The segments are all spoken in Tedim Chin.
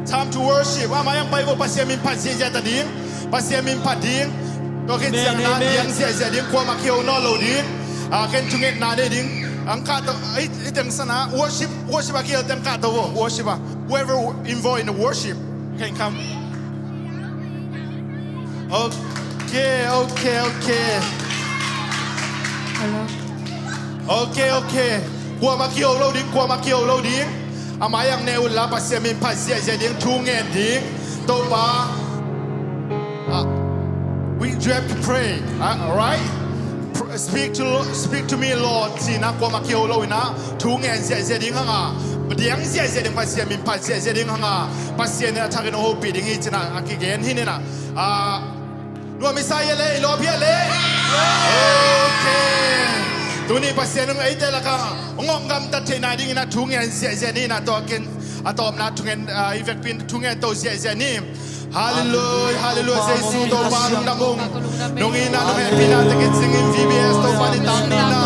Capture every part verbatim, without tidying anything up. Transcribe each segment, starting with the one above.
Time to worship. Amah yang pai ko, Pasian min phat ziahziah ta ding. Pasian min phat ding. Tua khit ciang na diang ziahziah ding, kuamah kiho nawn lo ding. Ah, ken thungetna nei ding. Ang kahto, i, i teng sana worship, worship a kiho teng kahto, worship a. Whoever involved in the worship can come. Okay, okay, okay. Hello. Okay, okay. Kuamah kiho lo ding, kuamah kiho lo ding. Amah yang ne unla, Pasian min phat ziahziah ding, thu ngen ding. Topa, ah, we do have to pray, ah, alright? Pr- Speak to, speak to me, Lord. Cina kuamah kiho lo ina, thu ngen ziahziah ding hanga, diang ziahziah ding, Pasian min phat ziahziah ding hanga, Pasian in a thakin hong hopih ding hi cina a kigen hi nina. Ah, nuam i sa hia le, i lawp hia le? Okay. Tuni Pasian in eite laka hong gamtat theihna dingin a thu ngen ziahziah ni na, tua ken a tawpna thungen, ah, i vekpi in thu ngen to ziahziah ni. Hallelujah, hallelujah, Jesu Topa lungdam ung. Nong itna nong hehpihna tawh kicingin V B S Topa nitak nihna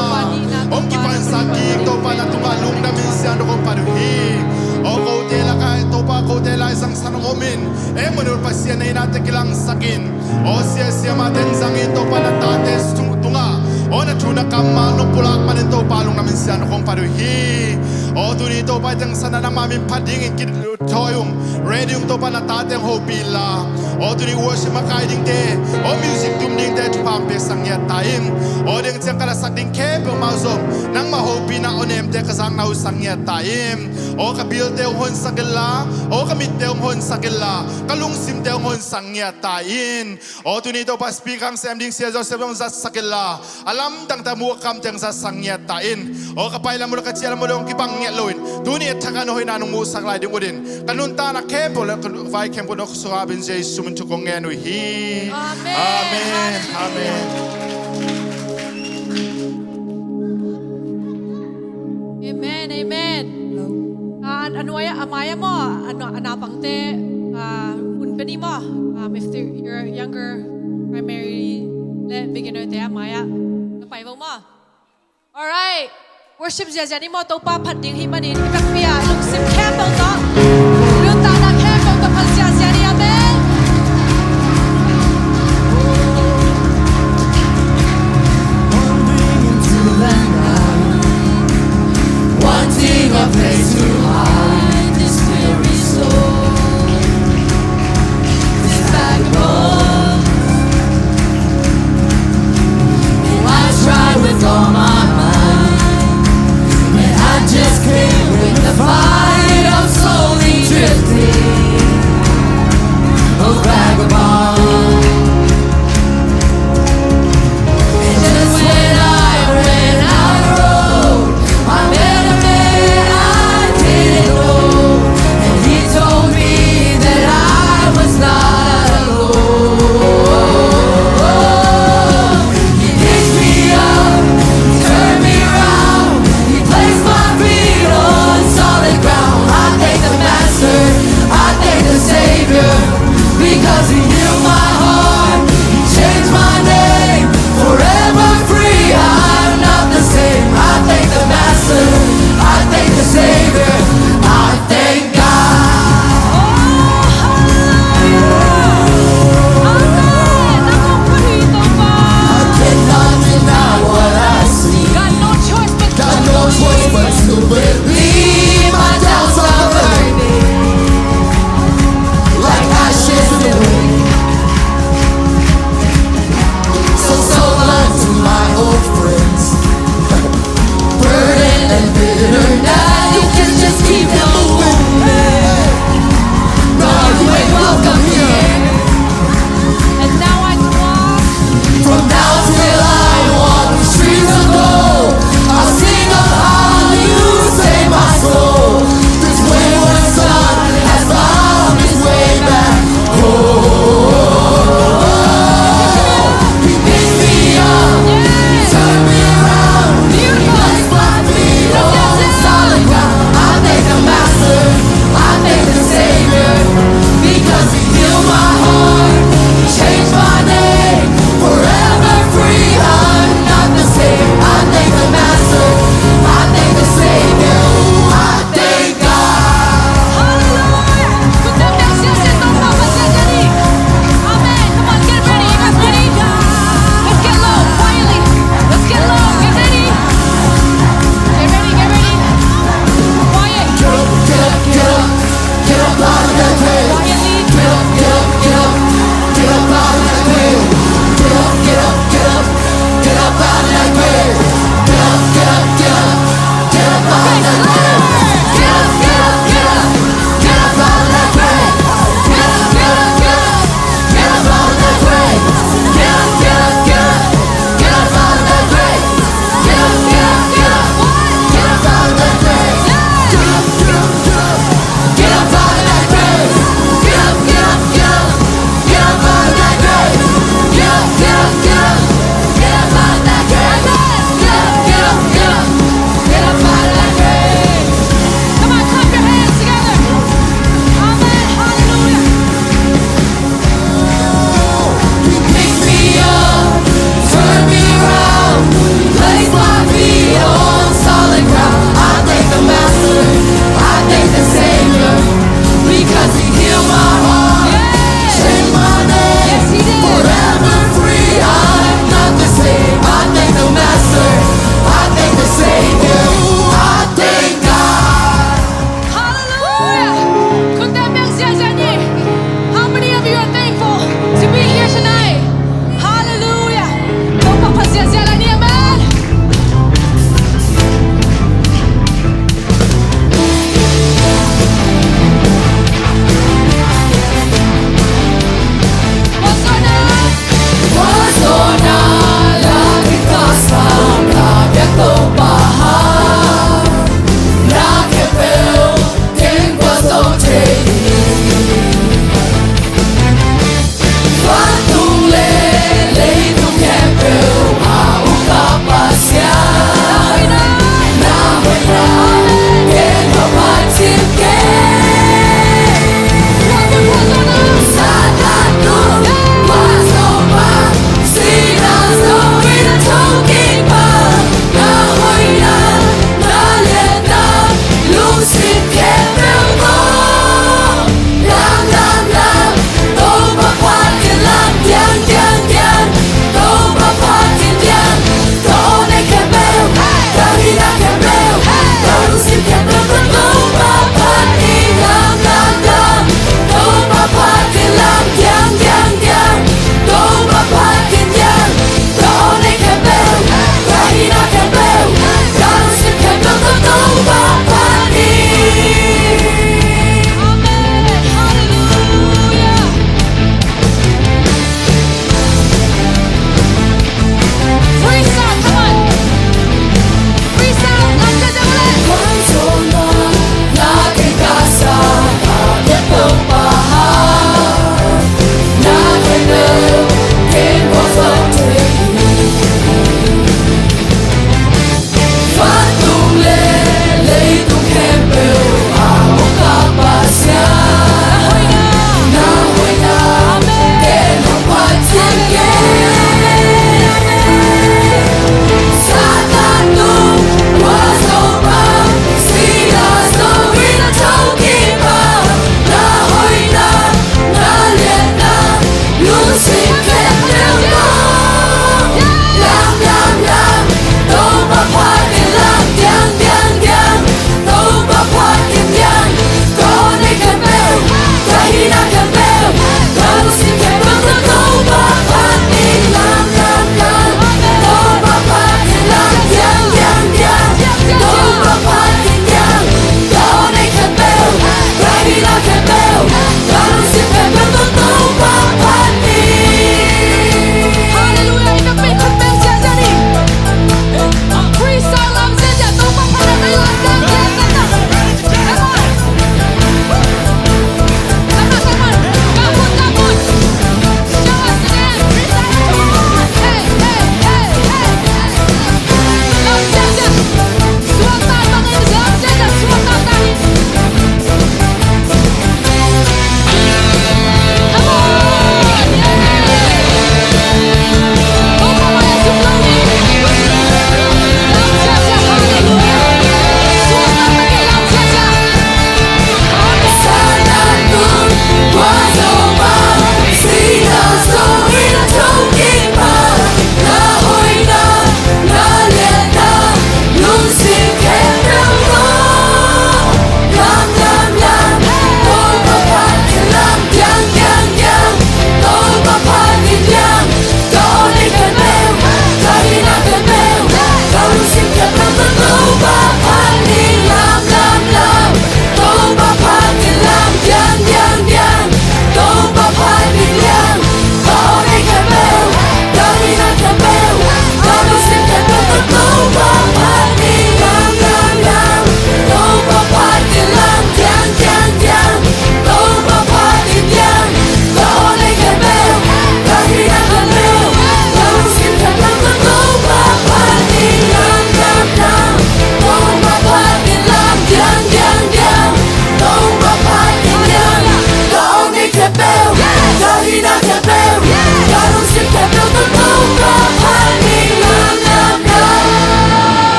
hong kipansak kik, Topa na tungah lungdam in siangtho kong phat uh hi. Aw kote lakah Topa kote lai zangsan hong om in, ei mun un Pasian na itna tawh kilangsak in. Aw siasia mah teng zangin Topa na tate tung- tungah aw na thu na kammal nong pulak manin Topa lungdam in siangtho kong phat uh hi. Aw tuni Topa i teng sana nangma min phat dingin ki- thawi ung, ready ung Topa na tate hong hopih inla. Aw tuni worship makai dingte, aw music tum dingte thupha hong piaksak ngiat ta in. Aw ding ciang ka lasak ding khempeuh mah zong nangma hopihna aw nemte ka zakna uh sak ngiat ta in. Aw ka bilte hong honsak inla, aw ka mitte hong honsak inla, ka lungsimte hong honsak ngiat ta in. Aw tuni Topa speaker hong sem ding Sia Joseph hong zatsak inla, a lamdang ta mu a kamte hong zatsak ngiat ta in. Aw ka pai lam uh le ka ciah lam uh le hong kibang ngiat loin tuni a thak a na hoihna nong muhsak lai ding utin ka nuntakna khempeuh le ka vai khempeuh na sungah a bin Jesu min thu kong ngen uh hi. Amen. Amen. Amen. Amen, amen. Ah, a nuai a, a mai a maw, a nua- a naupangte, ah, hun pe ni maw. Um, if the- your younger primary le beginner te a mai a na pai vo maw. Alright. Worship ziahziah ni maw, Topa phat ding hi manin i vekpi a lungsim khempeuh tawh, nuntakna khempeuh tawh phat ziahziah ni. Amen. Wandering into the night, wanting a place to hide this weary soul. This vagabond, and I try with all my might, and I just can't win the fight. I'm so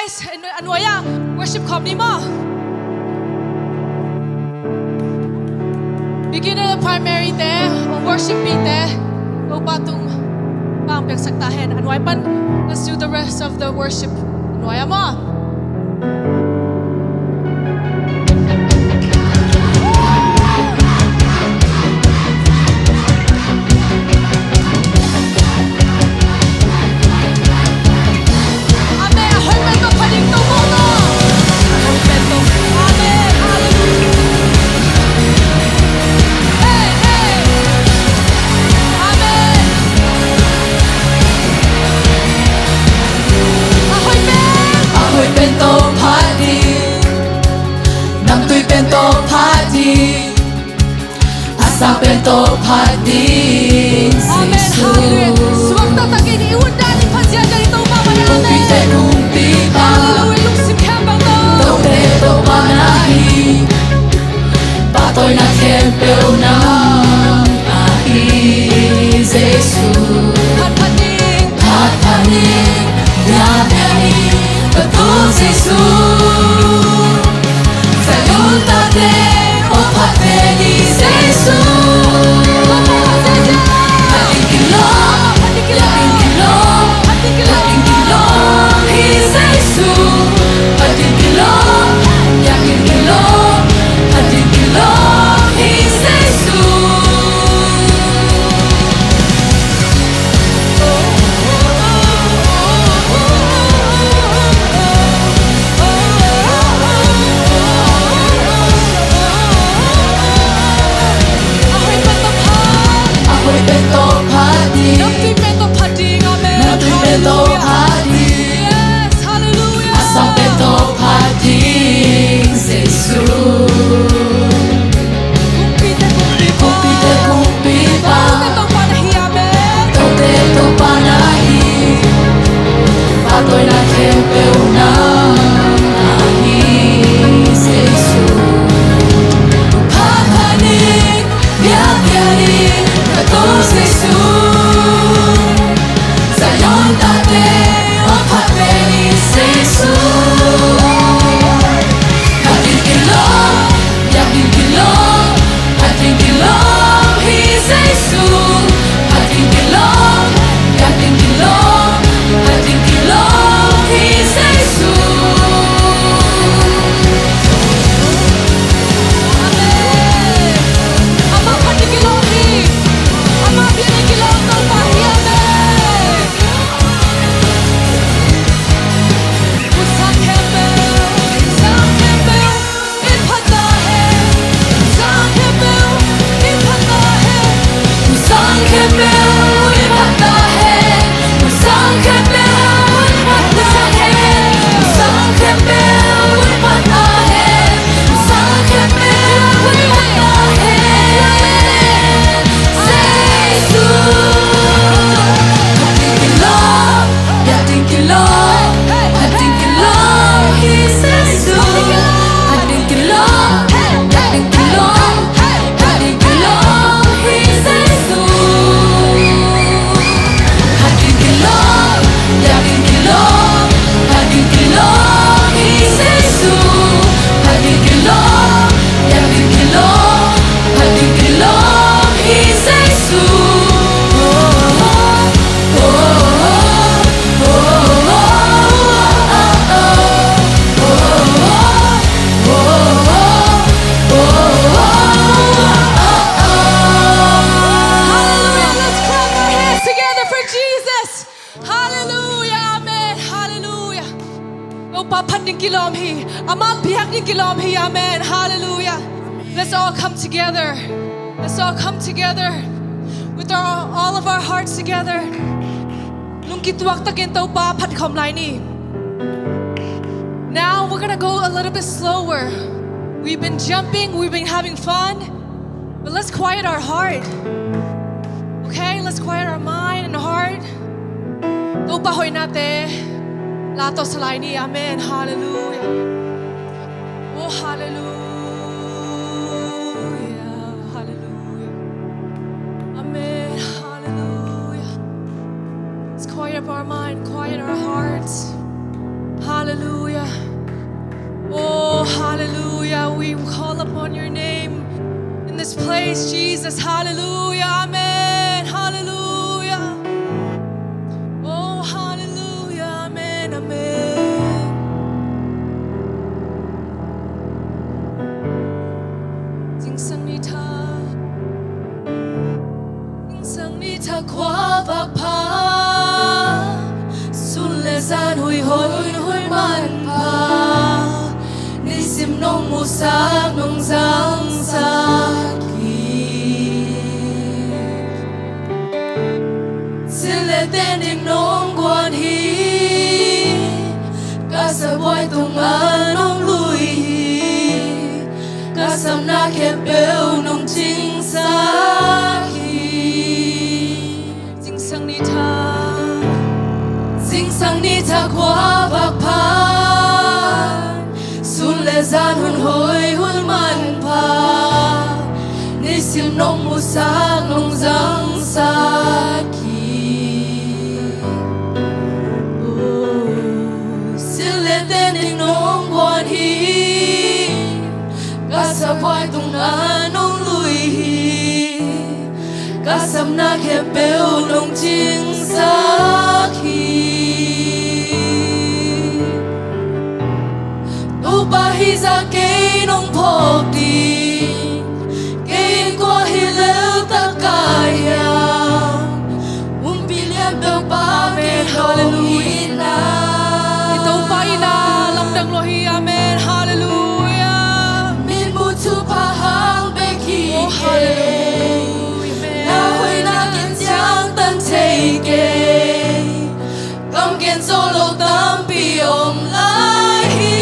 A nuai ah worship khawm ni maw. Beginner, primary te, worship pi te, Topa tung pang piaksak ta hen. A nuai pan, let's do the rest of the worship. A nuai ah maw. A hoih pen Topa ding, namtui pen Topa ding, a sang pen Topa ding. Amen. Jesu. Hallelujah. Suak taktakin i ut dan i phat ziahziah i Topa mah hi. Amen. Kumpi te kumpi pa. Hallelujah. Lungsim khempeuh tawh. Tote Topa na hi. Pahtawina khempeuh nang na hi Jesu. Phat phat ning. Phat phat ning. Bia bia ning. Ka Topa Jesu. Zion tate aw phat pen hi Jesu. Phat ding kilawm, phat ding kilawm, phat ding kilawm hi Jesu. Phat ding kilawm, phat ding kilawm, phat ding kilawm hi Jesu. A hoih pen Topa ding. Namtui pen Topa ding. Amen. Namtui pen Topa ding. Yes, hallelujah. A sang pen Topa ding Jesu. Kumpi te kumpi pa. Kumpi te kumpi pa. Tote Topa na hi, amen. Tote Topa na hi. Pahtawina khempeuh nang na hi Jesu. Phat phat ning, bia bia ning, ka Topa Jesu. Zion tate aw phat pen hi Jesu. Phat ding kilawm, phat ding kilawm, phat ding kilawm hi Jesu. Phat ding kilawm, phat ding kilawm, phat ding kilawm hi Jesu. Amen. Amah phat ding kilawm hi. Amah bia ding kilawm Topa hi. Amen. Hallelujah. Let's clap our hands together for Jesus. Hallelujah. Amen. Hallelujah. Topa phat ding kilawm hi. Amah biak ding kilawm hi. Amen. Hallelujah. Let's all come together. Let's all come together with our, all of our hearts together. Lungkituak takin Topa phat khawm lai ni. Now we're gonna go a little bit slower. We've been jumping, we've been having fun, but let's quiet our heart. Okay, let's quiet our mind and heart. Topa hoihnate la tawh sa lai ni. Amen. Hallelujah. Oh, hallelujah. Hallelujah. Amen. Hallelujah. Let's quiet up our mind, quiet our hearts. Hallelujah. Hallelujah. We call upon your name in this place, Jesus. Hallelujah. Amen. Hallelujah. Oh, hallelujah. Amen. Amen. Zingsang ni tha. Zingsang ni tha khuavak pha, sun le zan hoihoi hun hoih manpha, nisim nong musak nong zangsak hi. Cin le ten ding nong guan hi, ka sabuai tungah nong lui hi, ka sapna khempeuh nong cingsak hi. Zingsang ni tha, zingsang ni tha khuavak pha, sun le zan hun hoih hun manpha, nisim nong musak nong zangsak hi. Oh, cin le ten ding nong guan hi, ka sabuai tungah nong lui hi, ka sapna khempeuh nong cingsak hi. Topa hi zah kei nong phawk ding, kei kua hi lel tak ka hiam, Pumpi lianpeuh Pa kei nong hi na. I Topa in a lamdang lua hi. Amen. Hallelujah. Mitmuh thupha hang bek hi kei. Oh, hallelujah. Amen. Na hoihna ken ciangtan thei kei. Kam gen zo lo tampi om lai hi.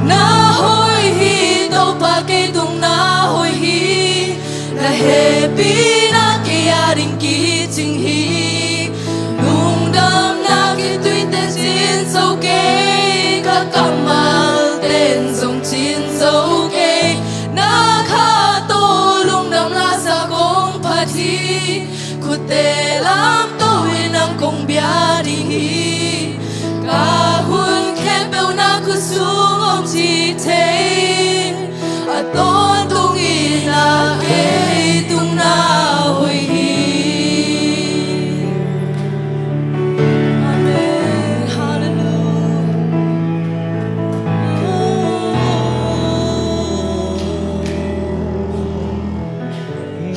Na hoih hi, Topa kei tung na hoih hi. Na hehpihna kei ading kicing hi. Lungdamna kituite cin zo kei, ka kammalte zong cin zo kei. Na kha tawh lungdam lasa kong phat hi. Khutte lamto in nang kong bia ding hi. Ka hun khempeuh na khut sung om ci thei. A tawntung in a kei tung na hoih hi. Amen. Hallelujah.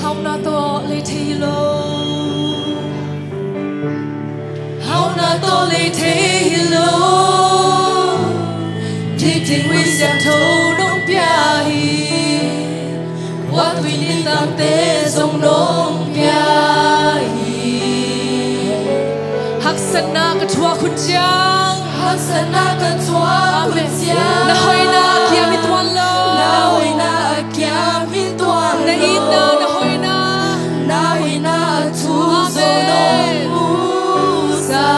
Hauhna tawh lei thei hi lo. Hauhna tawh lei thei hi lo. Dikding Huih Siangtho nong pia hi. Khuatui nidangte zong nong pia hi. Haksatna ka thuak hun ciang. Haksatna ka thuak hun ciang. Amen. Na hoihna a kiam hi tuan lo. Na hoihna a kiam hi tuan lo. Na itna, na hoihna. Na hoihna a thu zong nong musak.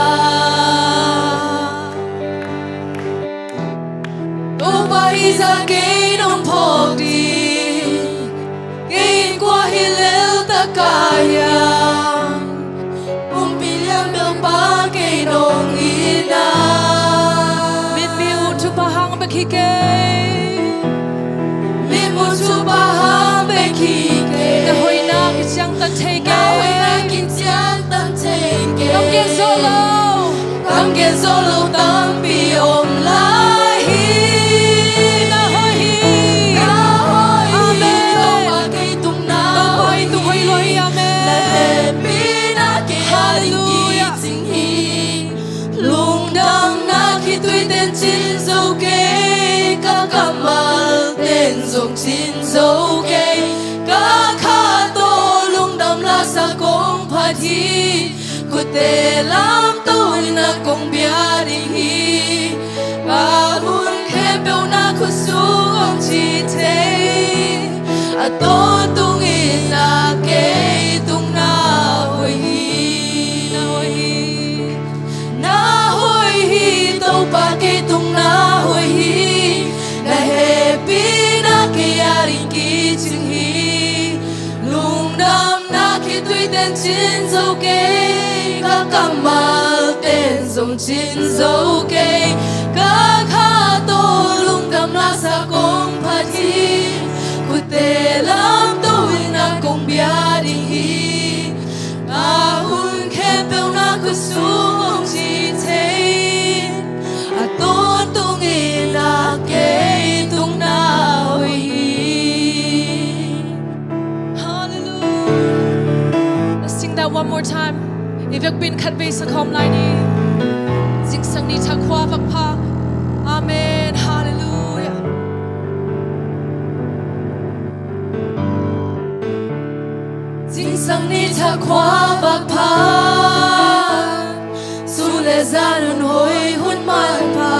Topa hi zah kei nong phawk ding. Kei kua hi lel tak ka hiam. Pumpi lianpeuh Pa kei nong hi na. Mitmuh thupha hang bek hi kei. Mitmuh thupha hang bek hi kei. Na hoihna kiciangtan thei kei. Na hoihna kiciangtan thei kei. Kam gen zo lo. Kam gen zo lo tampi om lai hi. Na hoih hi. Na hoih hi. Amen. Topa kei tung na hoih hi. Topa i tung hoih lua hi. Amen. Na hehpihna kei ading kicing hi. Lungdamna khitui ten cin zo kei, ka kammal ten zong cin zo kei. Ka kha tawh lungdam lasa kong phat hi. Khutte lamto in a kong bia ding hi. Ka hun khempeuh na khut sung om ci thei. A tawntung in a kei tung na hoih hi. Na hoih hi. Na hoih hi, Topa kei tung na hoih hi. Na hehpihna kei ading kicing hi. Lungdamna khitui ten cin zo kei, ka kammal ten zong cin zo kei. Ka kha tawh khutsung hong ci thei, a tawntung in a kei tung na hoih hi. Hallelujah. Let's sing that one more time. I vekpi-in khatvei sa khawm lai ni. Zingsang ni thak khua vak pha. Amen. Hallelujah. Zingsang ni thak khua vak pha. Su le zan hun hoih hun manpha.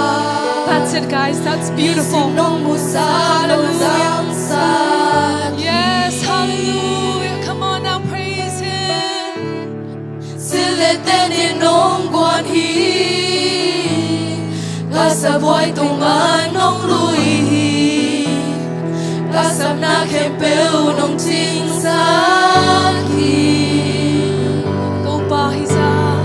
That's it, guys. That's beautiful. Nisim nong musa, nong zangsa. Yes, hallelujah. Come on now, praise him. Sil le ten in nong guan hi. Ka sabuai tungah nong lui hi. Ka sapna khempeuh nong cingsak hi. Topa hi zah.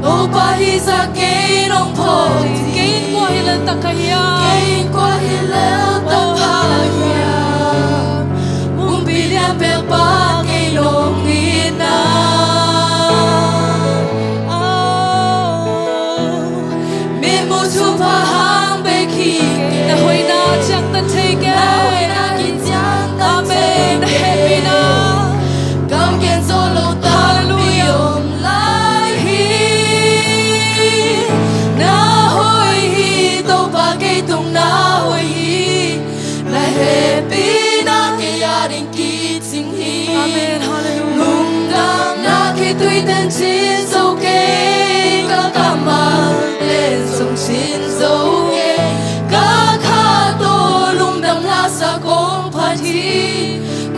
Topa hi zah kei nong phawk hi. Kei in kua hi lel tak ka hiam. Kei in kua hi lel tak ka hiam. Pumpi lianbelpa kei nong itna. Oh. Mitmuh thupha hang bek hi kei. Na hoihna ciangtan thei kei. Na hoihna kiciangtan thei kei. Amen. Na hehpihna. Kam gen zo lo tampi om lai hi. Na hoih hi, Topa kei tung na hoih hi. Na hehpihna kei ading kicing hi. Amen. Hallelujah. Lungdamna khitui ten cin zo kei, ka kammal ten zong cin zo kei. Ka kha tawh lungdam lasa kong phat hi.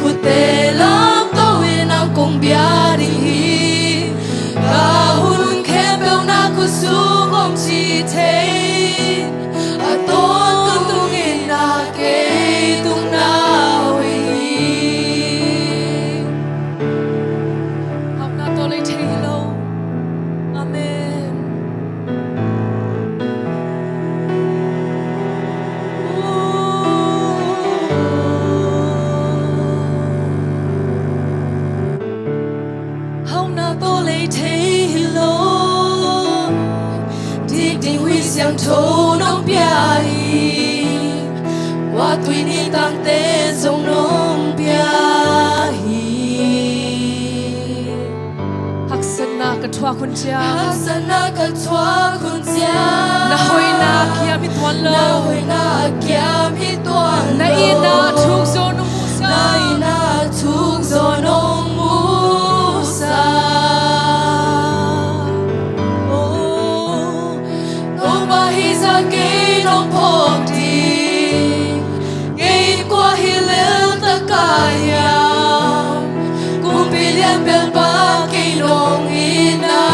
Khutte lamto in nang kong bia ding hi. Ka hun khempeuh na khutsung hong ci thei. A tawntung in a kei tung na hoih hi. Hauhna tawh lei thei hi lo. Amen. Hauhna tawh lei thei hi lo. Dik ding Khrih Siangtho nong pia hi. Kua tui ni tangte zong nong pia hi. Haksatna ka thuak hun ciang. Haksatna ka thuak hun ciang. Na hoihna kiam hi tuan lo. Na hoihna kiam hi tuan lo. Na itna thuk zaw nong musak. Na itna thuk zaw nong musak. Oh, Topa hi zah kei nong phawk ding. Kei kua hi lel tak ka hiam. Kumpi lianbelpa kei nong itna.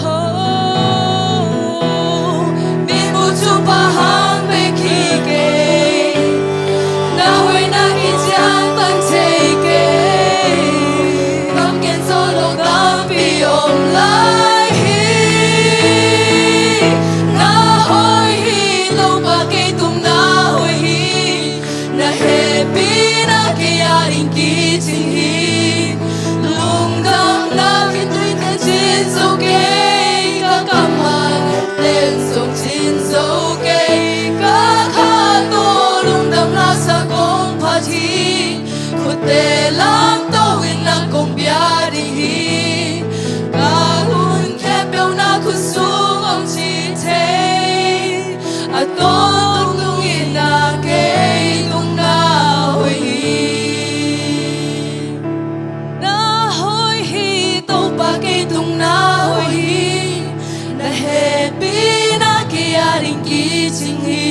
Oh, mitmuh thupha hang bek hi kei. Na hoihna kiciangtan thei kei. Kam gen zo lo tampi om lai hi. Na hoih hi, Topa kei tung na hoih hi. Na hehpihna kei ading kicing hi. Lungdamna khitui ten cin zo kei, ka kammal ten zong cin zo kei. Ka kha tawh lungdam lasa kong phat hi. Khutte lamto in nang kong bia ding hi. Ka hun khempeuh na khutsung hong ci thei. A tawntung in a kei tung na hoih hi. Na hoih hi, Topa kei tung na hoih hi. Na hehpihna kei ading kicing hi.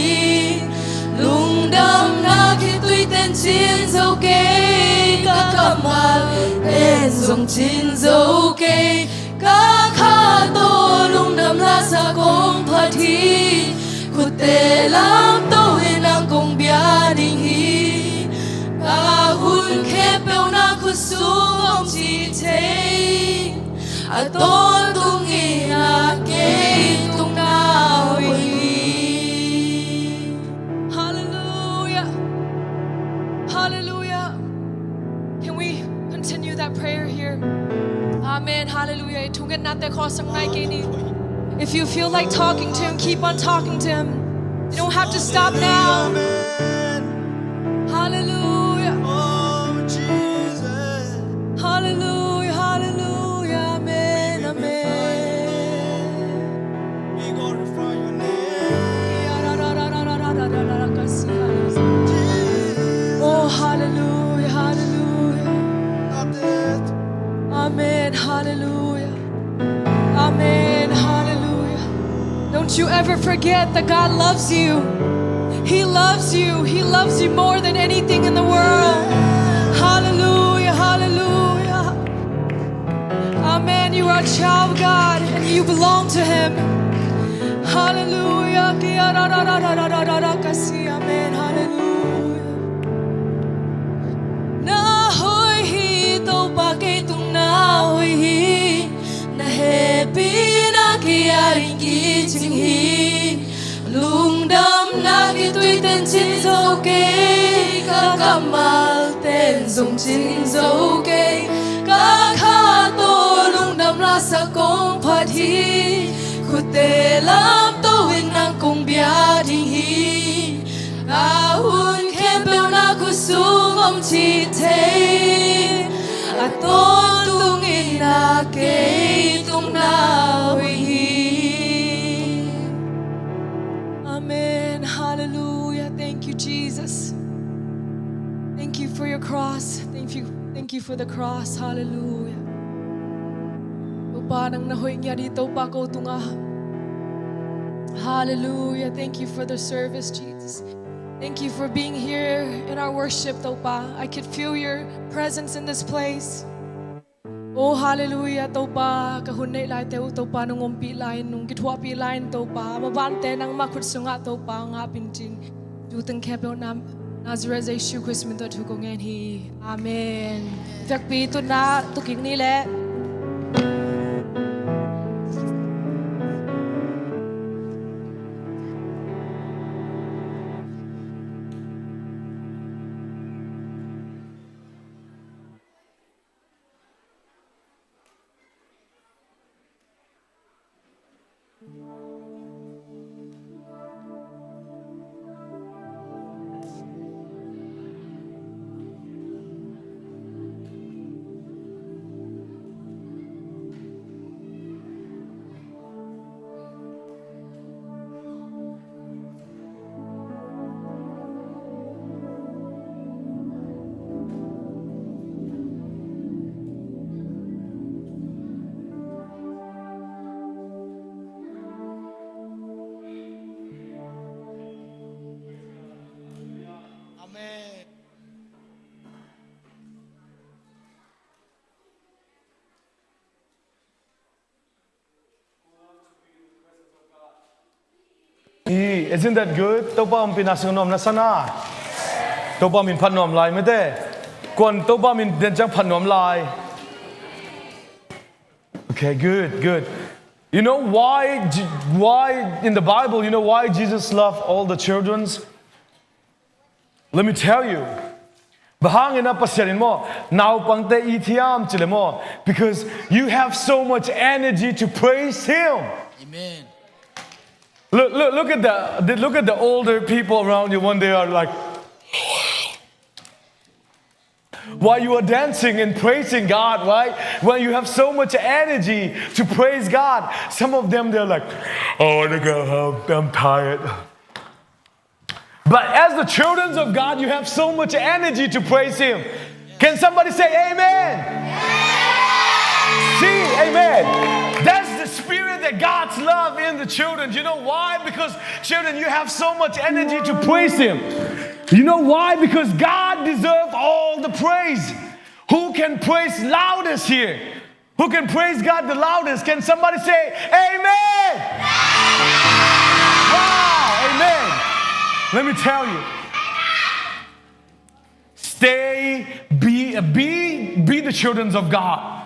Lungdamna khitui ten cin zo kei, ka kammal ten zong cin zo kei. Ka kha tawh lungdam lasa kong phat hi. Khutte lamto in nang kong bia ding hi. Ka hun khempeuh na khutsung hong ci thei. A tawntung in a kei tung na hoih hi. Hallelujah. Hallelujah. Can we continue that prayer here? If you feel like talking to him, keep on talking to him. You don't have to stop now. Hallelujah. Hallelujah, hallelujah, amen, amen. Oh, hallelujah, hallelujah. Amen, hallelujah. Amen, hallelujah. Don't you ever forget that God loves you. He loves you. He loves you more than anything in the world. Hallelujah, hallelujah. Amen. You are a child of God and you belong to Him. Hallelujah. Amen, hallelujah. Na hoih hi, Topa kei tung na hoih hi. Na hehpihna kei a ding kicing hi. Lungdamna kei tui ten cin zo kei, ka kammal ten zong cin zo kei. Ka kha tawh lungdam lasak kong phat hi. Khutte lamto in nang kong bia ding hi. Ka hun khempeuh na khut sung om cih thei. A tawntung in na kei tung na hoih hi. Amen. Hallelujah. Thank you, Jesus. Thank you for your cross. Thank you, thank you for the cross. Hallelujah. Topa, nang na hoih ngiat hi, Topa, ko tungah. Hallelujah. Thank you for the service, Jesus. Thank you for being here in our worship, Topa. I could feel your presence in this place. Oh, hallelujah, Topa, ka hun neih laite uh, Topa, nong ompih lai-in, nong kithuahpih lai-in, Topa, a mabante nangmah khut sungah, Topa, ngah pincin. Tu teng khempeuh na Nazareth Jesu Khrist min tawh thu kong ngen hi. Amen. Vekpi tutna tu kik ni leh. Amen. Hey, isn't that good? Topa ompihna sung nuam na sa na. Topa min phat nuam lai mete. Kuan Topa min den ciang phat nuam lai. Okay, good, good. You know why Je-, why in the Bible, you know why Jesus loved all the childrens? Let me tell you. Bang hangin a Pasian in maw, naupangte it hiam ci leh maw? Because you have so much energy to praise Him. Amen. Look, look, look at the, the, look at the older people around you when they are like, while you are dancing and praising God, right? When you have so much energy to praise God, some of them, they're like, "Oh, I wanna go home. I'm tired." But as the children of God, you have so much energy to praise Him. Can somebody say amen? See, amen. That's the spirit that God's love in the children. You know why? Because children, you have so much energy to praise Him. You know why? Because God deserves all the praise. Who can praise loudest here? Who can praise God the loudest? Can somebody say, "Amen"? Wow, amen. Let me tell you. Stay, be, be, be the children of God.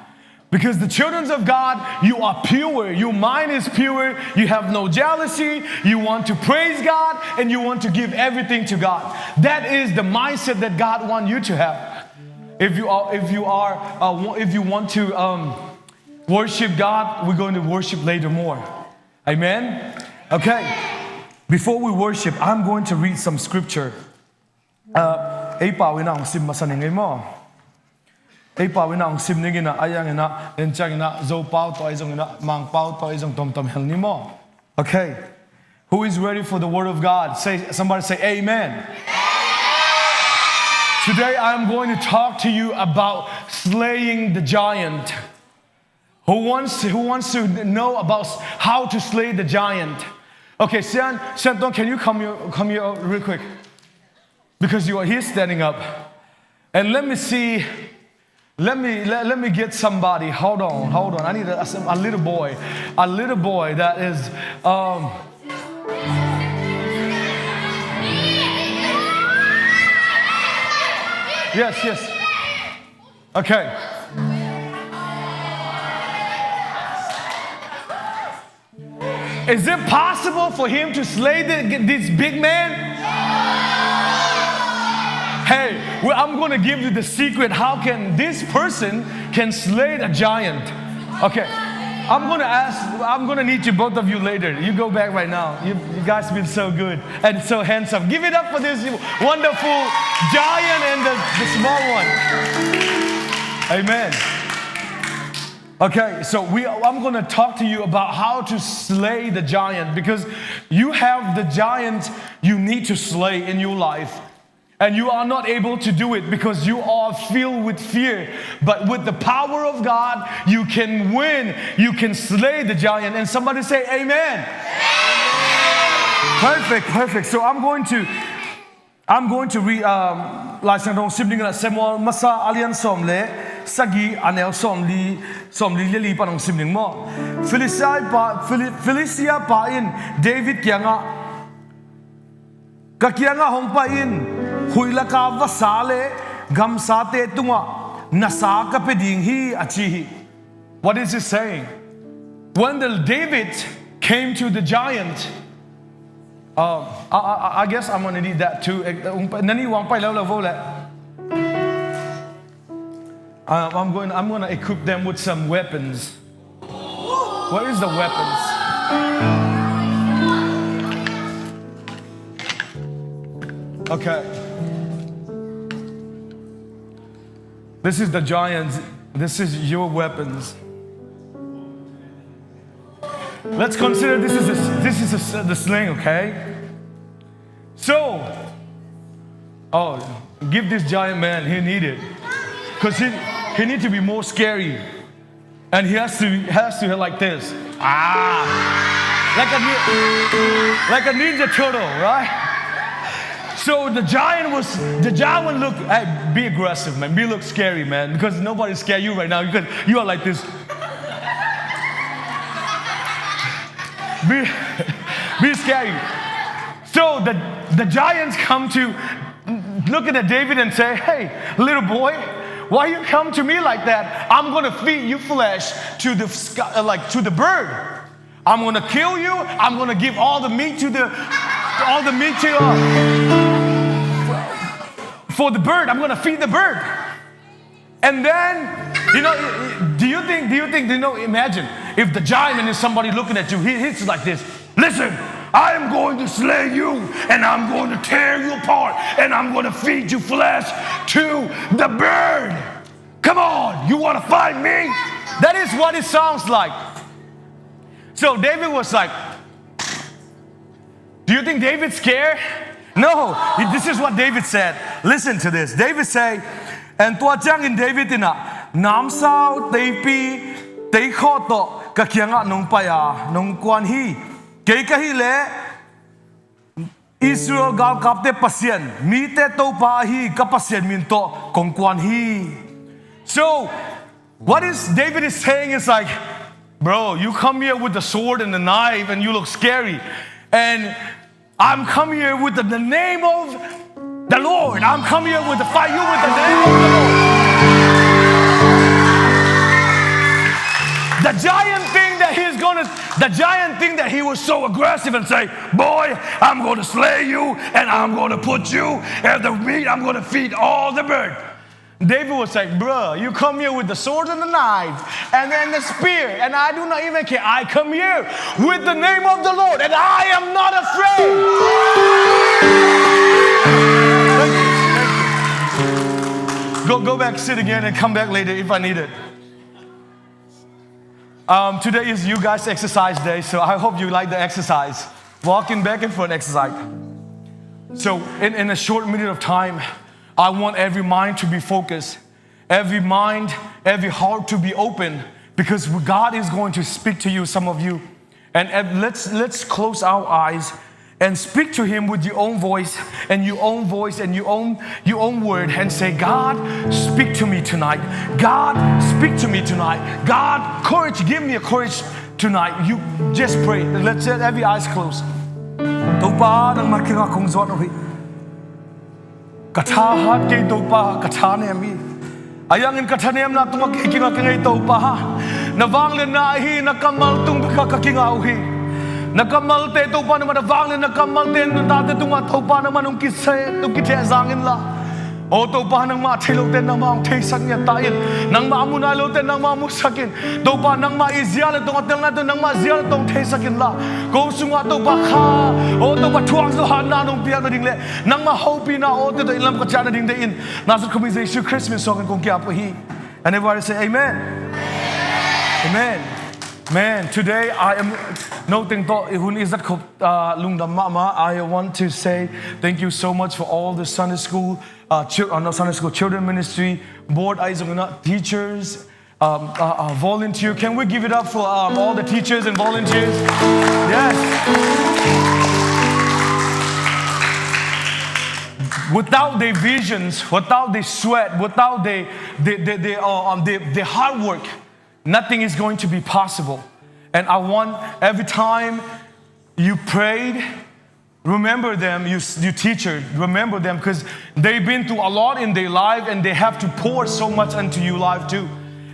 Because the children of God, you are pure. Your mind is pure. You have no jealousy. You want to praise God and you want to give everything to God. That is the mindset that God wants you to have. If you are, if you are, uh, wa-, if you want to, um, worship God, we're going to worship later more. Amen? Okay. Before we worship, I'm going to read some scripture. Uh, ei pau in a hong sim masa ning ei maw? Ei pau in a hong sim ning in a, a yang in a, en ciang in a, Zo pau tawh ei zong in a, Mang pau tawh ei zong tomtom hel ni maw? Okay. Who is ready for the word of God? Say, somebody say, "Amen." Today I'm going to talk to you about slaying the giant. Who wants, who wants to know about s-, how to slay the giant? Okay, Sian, Sian Tong, can you come here, come here real quick? Because you are here standing up. And let me see, let me, let, let me get somebody. Hold on, hold on. I need a, a, a little boy. A little boy that is, um, yes, yes. Okay. Is it possible for him to slay the, this big man? Hey, well, I'm gonna give you the secret. How can this person can slay the giant? Okay. I'm gonna ask, I'm gonna need you, both of you, later. You go back right now. You, you guys been so good and so handsome. Give it up for this wonderful giant and the, the small one. Amen. Okay, so we, I'm gonna talk to you about how to slay the giant, because you have the giant you need to slay in your life. And you are not able to do it because you are filled with fear. But with the power of God, you can win. You can slay the giant. And somebody say, "Amen." Perfect, perfect. So I'm going to, I'm going to read, um, Lai Siangtho sim ding in a, Samuel masa a lian sawm le sagih, a neu sawmli, sawmli le li pan hong sim ding maw? Philistia pa, Phili-, Philistia pa in David kiangah, "Ka kiangah hong pai in, huih laka vasa le gamsate tungah na sa ka pia ding hi," a ci hi. What is he saying? When the David came to the giant, um, I, I, I guess I'm gonna need that too. Eh, eh, hong pai, na nih uh hong pai leuleu vo leh. Uh, I'm going, I'm gonna equip them with some weapons. Where is the weapons? Okay. This is the giants. This is your weapons. Let's consider this is a, this is a, the sling, okay? So, oh, give this giant man, he need it. 'Cause he, he need to be more scary. And he has to, has to like this. Ah. Like a ni-, like a ninja turtle, right? So the giant was, the giant look, hey, be aggressive, man. Be look scary, man. Because nobody scare you right now. Because you are like this. Be, be scary. So the, the giants come to look at David and say, "Hey, little boy, why you come to me like that? I'm gonna feed you flesh to the sky, uh, like, to the bird. I'm gonna kill you. I'm gonna give all the meat to the, all the meat to, uh, for the bird. I'm gonna feed the bird." And then, you know, do you think, do you think, you know, imagine if the giant is somebody looking at you, he, he's like this, "Listen, I am going to slay you, and I'm going to tear you apart, and I'm going to feed you flesh to the bird. Come on, you wanna fight me?" That is what it sounds like. So David was like, do you think David scared? No. This is what David said. Listen to this. David say, and tua ciangin David in a, "Namsau, teipi, teikhawh tawh ka kiangah nong pai a, nong kuan hi. Kei ka hih leh Israel galkapte Pasian, mite Topa ahi ka Pasian min tawh kong kuan hi." So, what is David is saying is like, "Bro, you come here with the sword and the knife and you look scary. And I'm come here with the, the name of the Lord. I'm come here with the fight you with the name of the Lord." The giant thing that he's gonna, the giant thing that he was so aggressive and say, "Boy, I'm gonna slay you and I'm gonna put you at the meat. I'm gonna feed all the bird." David was like, "Bruh, you come here with the sword and the knife and then the spear, and I do not even care. I come here with the name of the Lord, and I am not afraid." Thank you. Thank you. Go, go back, sit again, and come back later if I need it. Um, today is you guys' exercise day, so I hope you like the exercise. Walking back and forth exercise. So, in, in a short minute of time, I want every mind to be focused, every mind, every heart to be open, because God is going to speak to you, some of you. And, and let's, let's close our eyes and speak to Him with your own voice and your own voice and your own, your own word and say, "God, speak to me tonight. God, speak to me tonight. God, courage, give me a courage tonight." You just pray. Let's let every eyes closed. Topa, nangmah kiangah kong zuan uh hi. Ka tha hat kei Topa, ka tha nem hi. A yangin ka thanemna tungah kei kiangah ka ngei Topa. Na vangliatna ahi, na kammal tung bekah ka kingah uh hi. Na kammalte Topa, na vangliatna kammalte na tate tungah Topa nangmah hong kitheh, hong kitheh zang inla. O Topa, nangmah a thei lote nangmah hong theisak ngiat ta in. Nangmah a mu nai lote nangmah musak in. Topa, nangmah i zia le tong a tel nai te nangmah zia le tong theisak inla. Ko sungah Topa kha, o Topa thuak zo hatna nong piak nading le nangmah hopihna awte tawh inn lam ka ciah nading deihin Nazareth khuami Jesu Khrist min suangin kong ki-ap uh hi. And everybody say amen. Amen. Man, today I am, no teng tawh i hun i zat khop, uh, lungdam mahmah. I want to say thank you so much for all the Sunday school, uh, chil-, uh, not Sunday school, children ministry, board, ahi zongin ah, teachers, um, uh, uh, volunteer. Can we give it up for, um, all the teachers and volunteers? Yes. Without their visions, without their sweat, without their, their, their, their, uh, um, their, their hard work, nothing is going to be possible. And I want every time you prayed, remember them, you, you teacher, remember them, 'cause they've been through a lot in their life and they have to pour so much into your life too.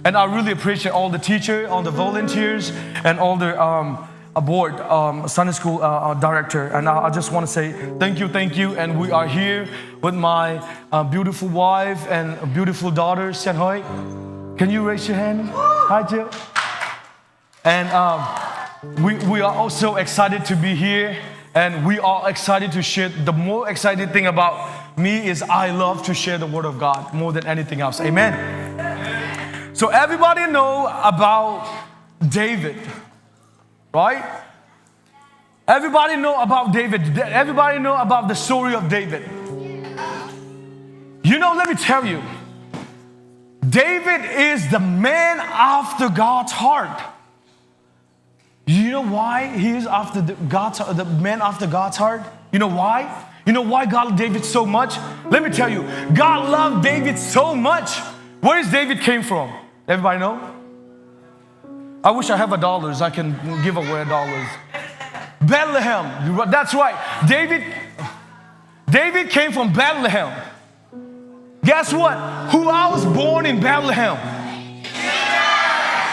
And I really appreciate all the teacher, all the volunteers, and all the, um, uh, board, um, Sunday school, uh, uh, director. And I, I just wanna say thank you, thank you. And we are here with my, uh, beautiful wife and beautiful daughter, Sian Hoi. Can you raise your hand? Hi, Jill. And, um, we, we are also excited to be here, and we are excited to share. The more exciting thing about me is I love to share the word of God more than anything else. Amen. So everybody know about David, right? Everybody know about David. Everybody know about the story of David. You know, let me tell you, David is the man after God's heart. You know why he is after the, God's, the man after God's heart? You know why? You know why God loved David so much? Let me tell you, God loved David so much. Where is David came from? Everybody know? I wish I have a dollars. I can give away a dollars. Bethlehem. You ri-, that's right. David, David came from Bethlehem. Guess what? Who else born in Bethlehem?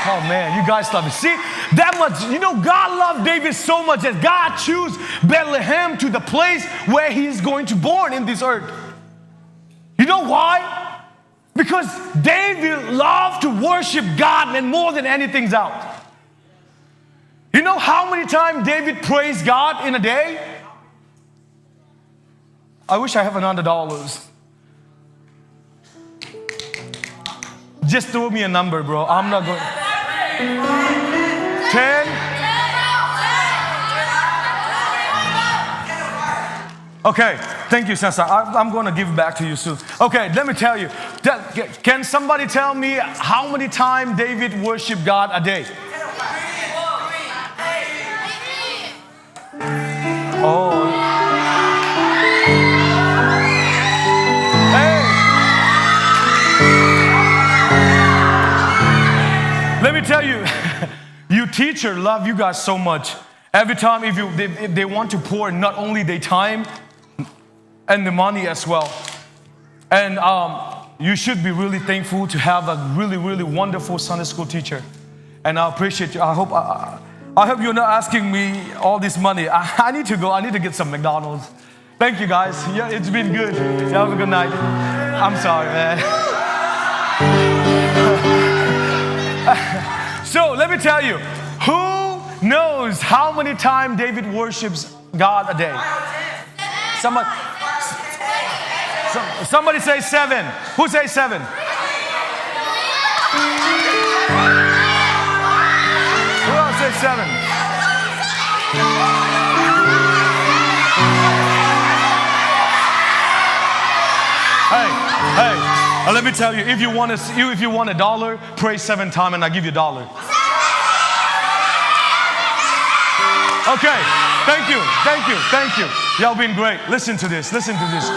Oh man, you guys love it. See, that much, you know, God loved David so much that God chose Bethlehem to the place where he is going to born in this earth. You know why? Because David loved to worship God and more than anything else. You know how many times David praised God in a day? I wish I have another dollars. Just throw me a number, bro. I'm not going. Ten? Okay, thank you, Sasa. I, I'm going to give back to you soon. Okay, let me tell you. Tell, ca-, can somebody tell me how many times David worshiped God a day? Oh. Hey. Let me tell you, you teacher love you guys so much. Every time if you, they, if they want to pour not only their time and the money as well. And, um, you should be really thankful to have a really, really wonderful Sunday school teacher. And I appreciate you. I hope, I, I hope you're not asking me all this money. I, I need to go. I need to get some McDonald's. Thank you, guys. Yeah, it's been good. You have a good night. I'm sorry, man. So let me tell you, who knows how many times David worships God a day? Somebody, some- somebody say seven. Who say seven? Who else say seven? Hey, hey, uh, let me tell you, if you want to, if you want a dollar, pray seven times and I give you a dollar. Okay, thank you, thank you, thank you. Y'all been great. Listen to this, listen to this.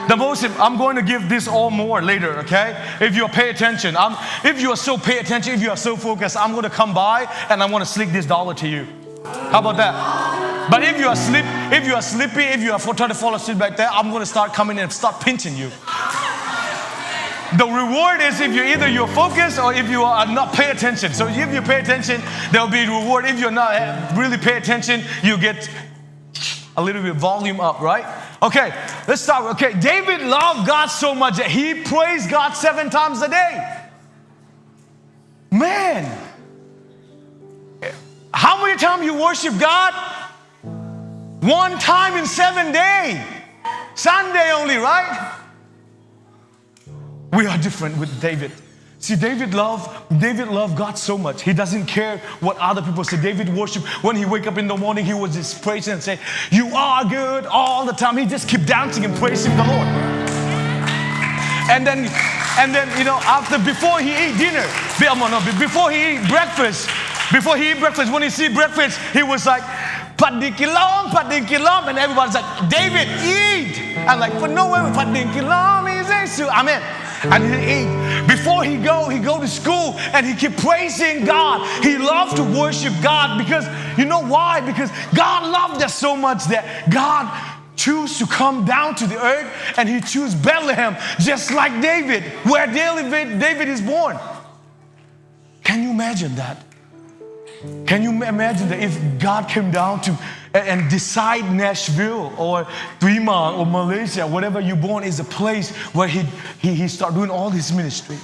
The most, I'm going to give this all more later, okay? If you pay attention, I'm, if you are so pay attention, if you are so focused, I'm going to come by and I'm going to slick this dollar to you. How about that? But if you are sleep, if you are sleepy, if you are fo- trying to fall asleep back there, I'm going to start coming and start pinching you. The reward is if you either you're focused or if you are not pay attention. So if you pay attention, there'll be reward. If you're not uh, really pay attention, you get a little bit volume up, right? Okay, let's start. Okay, David loved God so much that he praised God seven times a day. Man, how many times you worship God? One time in seven days. Sunday only, right? We are different with David. See, David love, David loved God so much. He doesn't care what other people say. David worship, when he wake up in the morning, he was just praising and say, "You are good," all the time. He just keep dancing and praising the Lord. And then, and then, you know, after, before he eat dinner, be- um, no, be- before he eat breakfast, before he eat breakfast, when he see breakfast, he was like, "Phat ding ki lawm, phat ding ki lawm," and everybody's like, "David, eat!" I'm like, "For no way, phat ding ki lawm, is Jesus." Amen. And he eat. Before he go, he go to school and he keep praising God. He loved to worship God because, you know why? Because God loved us so much that God choose to come down to the earth and he choose Bethlehem, just like David, where David, David is born. Can you imagine that? Can you ma- imagine that if God came down to a- and decide Nashville or Tuimang or Malaysia, wherever you born, is a place where he, he, he start doing all his ministry.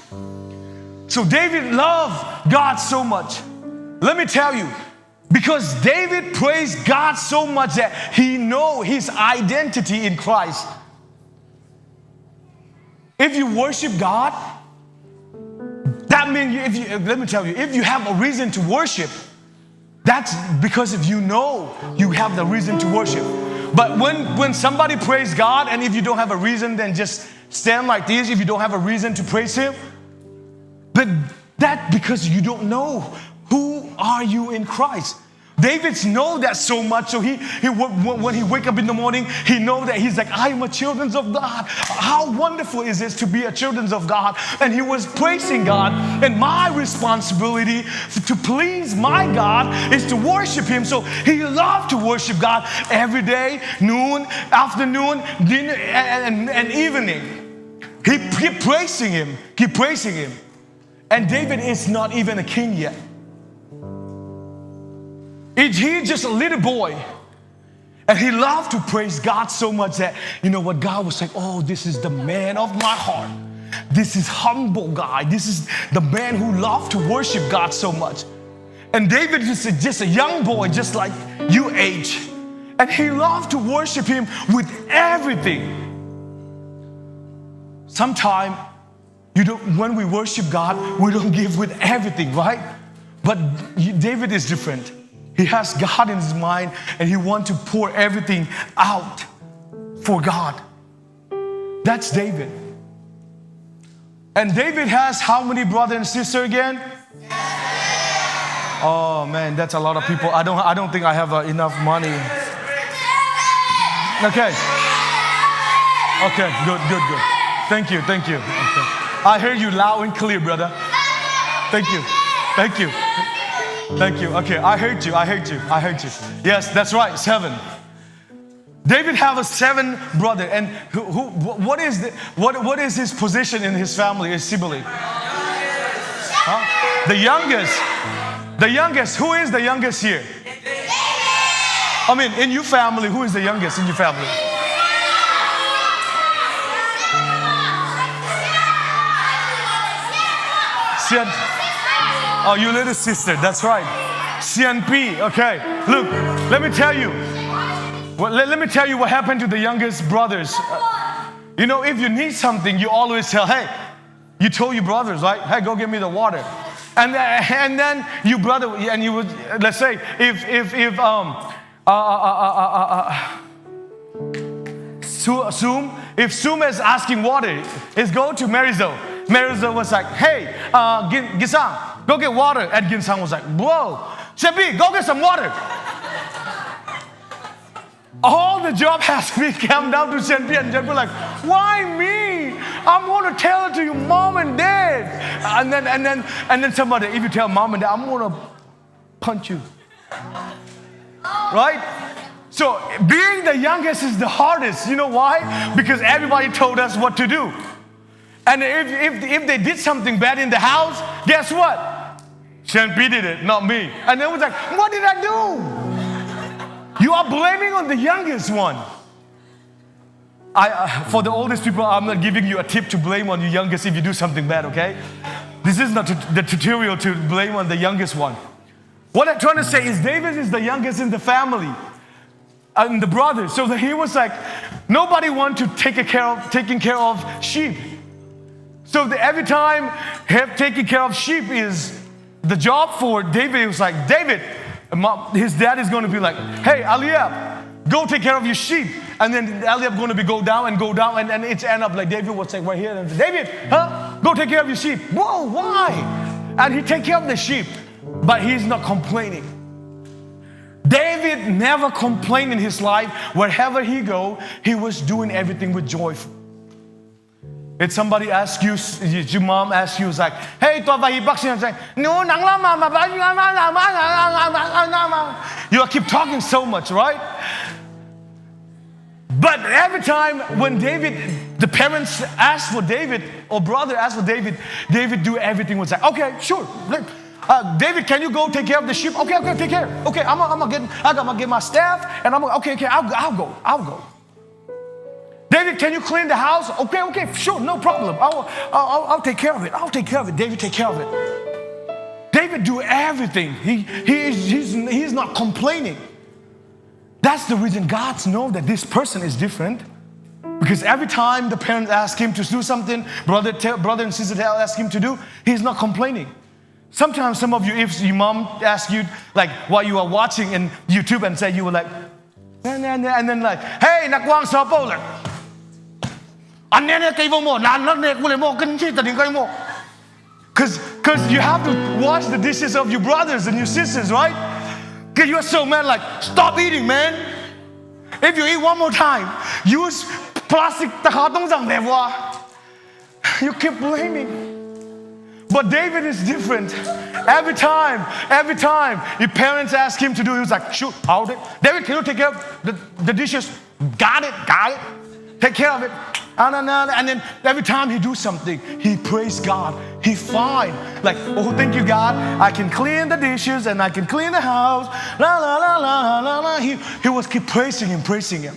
So David loved God so much. Let me tell you, because David praised God so much that he know his identity in Christ. If you worship God, that means you, if you, let me tell you, if you have a reason to worship, that's because if you know you have the reason to worship. But when, when somebody praise God and if you don't have a reason, then just stand like this. If you don't have a reason to praise Him, but that because you don't know who are you in Christ. David's know that so much, so he, he when he wake up in the morning, he know that he's like, "I am a children of God. How wonderful is this to be a children of God?" And he was praising God. And my responsibility f- to please my God is to worship Him. So he loved to worship God every day, noon, afternoon, dinner, and, and, and evening. He keep praising Him, keep praising Him. And David is not even a king yet. It, he just a little boy. And he loved to praise God so much that, you know what, God was like, "Oh, this is the man of my heart. This is humble guy. This is the man who loved to worship God so much." And David is a- just a young boy, just like your age. And he loved to worship Him with everything. Sometimes you don't, when we worship God, we don't give with everything, right? But David is different. He has God in his mind and he wants to pour everything out for God. That's David. And David has how many brother and sister again? Oh man, that's a lot of people. I don't, I don't think I have uh, enough money. Okay. Okay, good, good, good. Thank you, thank you. Okay. I hear you loud and clear, brother. Thank you, thank you, thank you. Okay, I heard you, I heard you, I heard you. Yes, that's right, seven. David have a seven brother, and who, who, what is the, what, what is his position in his family, his sibling? Huh? The youngest. The youngest. Who is the youngest here? I mean, in your family, who is the youngest in your family? Sian. Oh, your little sister. That's right. Sian Pi. Okay. Look, let me tell you. Well, let, let me tell you what happened to the youngest brothers. Uh, you know, if you need something, you always tell, "Hey," you told your brothers, right? "Hey, go get me the water." And, uh, and then your brother, and you would, let's say, if, if, if, um, uh, uh, uh, uh, uh, uh, Su- Sum, if Sum is asking water, is go to Marizo. Marizo was like, "Hey, uh, Gin- Ginsang, go get water." And Ginsang was like, "Whoa, Sian Pi, go get some water." All the job has been come down to Sian Pi, and Sian Pi like, "Why me? I'm gonna tell it to your mom and dad." And then, and then, and then somebody, if you tell mom and dad, "I'm gonna punch you." Right? So being the youngest is the hardest. You know why? Because everybody told us what to do. And if, if, if they did something bad in the house, guess what? Sian Pi did it, not me. And then it was like, "What did I do?" You are blaming on the youngest one. I, uh, for the oldest people, I'm not giving you a tip to blame on your youngest if you do something bad, okay? This is not t- the tutorial to blame on the youngest one. What I'm trying to say is David is the youngest in the family, uh, in the brothers. So that he was like, nobody want to take a care of taking care of sheep. So the, every time have taking care of sheep is the job for David. It was like, "David," and mom, his dad is going to be like, "Hey, Eliab, go take care of your sheep." And then Eliab going to be go down and go down, and, and it's end up like David was like right here, and, "David, huh? Go take care of your sheep." "Whoa, why?" And he take care of the sheep, but he's not complaining. David never complained in his life. Wherever he go, he was doing everything with joyful. If somebody asks you, your mom asks you, it's like, "Hey, tua vai hi bak sin," it's like, "No, nang lama ma ba, you keep talking so much, right?" But every time when David, the parents asked for David, or brother asked for David, David do everything was like, "Okay, sure. Let- uh, David, can you go take care of the sheep?" "Okay, okay, take care. Okay, I'm gonna, I'm gonna get, I'm gonna get my staff, and I'm gonna, okay, okay, I'll, I'll go, I'll go." "David, can you clean the house?" "Okay, okay, sure, no problem. I'll, I'll, I'll take care of it. I'll take care of it." David take care of it. David do everything. He, he is, he's, he's not complaining. That's the reason God know that this person is different. Because every time the parents ask him to do something, brother, tell, brother and sister tell, ask him to do, he's not complaining. Sometimes some of you, if your mom asks you, like, while you are watching in YouTube and say, you were like, "Nah, nah, nah," and then like, "Hey, nakuang sapo le. An ne ne kei vo mo, nan nan ne kule mo, kan chi ta ding kai mo." Because you have to wash the dishes of your brothers and your sisters, right? Because you are so mad, like, "Stop eating, man. If you eat one more time, use plastic, ta kha tong zang ve wa." You keep blaming. But David is different. Every time, every time your parents ask him to do, he was like, "Sure, I'll do it. David, can you take care of the, the dishes?" "Got it, got it. Take care of it." And, and, and, and then every time he do something, he praise God. He fine. Like, "Oh, thank you, God. I can clean the dishes and I can clean the house." La, la, la, la, la, la. He, he was keep praising him, praising him.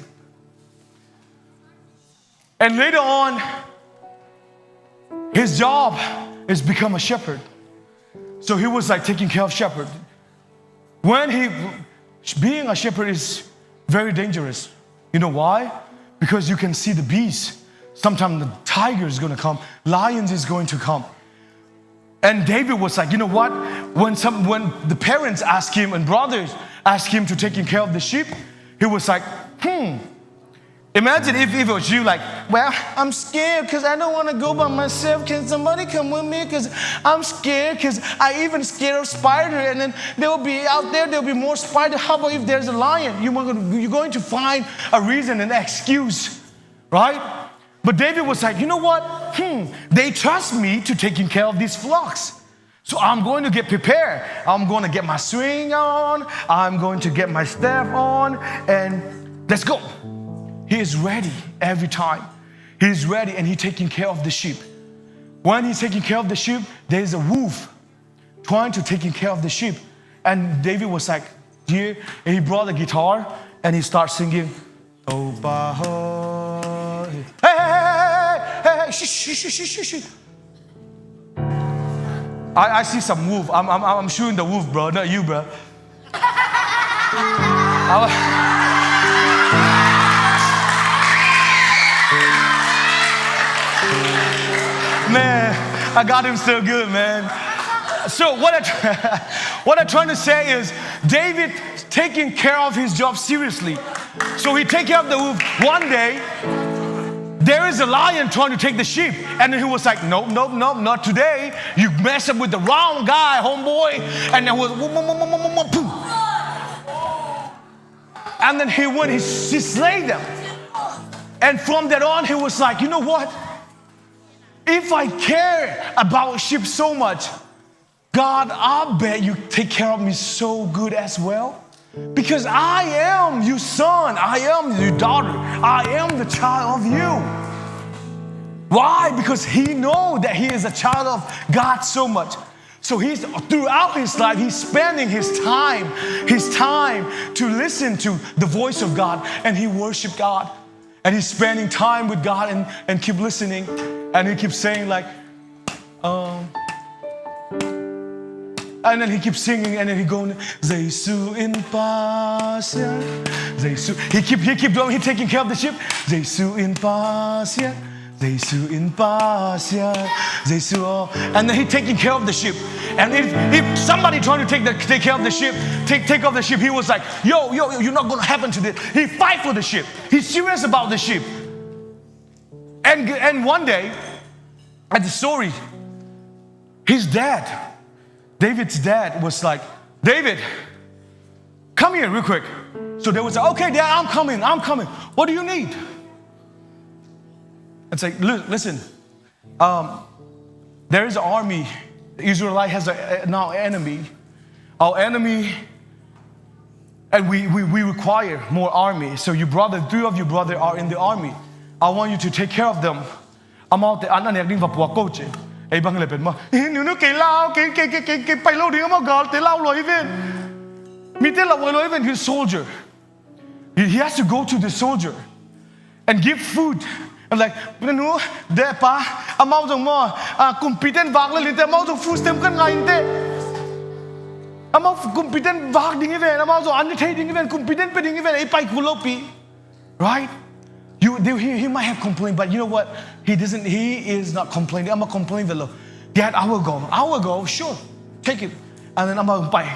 And later on, his job is become a shepherd. So he was like taking care of shepherd. When he, being a shepherd is very dangerous. You know why? Because you can see the beast. Sometimes the tiger is gonna come, lions is going to come. And David was like, you know what? When some, when the parents ask him and brothers ask him to taking care of the sheep, he was like, hmm. Imagine if, if it was you, like, "Well, I'm scared 'cause I don't wanna go by myself. Can somebody come with me? 'Cause I'm scared, 'cause I even scared of spider. And then they'll be out there, there'll be more spider. How about if there's a lion?" You want, you're going to find a reason, an excuse, right? But David was like, you know what? Hmm, they trust me to taking care of these flocks. So I'm going to get prepared. I'm going to get my swing on. I'm going to get my staff on. And let's go. He is ready every time. He is ready and he's taking care of the sheep. When he's taking care of the sheep, there's a wolf trying to taking care of the sheep. And David was like, here, and he brought a guitar and he starts singing, "Topa ho." Hey, hey, hey, hey, hey, hey, shh, shh, shh, shh, shh, shh. I, I see some wolf. I'm, I'm, I'm shooting the wolf, bro, not you, bro. I wa- Man, I got him so good, man. So what I try, what I'm trying to say is, David taking care of his job seriously. So he take care of the wolf. One day, there is a lion trying to take the sheep, and he was like, "Nope, nope, nope, not today. You mess up with the wrong guy, homeboy." And then was, and then he went, he, he slayed them. And from that on, he was like, "You know what? If I care about sheep so much, God, I bet you take care of me so good as well. Because I am your son, I am your daughter, I am the child of you." Why? Because he know that he is a child of God so much. So he's, throughout his life, he's spending his time, his time to listen to the voice of God, and he worship God. And he's spending time with God and, and keep listening. And he keeps saying, like, um, and then he keeps singing, and then he going, "Jesu in Pasian, Jesu." He keep, he keep doing, he taking care of the sheep. "Jesu in Pasian, Jesu in Pasian, Jesu." Oh. And then he taking care of the sheep. And if, if somebody trying to take the, take care of the sheep, take, take off the sheep, he was like, "Yo, yo, yo, you're not gonna happen to this." He fight for the sheep. He's serious about the sheep. And, and one day, at the story, his dad, David's dad was like, "David, come here real quick." So they was like, "Okay, Dad, I'm coming, I'm coming. What do you need?" It's like, "Li- listen, um, there is an army. Israelite has a, a, now enemy. Our enemy, and we, we, we require more army. So your brother, three of your brother are in the army. I want you to take care of them." Amaute an a nek ding va puak ko ci. Ei bang le pen maw, "Eh, nunu kei lau, kei, kei, kei, kei, kei pai lo ding, amau galte lau lo hi ven. Mite lau lo hi ven." He's soldier. He, he has to go to the soldier and give food. And like, "Nunu, dad, pa, amau zong maw, ah, kumpite'n vak lel inteh, amau zong food stamp kan ngah inteh. Amau kumpite'n vak ding hi ven, amau zong an thei ding hi ven, kumpite'n pia ding hi ven, ei pai kul lopi." Right? You, they, he, he might have complained, but you know what? He doesn't, he is not complaining. Amah complain ve lo. "Dad, I will go. I will go. Sure. Take it." And then amah pai.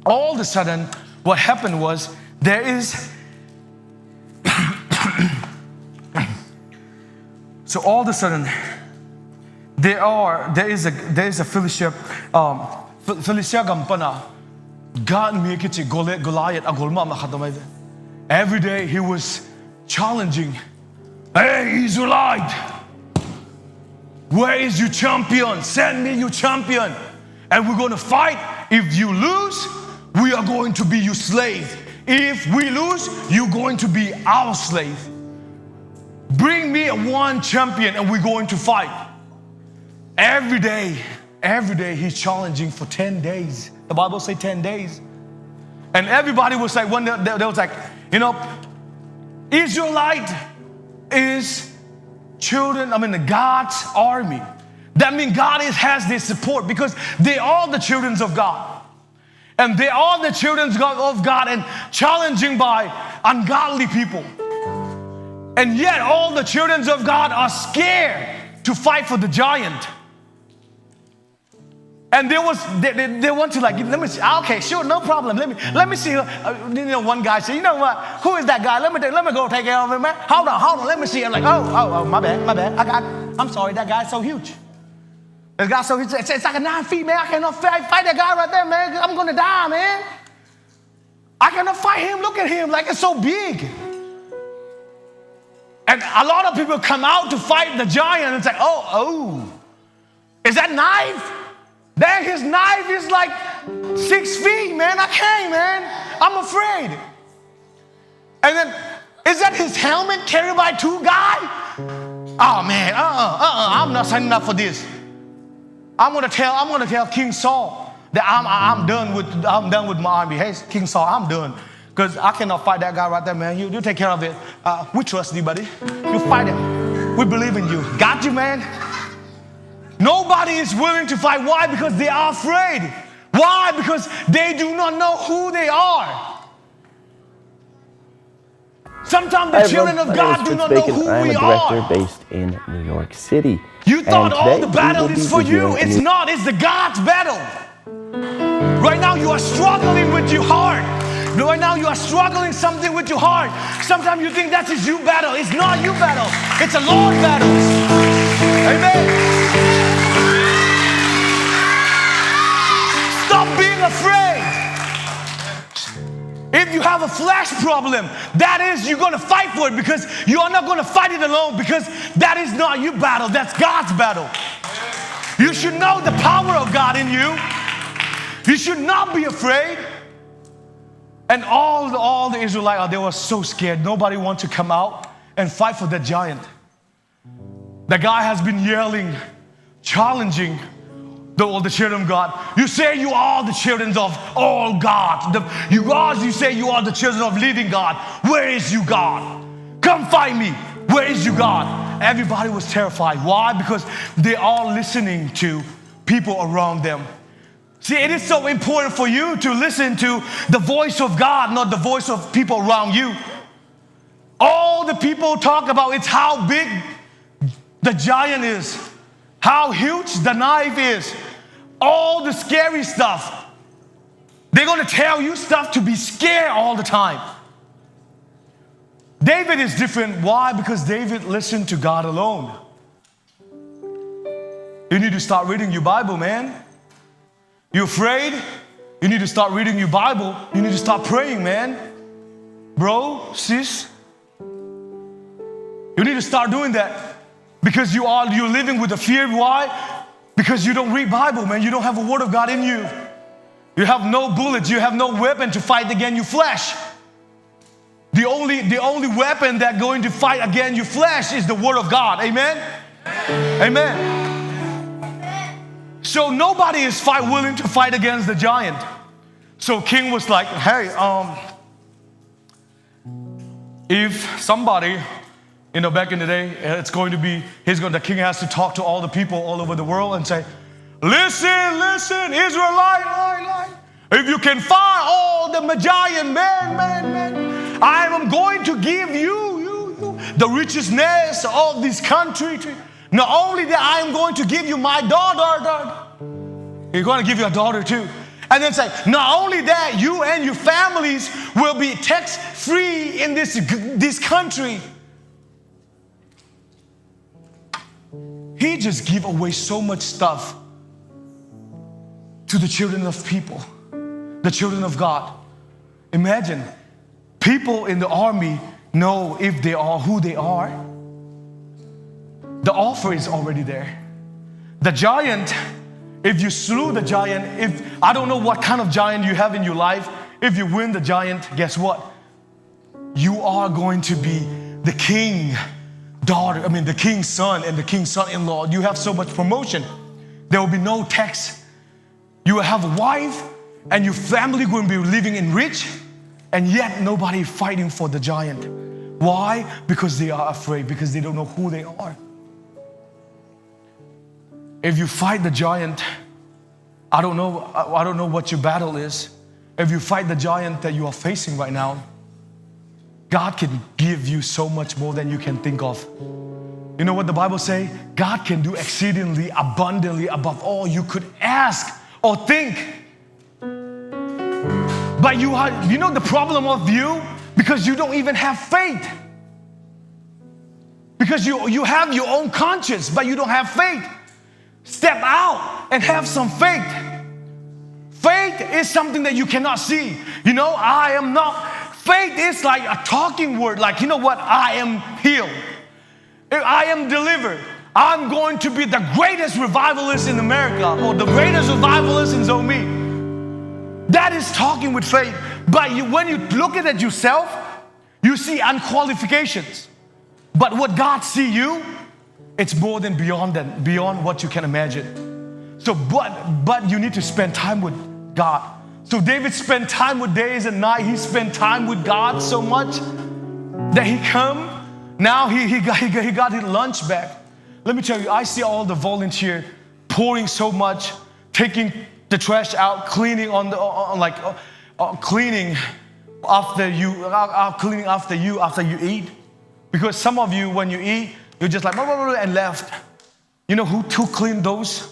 All of a sudden, what happened was, there is, so all of a sudden, there are, there is a, there is a Philistia, um, Phi- Philistia gam pana Gath mi kici Goliath, Goliath a gol mahmah khat om ai ve. Every day he was challenging, "Hey, Israelite, where is your champion? Send me your champion. And we're going to fight. If you lose, we are going to be your slave. If we lose, you're going to be our slave. Bring me one champion and we're going to fight." Every day, every day he's challenging for ten days. The Bible say ten days. And everybody was like, when they, they, they was like, you know, Israelite is children, I mean, God's army. That means God is, has their support because they are the children of God. And they are the children of God, of God and challenging by ungodly people. And yet all the children of God are scared to fight for the giant. And there was, they, they, they want to, like, "Let me see. Ah, okay, sure, no problem. Let me, let me see." Uh, you know, one guy said, "You know what? Who is that guy? Let me, let me go take care of him, man. Hold on, hold on. Let me see." I'm like, "Oh, oh, oh, my bad, my bad. I got, I'm sorry. That guy's so huge. That guy's so huge. It's, it's like a nine feet, man. I cannot fight, fight that guy right there, man. I'm gonna die, man. I cannot fight him. Look at him. Like, it's so big." And a lot of people come out to fight the giant. It's like, "Oh, oh." Is that knife? Then his knife is like six feet, man. I can't, man. I'm afraid. And then, is that his helmet carried by two guy? Oh man, uh-uh, uh-uh. I'm not signing up for this. I'm gonna tell, I'm gonna tell King Saul that I'm, I'm done with, I'm done with my army. "Hey, King Saul, I'm done. 'Cause I cannot fight that guy right there, man. You, you take care of it. Uh, we trust you, buddy. You fight him. We believe in you. Got you, man." Nobody is willing to fight. Why? Because they are afraid. Why? Because they do not know who they are. Sometimes the children of God do not know who we are. Hi everyone, my name is Fritz Baker. I'm a director based in New York City. You thought all the battle is for you. It's not. It's the God's battle. Right now you are struggling with your heart. Right now you are struggling something with your heart. Sometimes you think that is your battle. It's not your battle. It's a Lord battle. Amen. Stop being afraid. If you have a flesh problem, that is, you're gonna fight for it, because you are not gonna fight it alone, because that is not your battle, that's God's battle. You should know the power of God in you. You should not be afraid. And all the, all the Israelites, they were so scared. Nobody want to come out and fight for that giant. The guy has been yelling, challenging the, all the children of God. You say you are the children of all God. The, you, God, you say you are the children of living God. Where is you, God? Come find me. Where is you, God? Everybody was terrified. Why? Because they are listening to people around them. See, it is so important for you to listen to the voice of God, not the voice of people around you. All the people talk about it's how big the giant is, how huge the knife is, all the scary stuff. They're gonna tell you stuff to be scared all the time. David is different. Why? Because David listened to God alone. You need to start reading your Bible, man. You afraid? You need to start reading your Bible. You need to start praying, man. Bro, sis, you need to start doing that, because you are, you're living with the fear. Why? Because you don't read Bible, man. You don't have a word of God in you. You have no bullets. You have no weapon to fight against your flesh. The only, the only weapon that going to fight against your flesh is the word of God. Amen? Amen. So nobody is fight, willing to fight against the giant. So king was like, "Hey, um, if somebody, you know, back in the day, it's going to be, he's going, the king has to talk to all the people all over the world and say, 'Listen, listen, Israelite, lie, lie. If you can fight all the Magian, man, man, man, I am going to give you, you, you, the richness of this country. Not only that, I am going to give you my daughter, daughter.'" He's going to give you a daughter too. And then say, "Not only that, you and your families will be tax free in this, this country." He just give away so much stuff to the children of people, the children of God. Imagine, people in the army know if they are who they are. The offer is already there. The giant, if you slew the giant, if, I don't know what kind of giant you have in your life, if you win the giant, guess what? You are going to be the king daughter, I mean, the king's son and the king's son-in-law. You have so much promotion. There will be no tax. You will have a wife and your family going to be living in rich, and yet nobody fighting for the giant. Why? Because they are afraid, because they don't know who they are. If you fight the giant, I don't know, I, I don't know what your battle is. If you fight the giant that you are facing right now, God can give you so much more than you can think of. You know what the Bible say? God can do exceedingly abundantly above all you could ask or think. But you are, you know the problem of you? Because you don't even have faith. Because you, you have your own conscience, but you don't have faith. Step out and have some faith. Faith is something that you cannot see. You know, I am not, faith is like a talking word, like, you know what, I am healed. I am delivered. I'm going to be the greatest revivalist in America or the greatest revivalist in Zomi. That is talking with faith. But you, when you look at it yourself, you see unqualifications. But what God see you, it's more than beyond that, beyond what you can imagine. So, but, but you need to spend time with God. So David spent time with days and night. He spent time with God so much that he come. Now he, he, got, he, got, he got his lunch back. Let me tell you, I see all the volunteer. pouring so much, taking the trash out, cleaning on the, uh, uh, like, uh, uh, cleaning after you, uh, uh, cleaning after you, after you eat. Because some of you, when you eat, you're just like, "Blah, blah, blah," and left. You know who, who clean those?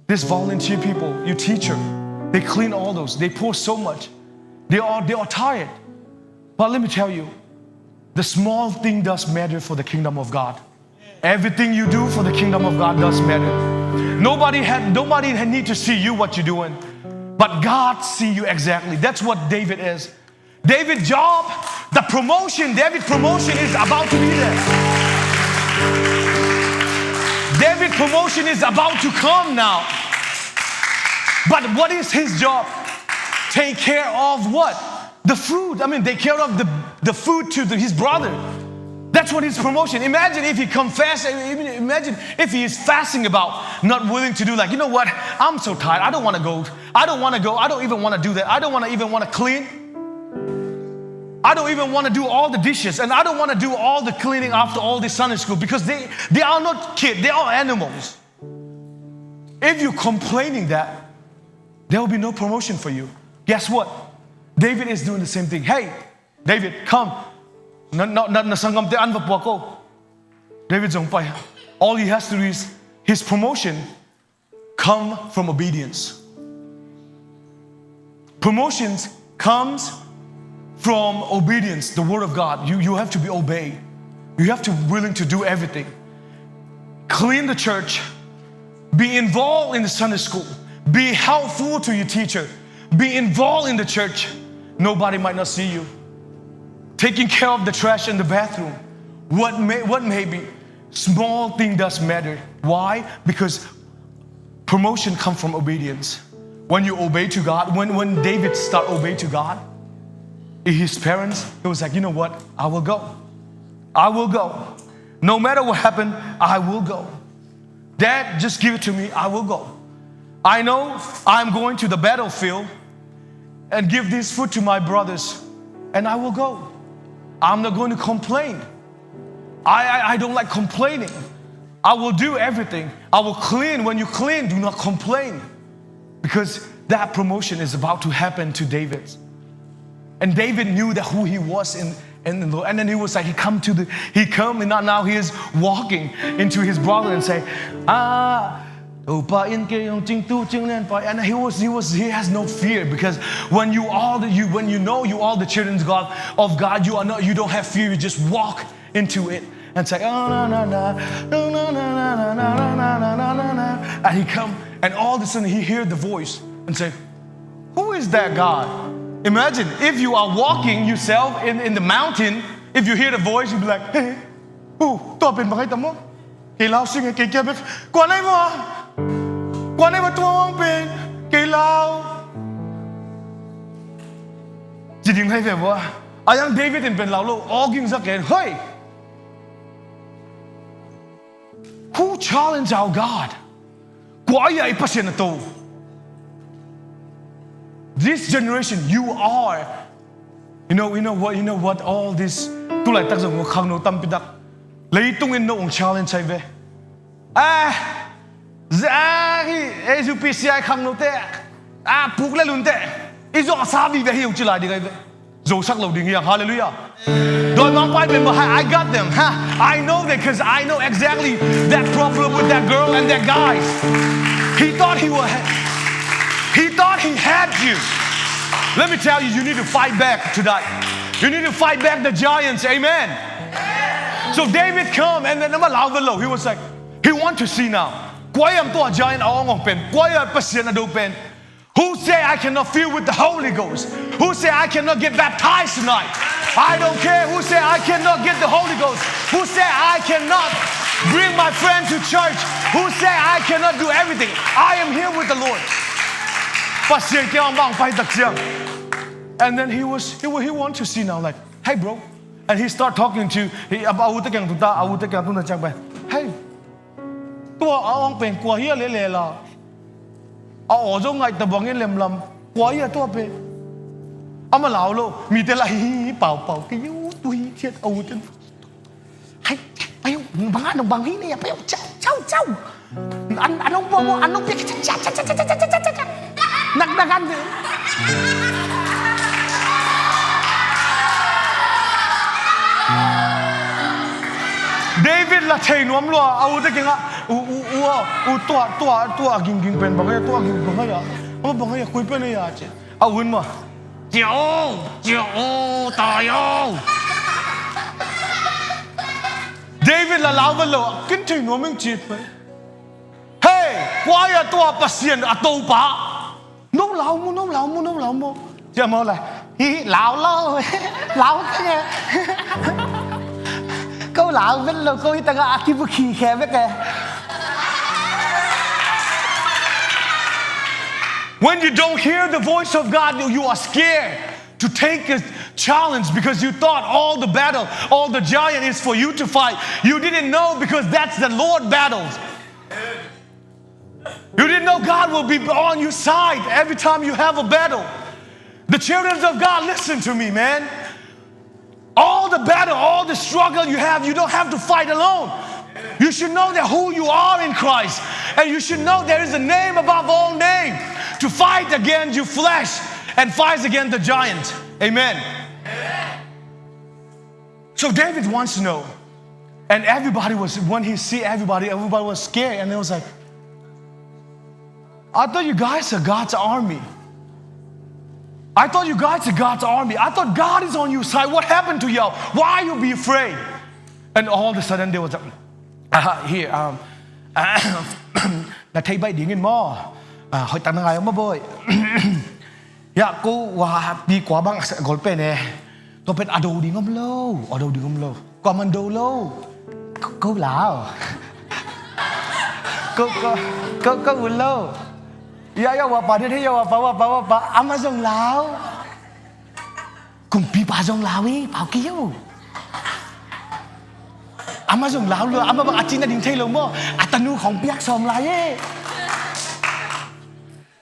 This volunteer people, your teacher. They clean all those. They pour so much. They are, they are tired. But let me tell you, the small thing does matter for the kingdom of God. Everything you do for the kingdom of God does matter. Nobody had, nobody had need to see you what you're doing, but God see you exactly. That's what David is. David job, the promotion, David promotion is about to be there. David promotion is about to come now. But what is his job? Take care of what? The food. I mean, take care of the, the food to the, his brother. That's what his promotion. Imagine if he confess, imagine if he is fasting about, not willing to do, like, "You know what? I'm so tired. I don't want to go. I don't want to go. I don't even want to do that. I don't want to even want to clean. I don't even want to do all the dishes, and I don't want to do all the cleaning after all this Sunday school," because they, they are not kids. They are animals. If you're complaining that, there will be no promotion for you. Guess what? David is doing the same thing. "Hey, David, come. Na, na, na, na sanggamte an va pua ko." David zong pai. All he has to do is his promotion come from obedience. Promotions comes from obedience, the word of God. You, you have to be obeyed. You have to willing to do everything. Clean the church. Be involved in the Sunday school. Be helpful to your teacher. Be involved in the church. Nobody might not see you. Taking care of the trash in the bathroom. What may, what may be. Small thing does matter. Why? Because promotion comes from obedience. When you obey to God, when, when David start obey to God, his parents, he was like, "You know what? I will go. I will go. No matter what happened, I will go. Dad, just give it to me. I will go. I know I'm going to the battlefield and give this food to my brothers, and I will go. I'm not going to complain. I, I, I don't like complaining. I will do everything. I will clean. When you clean, do not complain." Because that promotion is about to happen to David. And David knew that who he was in, in the Lord. And then he was like, he come to the, he come, and now, now he is walking into his brother and say, "Ah, Topa in kei hong cingtu cing lian pai." And he was, he was, he has no fear, because when you are the, you, when you know you are the children of God, of God, you are not, you don't have fear. You just walk into it and say, "Ah, na, na, na, na, na." And he come, and all of a sudden he hear the voice and say, "Who is that God?" Imagine if you are walking yourself in, in the mountain, if you hear the voice, you'll be like, "Hey, who? Tua pen bang ai tam mo? Kei lau sing, kei kia bek. Kua nai mo? Kua nai mo tua hong pen? Kei lau." Ci ding hai ve bua. A yang David in pen lau lo, aw ging zak en, "Hey! Who challenge our God? Kua ai ai Pasian a to? This generation, you are." You know, you know what, you know what, all this, tu laitak zong khangno tampi tak leitung in no ong challenge ai ve. Ah, za hi, A U P C I khangnote, ah, puk le lunte, i zawh sa vive hi ong ci lai ding ai ve. Zosak lo ding hi ang. Hallelujah. Dawimangpa in pen, "I got them. Ha? I know them, 'cause I know exactly that problem with that girl and that guy." He thought he was, he thought he had you. Let me tell you, you need to fight back tonight. You need to fight back the giants. Amen. So David come and then, he was like, he want to see now. Kua i am tua giant a ong ong pen? Kua i a Pasian a do pen? Who say I cannot fill with the Holy Ghost? Who say I cannot get baptized tonight? I don't care who say I cannot get the Holy Ghost. Who say I cannot bring my friend to church? Who say I cannot do everything? I am here with the Lord. Pasian kiang bang pai tak ciang. And then he was, he, wa- he want to see now, like, "Hey, bro." And he start talking to, he, a, a u te kiang tung ta, a u te kiang tung ta ciang pai. "Hey, tua a ong pen kua hi a le le la? A aw zong ngaih ta bangin lemlam. Kua hi a tua pen?" Ama lau lo, mite la hi hi pau pau. Kei u tu hi thiat a u ten. "Hai, pai u, bang a nong bang hi ne, pai u, ciau, ciau, ciau." An, an hong puak maw, an hong piak. Nak, nak, an. David la thei nuam lua, a u te kiangah, u, u, u, a, u tua, tua, tua, ging, ging pen bang a, tua, ging bang a, a bang a, kui pen a, ci. A u in maw, cia o, cia o, tai o. David la lau vet lo, kin thei nuam ing ci pen. Hei, kua a tua Pasian a Topa? No lau mu, no lau mu, no lau mu. Cia mau lai. Hi, lau lo. Lau ke. Ko lau vet lo, ko hi tanga a kibukhi khe vet ke. When you don't hear the voice of God, you, you are scared to take a challenge because you thought all the battle, all the giant is for you to fight. You didn't know because that's the Lord battles. You didn't know God will be on your side every time you have a battle. The children of God, listen to me, man. All the battle, all the struggle you have, you don't have to fight alone. You should know that who you are in Christ. And you should know there is a name above all name to fight against your flesh and fight against the giant. Amen. So David wants to know. And everybody was, when he see everybody, everybody was scared. And it was like, "I thought you guys are God's army. I thought you guys are God's army. I thought God is on your side. What happened to y'all? Why you be afraid?" And all of a sudden there was a, "Ah, here, um, na thei bai ding in maw? Ah, hoih tak na ngai maw, boy?" Ya, ko wa pi kua bang a gol pen e. Tua pen a do ding om lo, a do ding om lo. Kua man do lo. Ko, ko lau. Ko, ko, ko, ko u lo. Ya, ya, wa pa de, ya, wa pa, wa pa, wa pa. Ama zong lau. Kumpipa zong lau i, pau ki yo. Ama zong lau lo, ama bang a cina ding thei lo maw. A tanu khong piak sawm lai e.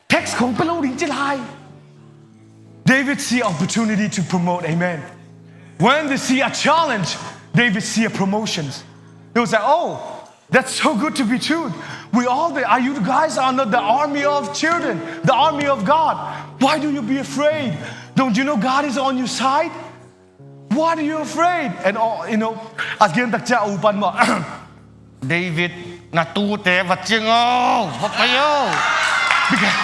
Text khong pe lo ding ci lai. David see opportunity to promote. Amen. When they see a challenge, David see a promotion. He was like, "Oh, that's so good to be true. We all, the, are you guys are not the army of children, the army of God? Why do you be afraid? Don't you know God is on your side? What are you afraid?" And all, you know, a gen tak ciang a u pan maw, "David, na tute va ciang o, va pai o." Because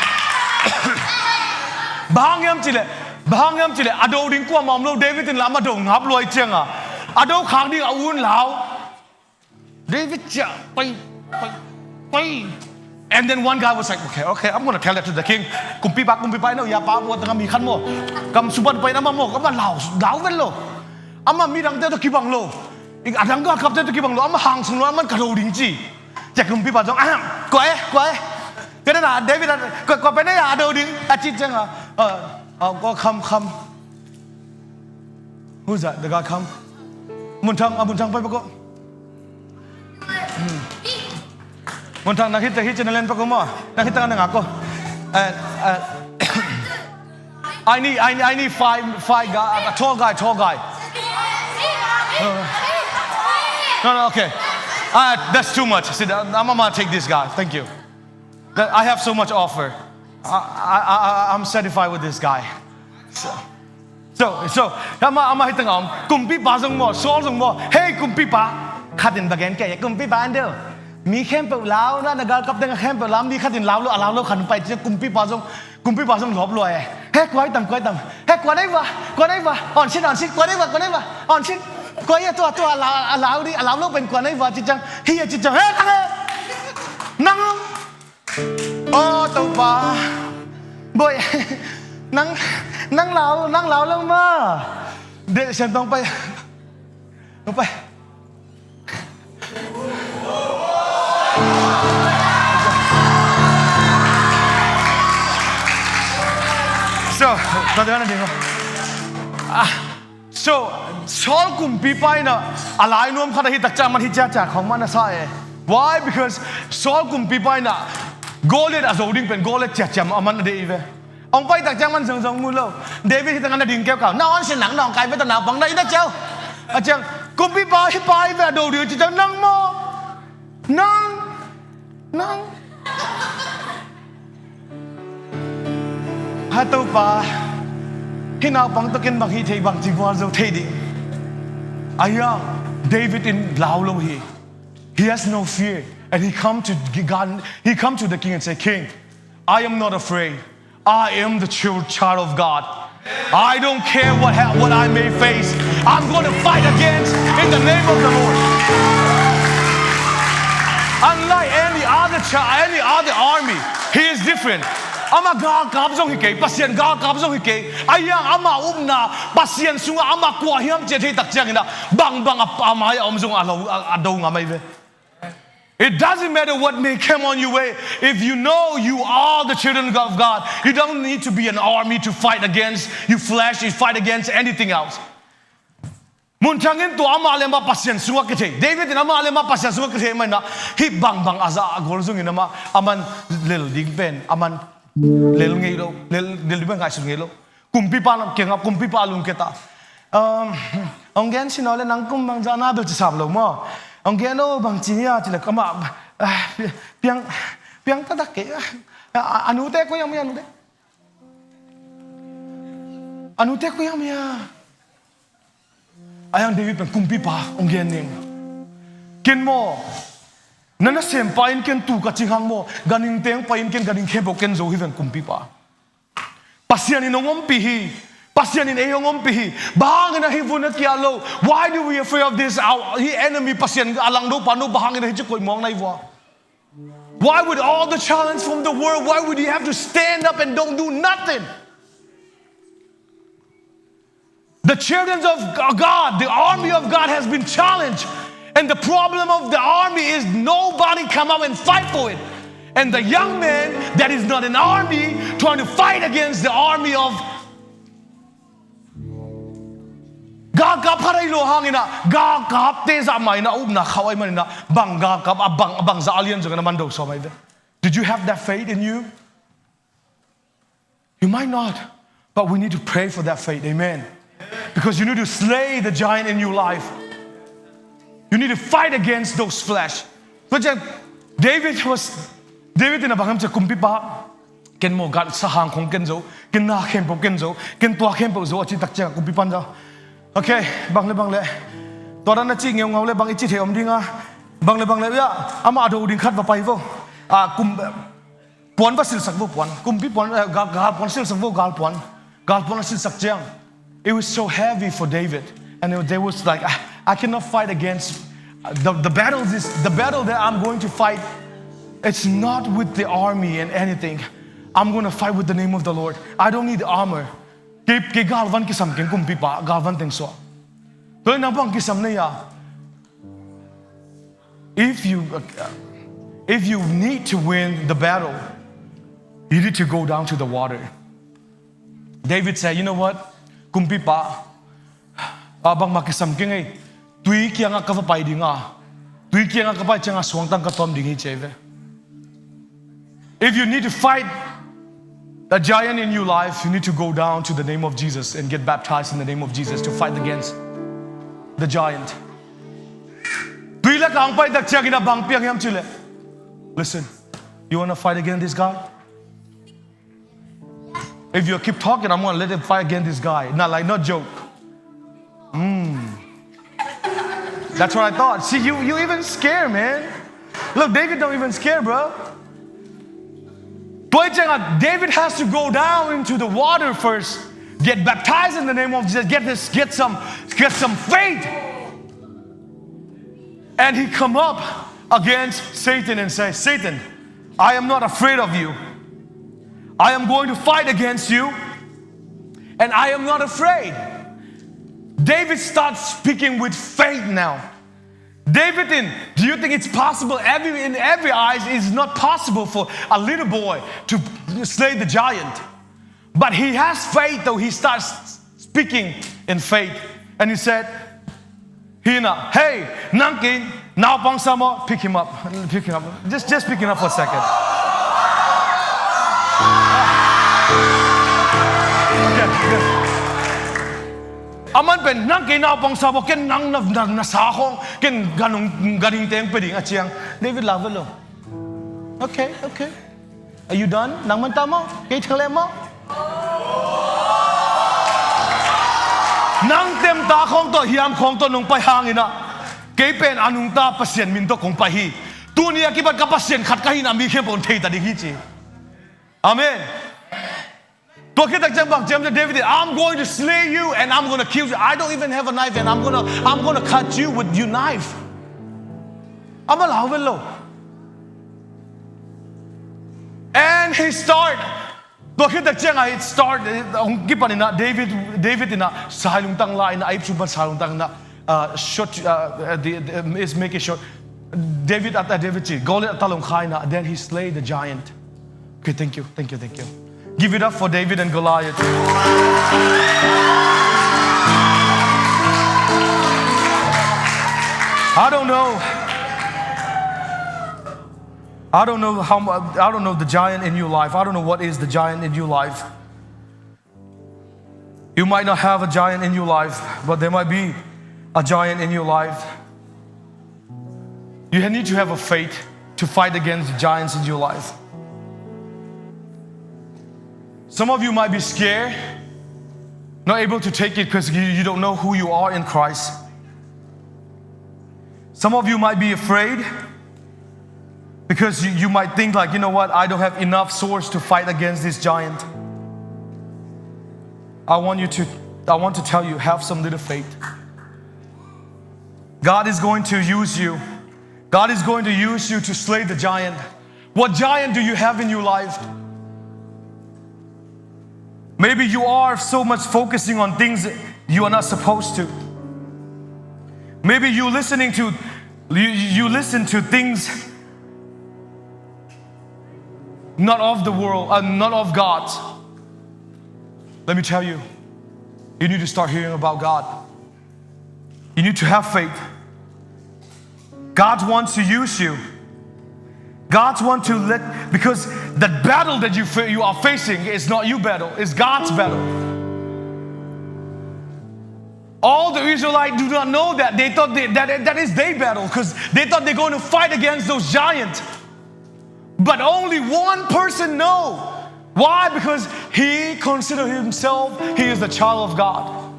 bang hiam cih leh, bang hiam cih leh, a do ding kuamah om lo, David in lam a do ngap lua i ciang a, a do khak ding a u in lau. David ciah, pai, pai, pai. And then one guy was like, "Okay, okay, I'm gonna tell that to the king." Kumpipa, kumpipa, ina ya pa, buat tengah mi khan maw. Kam suban pai nama maw, kam lau, lau ven lo. Ama midangte tawh kibang lo. A dang galkapte tawh kibang lo, ama hang sung lo, aman ka do ding ci. Ciah kumpipa zong, "Ah, kua e, kua e." Kena na, David, "Kua, kua pen e a do ding?" a ci ciang a. "Ah, ah, kua kham, kham." Who's that? The guy come. Munthang, a Munthang pai pako. Munthang, nang hita, hita na len pako mo. Nang hita na ngako. And, uh, I need, I need, I need five, five guy, a tall guy, tall guy. No, no, okay. Uh, that's too much. Sit down. I'm gonna take this guy. Thank you. That I have so much offer. I, I, I, I'm satisfied with this guy. So, so, so, ama, ama hi tengah om. Kumpipa zong maw, Saul zong maw. "Hey, kumpipa." Khat in va gen kei, kumpipa an deuh. Mi khempeuh lau, na, na galkap tengah khempeuh lau, mi khat in lau lo, a lau lo khan pai ciang kumpipa zong, kumpipa zong lawp lua e. "Hey, kua i tam, kua i tam. Hey, kua nei va, kua nei va. On sin, on sin, kua nei va, kua nei va. On sin. Kua i a tua, tua, a lau, a lau di, a lau lo pen kua nei va," ci ciang. "Hi a," ci ciang. "Hey, nang e. Nang." "Aw, Topa. Boy, nang, nang lau, nang lau lo ma." De, sian tong pai. Tong pai. So, ta dana ding. Ah. So, Saul kumpipa in a, a lai nuam khat ahi tak ciang man hi ciacia khong man a sa e. Why? Because Saul kumpipa in a Goliath a zo ding pen Goliath ciacia a man a deih ve. Hong pai tak ciang man zongzong mu lo. David hi tangah na ding keukau. Na on sin nang nong kai ve ta naupang na i na ciau. A ciang, kumpipa hi pai ve a do ding ci ciang nang maw. Nang. Nang. Ha Topa, hih naupang tawh ken bang hih thei, bang ci bual zo thei ding. A hiang, David in lau lo hi. He has no fear. And he come to God, he come to the king and say, "King, I am not afraid. I am the child, child of God. I don't care what ha-, what I may face. I'm going to fight against in the name of the Lord." Unlike any other child, any other army, he is different. Amah galkap zong hi kei, Pasian galkap zong hi kei. A hiang amah upna, Pasian sungah amah kua hiam cih a theih tak ciangin ah, bangbang a, a mai a om zong a lo, a, a do ngam ahi ve. It doesn't matter what may come on your way. If you know you are the children of God, you don't need to be an army to fight against your flesh, you fight against anything else. Mun thangin tua amah le amah Pasian sungah kithei. David in amah le amah Pasian sungah kithei mah in ah, hih bangbang a za a gol zongin amah, aman lel ding pen, aman lel ngei lo, lel, lel ding pen ngaihsun ngei lo. Kumpipa lam kiangah, kumpipa lungkia ta. Um, hong gen sin aw le nang kum bang zah na bel ci sam lo maw. Hong gen aw bang ci nia ci le amah, ah, piang, piang taktak kei. Ah, a, a nute koi hiam, a nute. A nute koi hiam hia. A hiang David pen kumpipa hong gen ning. Ken maw, na nasempa in ken tu ka cing hang maw, ganhing teng pai in ken ganhing khempeuh ken zo hi ven kumpipa. Pasian in hong ompih hi. Pasian in ei hong ompih hi. Bang hangin a hih vun a kia lo. Why do we afraid of this? Our, hih enemy Pasian a langdopa no bang hangin a hih ci koih muang na hi vua. Why would all the challenge from the world, why would you have to stand up and don't do nothing? The children of God, the army of God has been challenged. And the problem of the army is nobody come out and fight for it. And the young man that is not an army trying to fight against the army of Galkap pha rei lo hangin ah, galkapte zah mah in ah upna khauh ahih manin ah, bang galkap a bang, a bangzah a lian zongin a man do sawm ahi ve. Did you have that faith in you? You might not, but we need to pray for that faith. Amen. Because you need to slay the giant in your life. You need to fight against those flesh. Tua ciang David was, David in a bang hiam cih kumpipa, ken maw gan sahang khong ken zo, ken na khempeuh ken zo, ken tua khempeuh zo a cih tak ciang kumpipa in za. Okay, bang le bang le. Tua dan a cih ngeungau le bang i cih thei om ding a. Bang le bang le, ya, amah a do ding khat va pai vo. A, kum, puan va silsak vo, puan. Kumpi puan, eh, gal, gal puan silsak vo, gal puan. Gal puan a silsak ciang. It was so heavy for David. And it, they was like, "I, I cannot fight against, uh, the, the battle, this, the battle that I'm going to fight. It's not with the army and anything. I'm gonna fight with the name of the Lord. I don't need armor." Kei, kei galvan kisam keng kumpipa, galvan teng suah. Tua in nang bang kisam na hia. If you, uh, if you need to win the battle, you need to go down to the water. David said, "You know what? Kumpipa, ah, bangmah kisam keng ei. Tui kiangah ka va pai ding a. Tui kiangah ka pai ciangah suangtang ka tawm ding hi," ci ahi ve. If you need to fight a giant in your life, you need to go down to the name of Jesus and get baptized in the name of Jesus to fight against the giant. Tui lakah hong pai tak ciangin a bang piang hiam cih leh. Listen, you wanna fight against this guy? If you keep talking, I'm gonna let him fight against this guy. Not like, not joke. Mm. That's what I thought. See, you, you even scared, man. Look, David don't even scare, bro. Tua ciangah, David has to go down into the water first, get baptized in the name of Jesus, get this, get some, get some faith. And he come up against Satan and say, "Satan, I am not afraid of you. I am going to fight against you, and I am not afraid." David starts speaking with faith now. David in, do you think it's possible? Every, in every eyes, it's not possible for a little boy to slay the giant. But he has faith, though. He starts speaking in faith. And he said, "Hina, hey, nang ken naupang sa maw, pick him up. Pick him up. Just, just pick him up for a second." Okay, okay. Aman pen, "Nang ken naupang sa maw, ken nang na, na, na sa khong, ken ganhing, ganhing teng pia ding," a ciang. David lau vet lo. Okay, okay. Are you done? Nang man ta maw? Kei thang leh maw? Nang temta khawng tawh, hiam khawng tawh nong pai hangin ah, kei pen a nungta Pasian min tawh kong pai hi. Tuni a kipat ka Pasian khat ka hihna mi khempeuh in thei ta ding hi ci. Amen. Tua khit tak ciang bang ci hiam cih leh David in, "I'm going to slay you and I'm going to kill you. I don't even have a knife and I'm gonna, I'm gonna cut you with your knife." Amah lau vet lo. And he start. Tua khit tak ciang ah, it start, eh, hong kipan in ah, David, David in ah, sai lungtang la in ah, a ipsum pan sai lungtang in ah, uh, short, uh, uh, the, the, is make it short. David at, uh, David ci, Goliath a ta lawng kha in ah, then he slay the giant. Okay, thank you, thank you, thank you. Give it up for David and Goliath. I don't know. I don't know how mu-, I don't know the giant in your life. I don't know what is the giant in your life. You might not have a giant in your life, but there might be a giant in your life. You need to have a faith to fight against the giants in your life. Some of you might be scared, not able to take it because you, you don't know who you are in Christ. Some of you might be afraid because you, you might think like, "You know what? I don't have enough swords to fight against this giant." I want you to, I want to tell you, have some little faith. God is going to use you. God is going to use you to slay the giant. What giant do you have in your life? Maybe you are so much focusing on things you are not supposed to. Maybe you listening to, you, you listen to things not of the world, uh, not of God. Let me tell you, you need to start hearing about God. You need to have faith. God wants to use you. God wants to let, because that battle that you fa-, you are facing is not your battle, it's God's battle. All the Israelites do not know that. They thought they, that, that is their battle, 'cause they thought they're going to fight against those giants. But only one person know. Why? Because he considered himself, he is the child of God.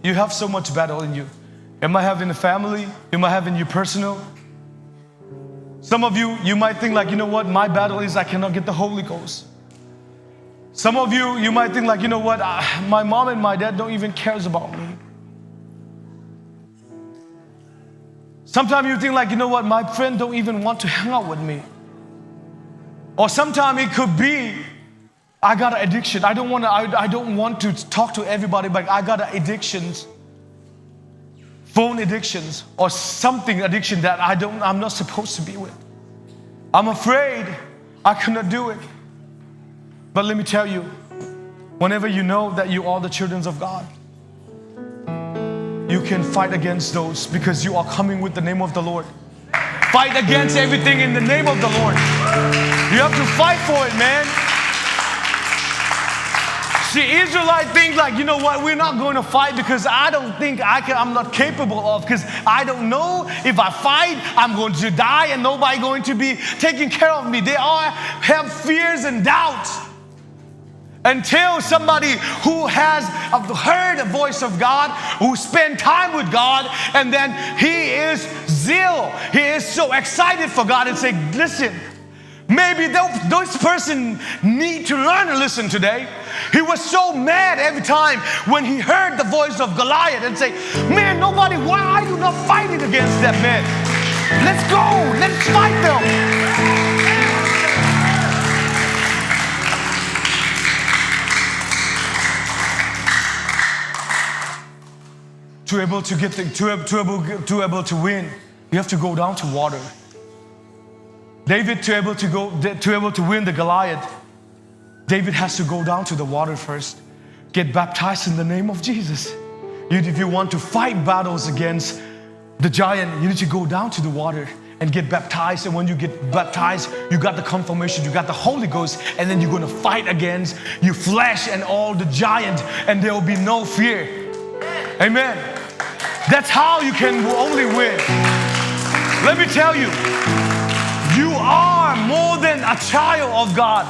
You have so much battle in you. You might have in the family, you might have in your personal. Some of you, you might think like, "You know what? My battle is I cannot get the Holy Ghost." Some of you, you might think like, "You know what? I, my mom and my dad don't even cares about me." Sometimes you think like, "You know what? My friend don't even want to hang out with me." Or sometimes it could be, "I got an addiction. I don't wanna, I, I don't want to talk to everybody, but I got an addiction, phone addictions or something addiction that I don't, I'm not supposed to be with. I'm afraid I cannot do it." But let me tell you, whenever you know that you are the children of God, you can fight against those because you are coming with the name of the Lord. Fight against everything in the name of the Lord. You have to fight for it, man. See, Israelite think like, "You know what? We're not going to fight because I don't think I can, I'm not capable of, because I don't know if I fight, I'm going to die and nobody going to be taking care of me." They all have fears and doubts. Until somebody who has heard the voice of God, who spend time with God, and then he is zeal, he is so excited for God and say, "Listen, maybe tho-, this person need to learn a lesson today." He was so mad every time when he heard the voice of Goliath and say, "Man, nobody, why are you not fighting against that man? Let's go, let's fight them." To able to get the, to, ab-, to able, to able to win, you have to go down to water. David, to able to go, to able to win the Goliath, David has to go down to the water first, get baptized in the name of Jesus. You, if you want to fight battles against the giant, you need to go down to the water and get baptized. And when you get baptized, you got the confirmation, you got the Holy Ghost, and then you're gonna fight against your flesh and all the giant, and there will be no fear. Amen. That's how you can only win. Let me tell you, you are more than a child of God.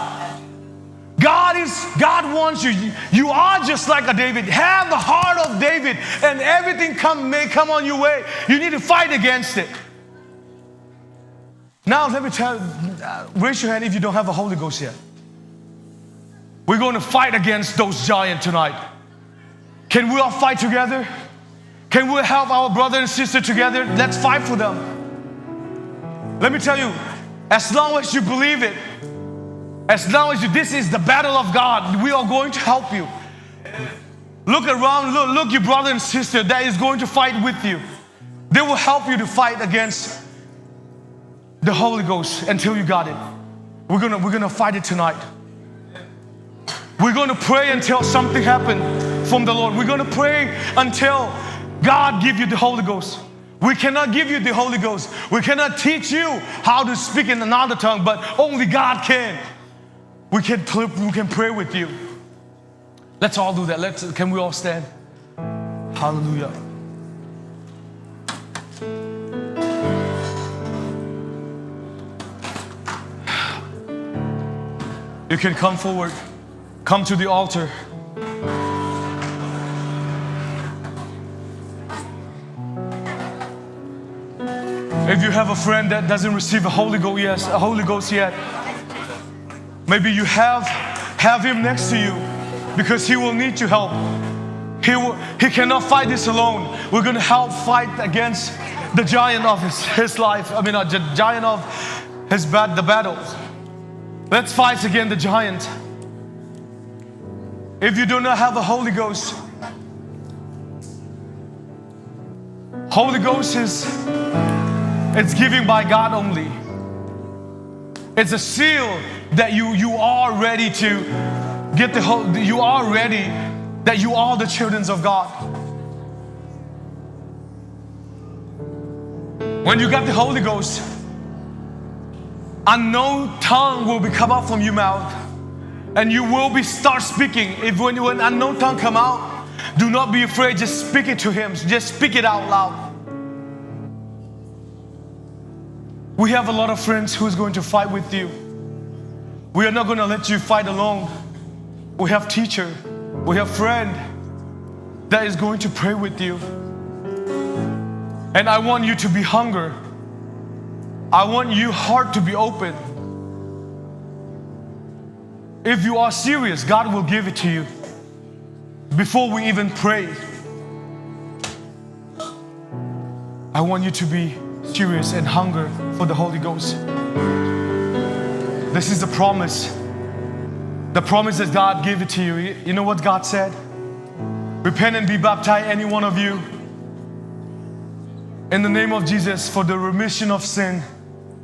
God is, God wants you. You are just like a David. Have the heart of David, and everything come, may come on your way. You need to fight against it. Now, let me tell, uh, raise your hand if you don't have a Holy Ghost yet. We're going to fight against those giants tonight. Can we all fight together? Can we help our brother and sister together? Let's fight for them. Let me tell you, as long as you believe it, as long as you, this is the battle of God, we are going to help you. Look around, look, look your brother and sister that is going to fight with you. They will help you to fight against the Holy Ghost until you got it. We're gonna, we're gonna fight it tonight. We're gonna pray until something happen from the Lord. We're gonna pray until God give you the Holy Ghost. We cannot give you the Holy Ghost. We cannot teach you how to speak in another tongue, but only God can. We can pl-, we can pray with you. Let's all do that. Let's, can we all stand? Hallelujah. You can come forward. Come to the altar. If you have a friend that doesn't receive a Holy Ghost, yes, a Holy Ghost yet, maybe you have, have him next to you, because he will need your help. He will, he cannot fight this alone. We're gonna help fight against the giant of his, his life. I mean, uh, the giant of his bat-, the battle. Let's fight against the giant. If you do not have a Holy Ghost, Holy Ghost is, it's given by God only. It's a seal that you, you are ready to get the Hol-, you are ready, that you are the children of God. When you got the Holy Ghost, unknown tongue will be come out from your mouth, and you will be start speaking. If when, when unknown tongue come out, do not be afraid. Just speak it to him. Just speak it out loud. We have a lot of friends who is going to fight with you. We are not gonna let you fight alone. We have teacher. We have friend that is going to pray with you. And I want you to be hunger. I want your heart to be open. If you are serious, God will give it to you. Before we even pray, I want you to be serious and hunger for the Holy Ghost. This is the promise. The promise that God gave it to you. You know what God said? "Repent and be baptized, any one of you, in the name of Jesus for the remission of sin,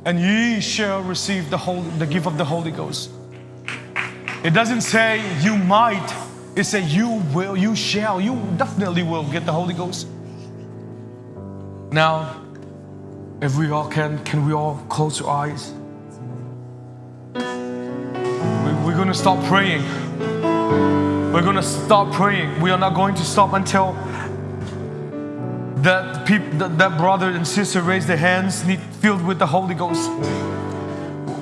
and ye shall receive the Holy, the gift of the Holy Ghost." It doesn't say you might. It says you will, you shall, you definitely will get the Holy Ghost. Now, if we all can, can we all close our eyes? We, we're gonna stop praying. We're gonna stop praying. We are not going to stop until that peop-, that, that brother and sister raise their hands, need filled with the Holy Ghost.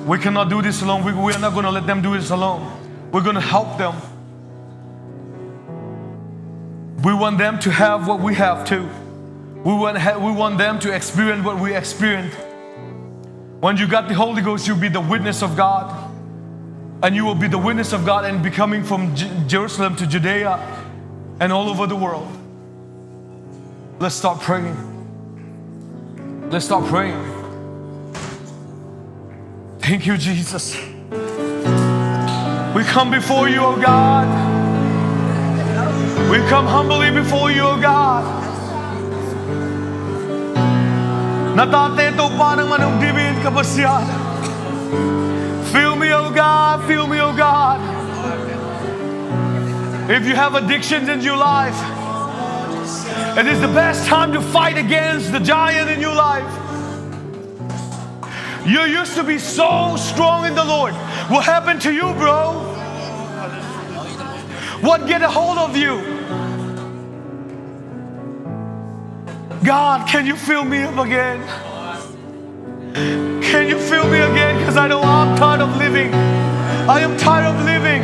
We cannot do this alone. We, we are not gonna let them do this alone. We're gonna help them. We want them to have what we have too. We want ha-, we want them to experience what we experience. When you got the Holy Ghost, you'll be the witness of God. And you will be the witness of God and be coming from J-, Jerusalem to Judea and all over the world. Let's start praying. Let's start praying. Thank you, Jesus. We come before you, oh God. We come humbly before you, oh God. Na tate Topa nangman hong dim in, ka Pasian. Fill me, oh God, fill me, oh God. If you have addictions in your life, it is the best time to fight against the giant in your life. You used to be so strong in the Lord. What happened to you, bro? What get a hold of you? God, can you fill me up again? Can you fill me again? I know I'm tired of living. I am tired of living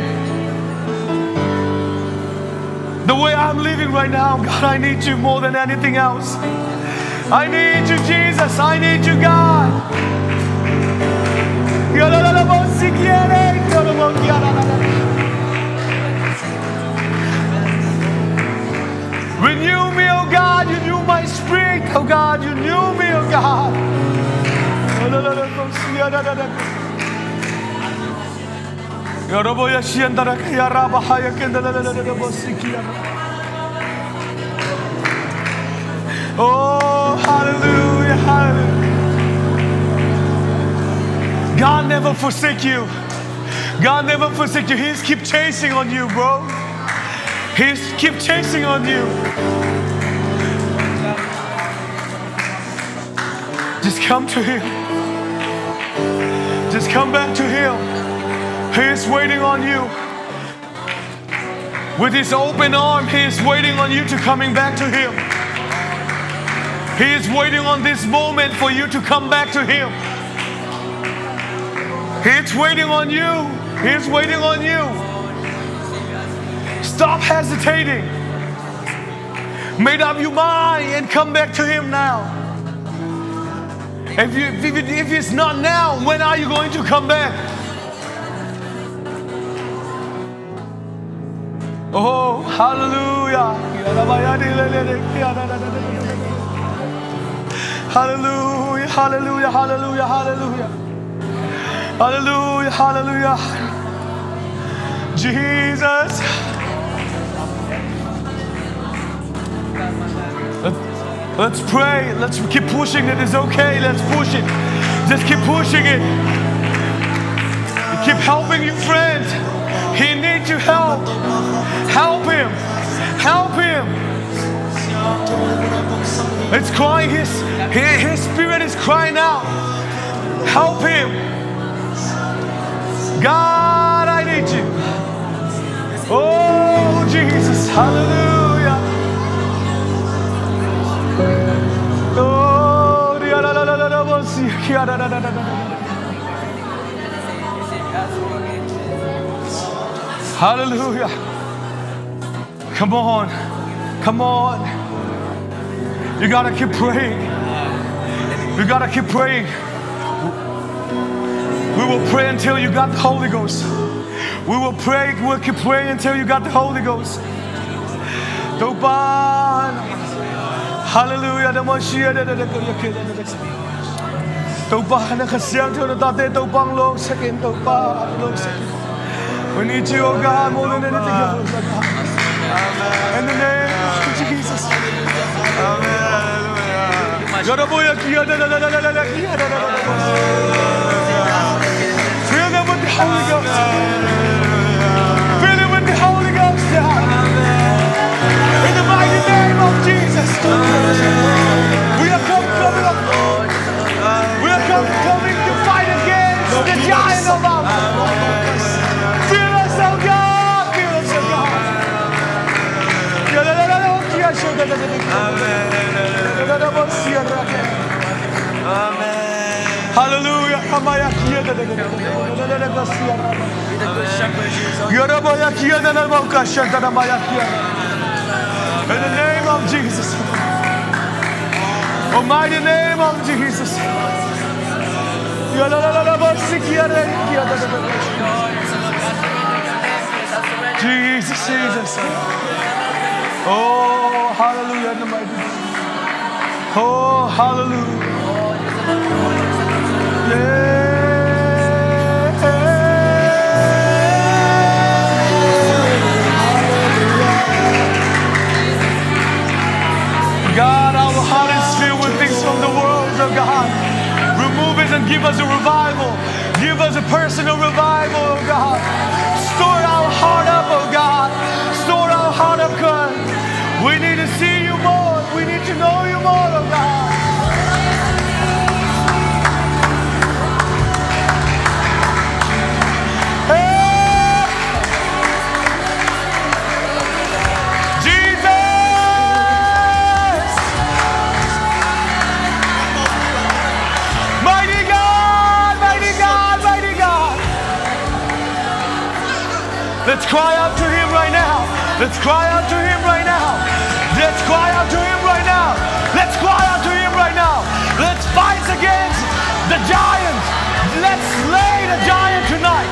the way I'm living right now. God, I need you more than anything else. I need you, Jesus. I need you, God. Renew me, oh God. You knew my spirit, oh God. You knew me, oh God. Oh, hallelujah, hallelujah. God never forsake you. God never forsake you. He's keep chasing on you, bro. He's keep chasing on you. Just come to him. Just come back to him. He is waiting on you. With his open arm, he is waiting on you to coming back to him. He is waiting on this moment for you to come back to him. He is waiting on you. He is waiting on you. Stop hesitating. Made up your mind and come back to him now. If you, if, if it's not now, when are you going to come back? Oh, hallelujah. Hallelujah, hallelujah, hallelujah, hallelujah. Hallelujah, hallelujah. Jesus. Let's pray. Let's keep pushing it. It's okay. Let's push it. Just keep pushing it. Keep helping your friend. He needs your help. Help him. Help him. It's crying. His, his spirit is crying out. Help him. God, I need you. Oh, Jesus. Hallelujah. Oh, hallelujah. Come on. Come on. You gotta keep praying. You gotta keep praying. We will pray until you got the Holy Ghost. We will pray, we'll keep praying until you got the Holy Ghost. Topa. Hallelujah. Topa, na Kha Siangtho na tate Topa hong lawngsak in, Topa hong lawngsak in. We need you, oh God, more than anything else, oh God. In the name of Jesus. Fill them with the Holy Ghost. Fill them with the Holy Ghost, God. In the mighty name of Jesus. We are come, coming up. We are come, coming to fight against the giant of us. Fill us, oh God. Fill us, oh God. Hallelujah. In the name of Jesus. Almighty name of Jesus. Jesus, Jesus. Oh, hallelujah. In the mighty name. Oh, hallelujah. Yeah. God, our heart is filled with things from the world, oh God. Remove it and give us a revival. Give us a personal revival, oh God. Store our heart up, oh God. Store our heart up, God. We need to see you more. We need to know you more, oh God. Hey! Jesus! Mighty God, mighty God, Cry out to him right now. Let's cry out to him right now. Let's cry out to him right now. Let's cry out to him right now. Let's fight against the giants. Let's slay the giant tonight.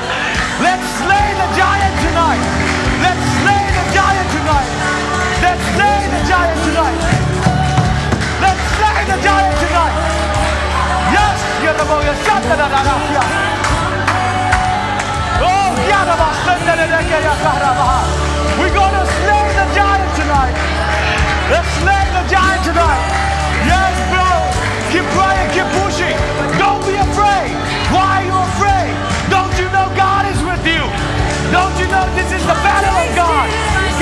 Let's slay the giant tonight. Let's slay the giant tonight. Let's slay the giant tonight. Let's slay the giant tonight. Yes, you're the boy. Oh, we're gonna slay the giant tonight. Let's slay the giant tonight. Yes, bro. Keep praying, keep pushing. Don't be afraid. Why are you afraid? Don't you know God is with you? Don't you know this is the battle of God?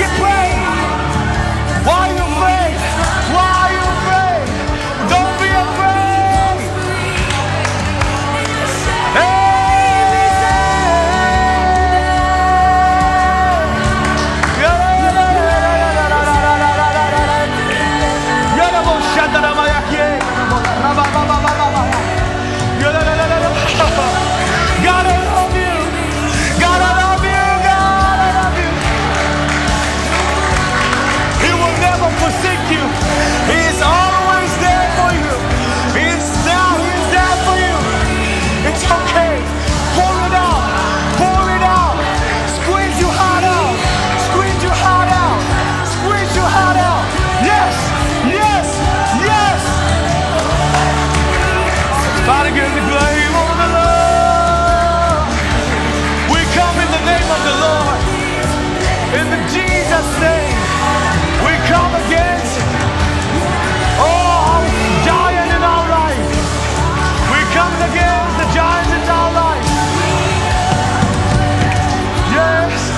Keep praying. Why are you afraid? Why are you afraid? Don't be afraid. Hey! God, I love you. God, I love you. God, I love you. He will never forsake you. He is always there for you. He is there. He is there for you. It's okay. Pour it out. Pour it out. Squeeze your heart out. Squeeze your heart out. Squeeze your heart out. Yes. Yes. Yes. Father, give the glory over the Lord. We come in the name of the Lord. In the Jesus' name, we come against all giant in our life. We come against the giants in our life. Yes.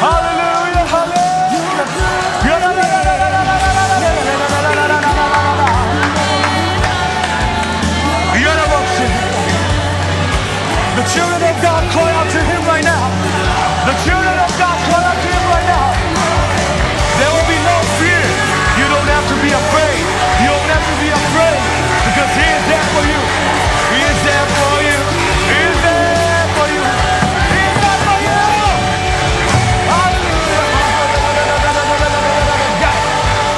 Hallelujah, hallelujah. The children of God cry out to him right now. The children of God cry out to him right now. There will be no fear. You don't have to be afraid. You don't have to be afraid because he is there for you. He is there for you. He is there for you. He is there for you. Hallelujah.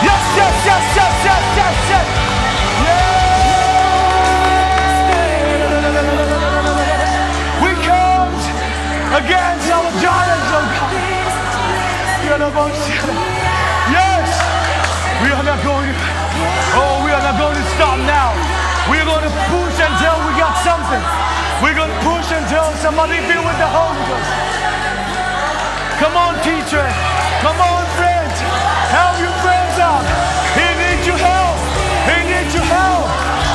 Yes, yes, yes, yes, yes, yes, yes. Yes. We come against our giants, oh God. Yes. We are not going to, oh, we are not going to stop now. We are going to push until we got something. We're going to push until somebody filled with the Holy Ghost. Come on, teacher. Come on, friends. Help your friends out. He needs your help. He needs your help.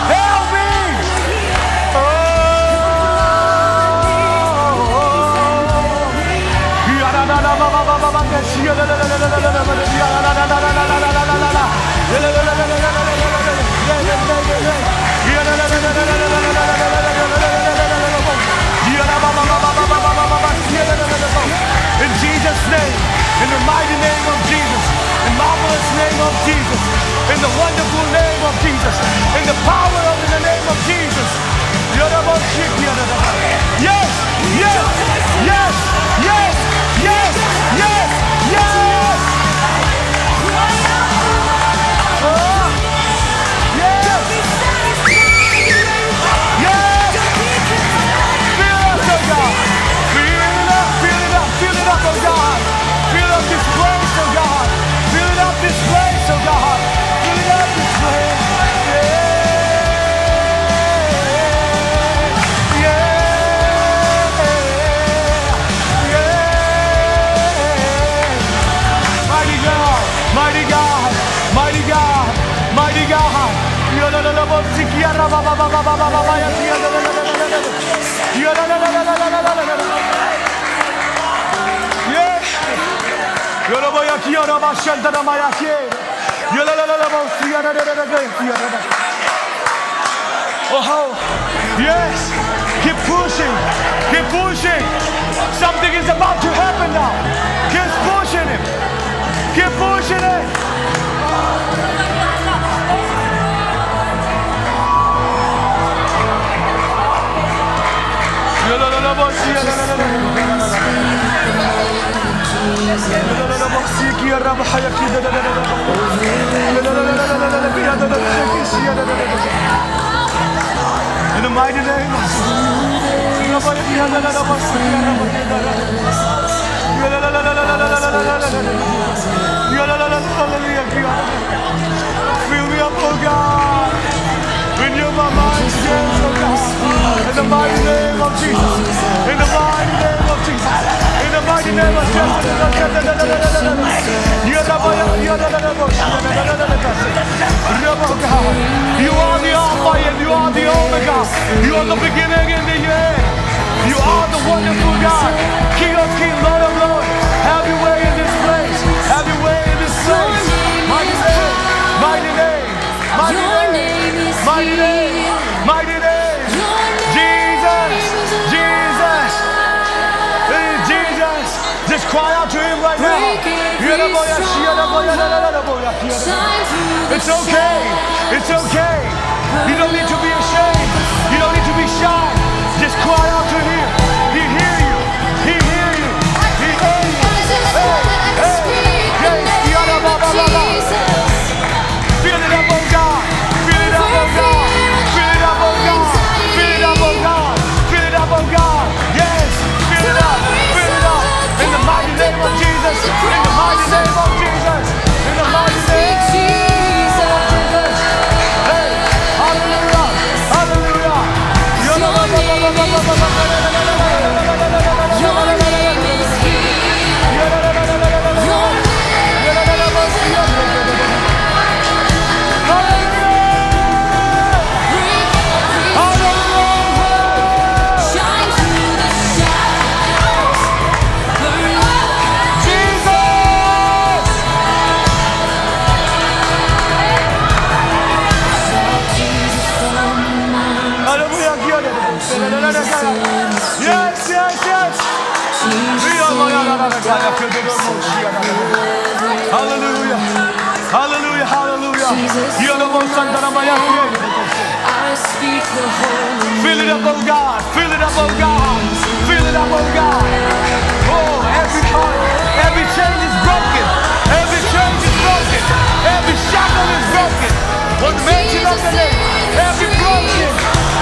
Help me. Oh. In Jesus' name, in the mighty name of Jesus, in marvelous name of Jesus, in the wonderful name of Jesus, in the power of, in the name of Jesus. Yes, yes, yes, yes, yes, yes, yes. Oh, yes. Yes. Fill us, oh God. Fill it up, fill it up, fill it up, oh God. Fill up this place, oh God. Fill it up this place, oh God. Fill it up this place. Yeah. Yeah. Yeah. Oh, yes. Keep pushing. Keep pushing. Something is about to happen now. Keep pushing it. Keep pushing it. In the mighty name of Jesus. Fill me up, oh God. Renew my mind, yes, oh God. In the mighty name of Jesus. In the mighty name of Jesus. In the mighty name of Jesus. You are the Alpha and you are the Omega. You are the beginning and the end. You are the wonderful God, King of kings, Lord of lords. Have your way in this place. Have your way in this place. Mighty name, mighty name, mighty name, mighty name, mighty name. Jesus, Jesus, Jesus. Just cry out to him right now. It's okay. It's okay. You don't need to be ashamed. You don't need to be shy. Just cry out to him. He hear you. He hear you. He hear you. Hey, hey. Yes. Fill it up, oh God. Fill it up, oh God. Fill it up, oh God. Fill it up, oh God. Fill it up, oh God. Yes. Fill it up. Fill it up. In the mighty name of Jesus. In the mighty name of Jesus. In the mighty name of Jesus. Hey, hallelujah. Hallelujah. Hallelujah. Yes, yes, yes. Hallelujah. Hallelujah, hallelujah. Fill it up, oh God. Fill it up, oh God. Fill it up, oh God. Oh, every heart, every chain is broken. Every chain is broken. Every shackle is broken. At the mention of the name, every broken,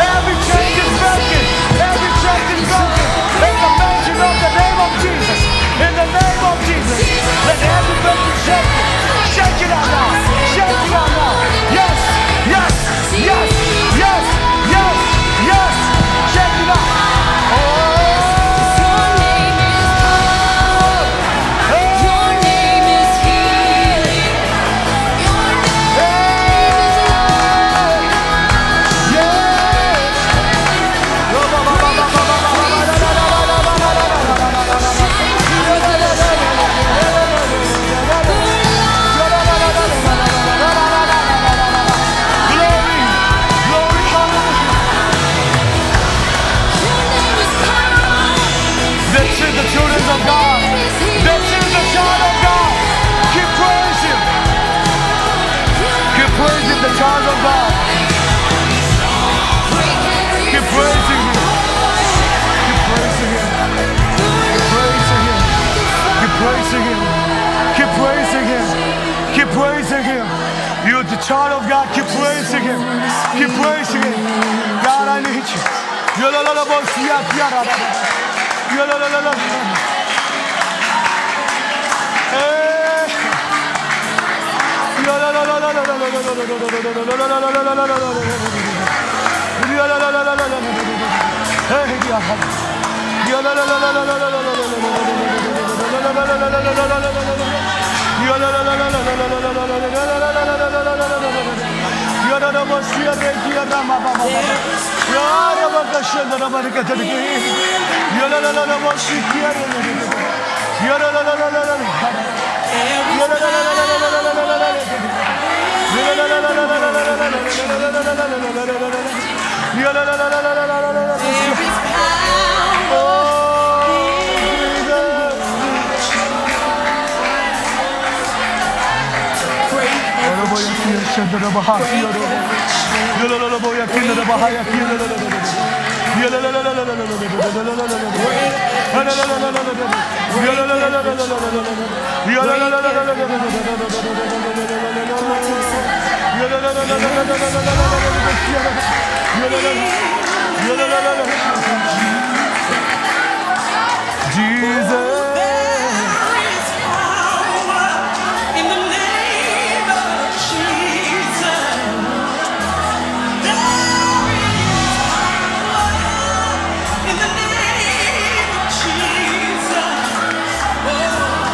every chain is broken. Every chain is broken. At the mention of the name of Jesus. In the name of Jesus. Let every person shake it. Shake it out now. Shake it out now. Yes, yes, yes, yes, yes, yes. Shake it out. Oh. This is the children of God. This is the child of God. Keep praising. Keep praising the child of God. Keep praising him. Keep praising him. Keep praising him. Keep praising him. Keep praising him. Keep praising him. You, the child of God, keep praising him. Keep praising him. God, I need you. Yo, la, la, la, bo, si, ya, ya, la, la, la. Yo, la, la, la, la. Hey. Yo, la, la, la, la. Yo, la, la, la, la. Hey, ya. Yo, la, la, la, la. Jesus. There is power in the name of Jesus. There is power in the name of Jesus. Oh,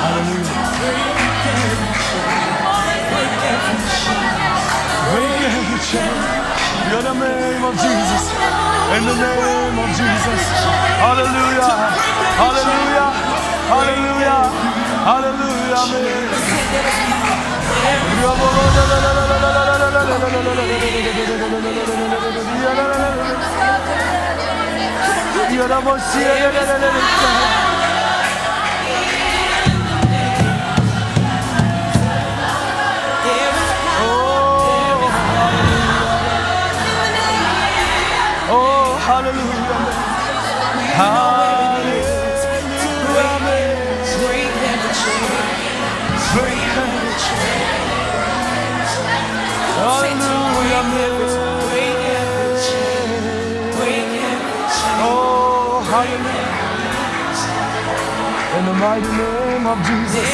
hallelujah. Break every chain. Break every chain. Break every chain. In the name of Jesus. In the name of Jesus. Hallelujah. Hallelujah. Hallelujah. Hallelujah. Amen. Oh, hallelujah. Oh, hallelujah. Hallelujah. Break every chain. Break every chain. Hallelujah. Oh, hallelujah. In the mighty name of Jesus.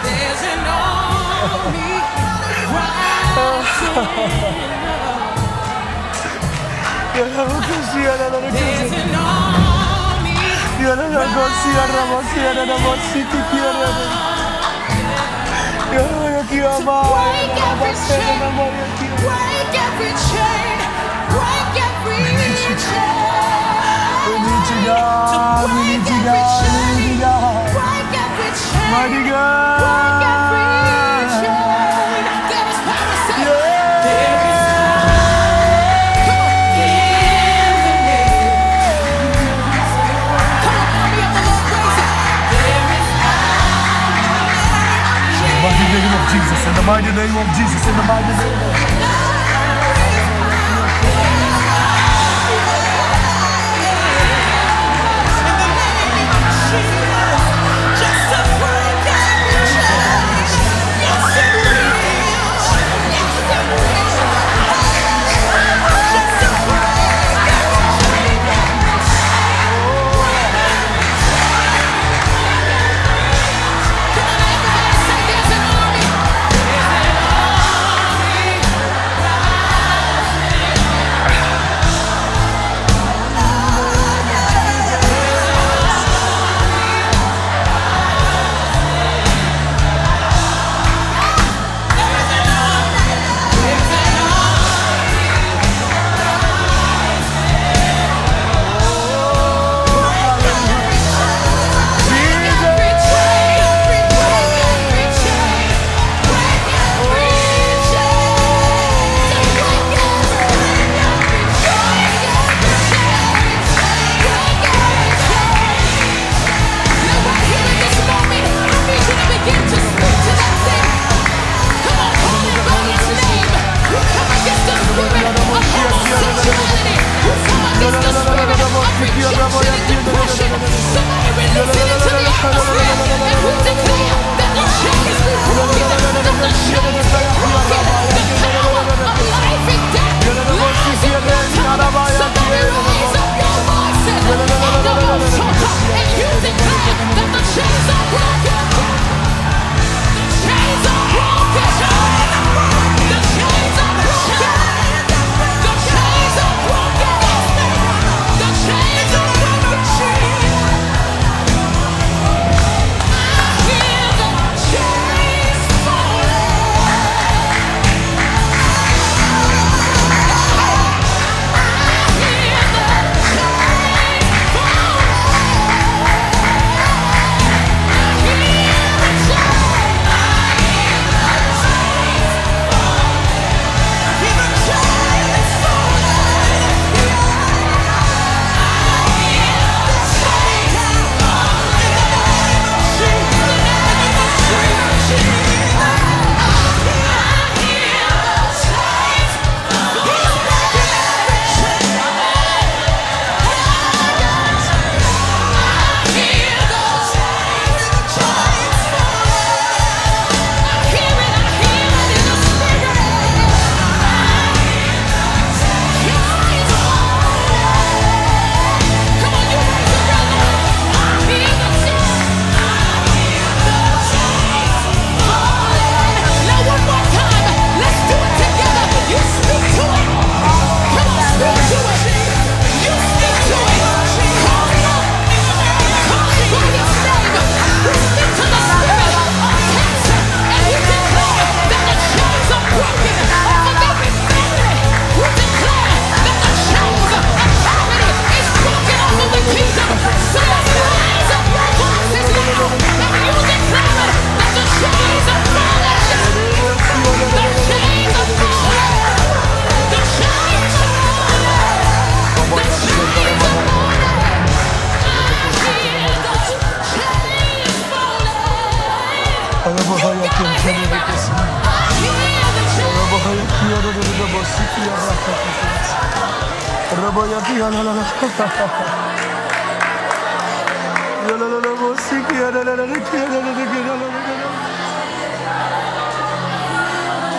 There's an army rising up. There's an army rising up. To break every chain, break every chain, break every chain. We need you, God. We need you, God. We need you, God. Break every chain. Mighty God. Break every chain. There is power, say, there is power. Come on. In the name. Come on, army of the Lord, raise it. There is power. In the mighty name of Jesus, in the mighty name of Jesus, in the mighty name of Jesus. Come on, everybody say, there's an army. There's an army.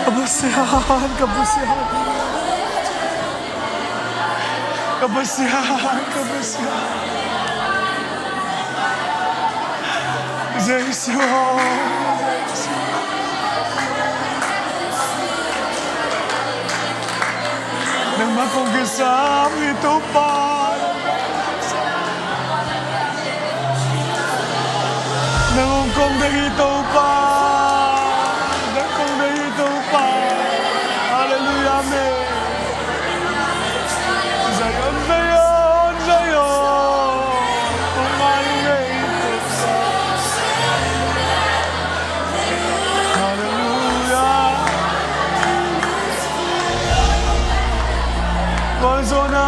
Ka Pasian, ka Pasian. Ka Pasian, ka Pasian. Jesu. Nangmah kong kisam hi Topa. Nang hong kong deih hi Topa. Nang kong deih hi Topa. Halleluijah, amen. Zion, Zion, Zion. Hong mai ung ei Topa. Halleluijah. Gualzawhna,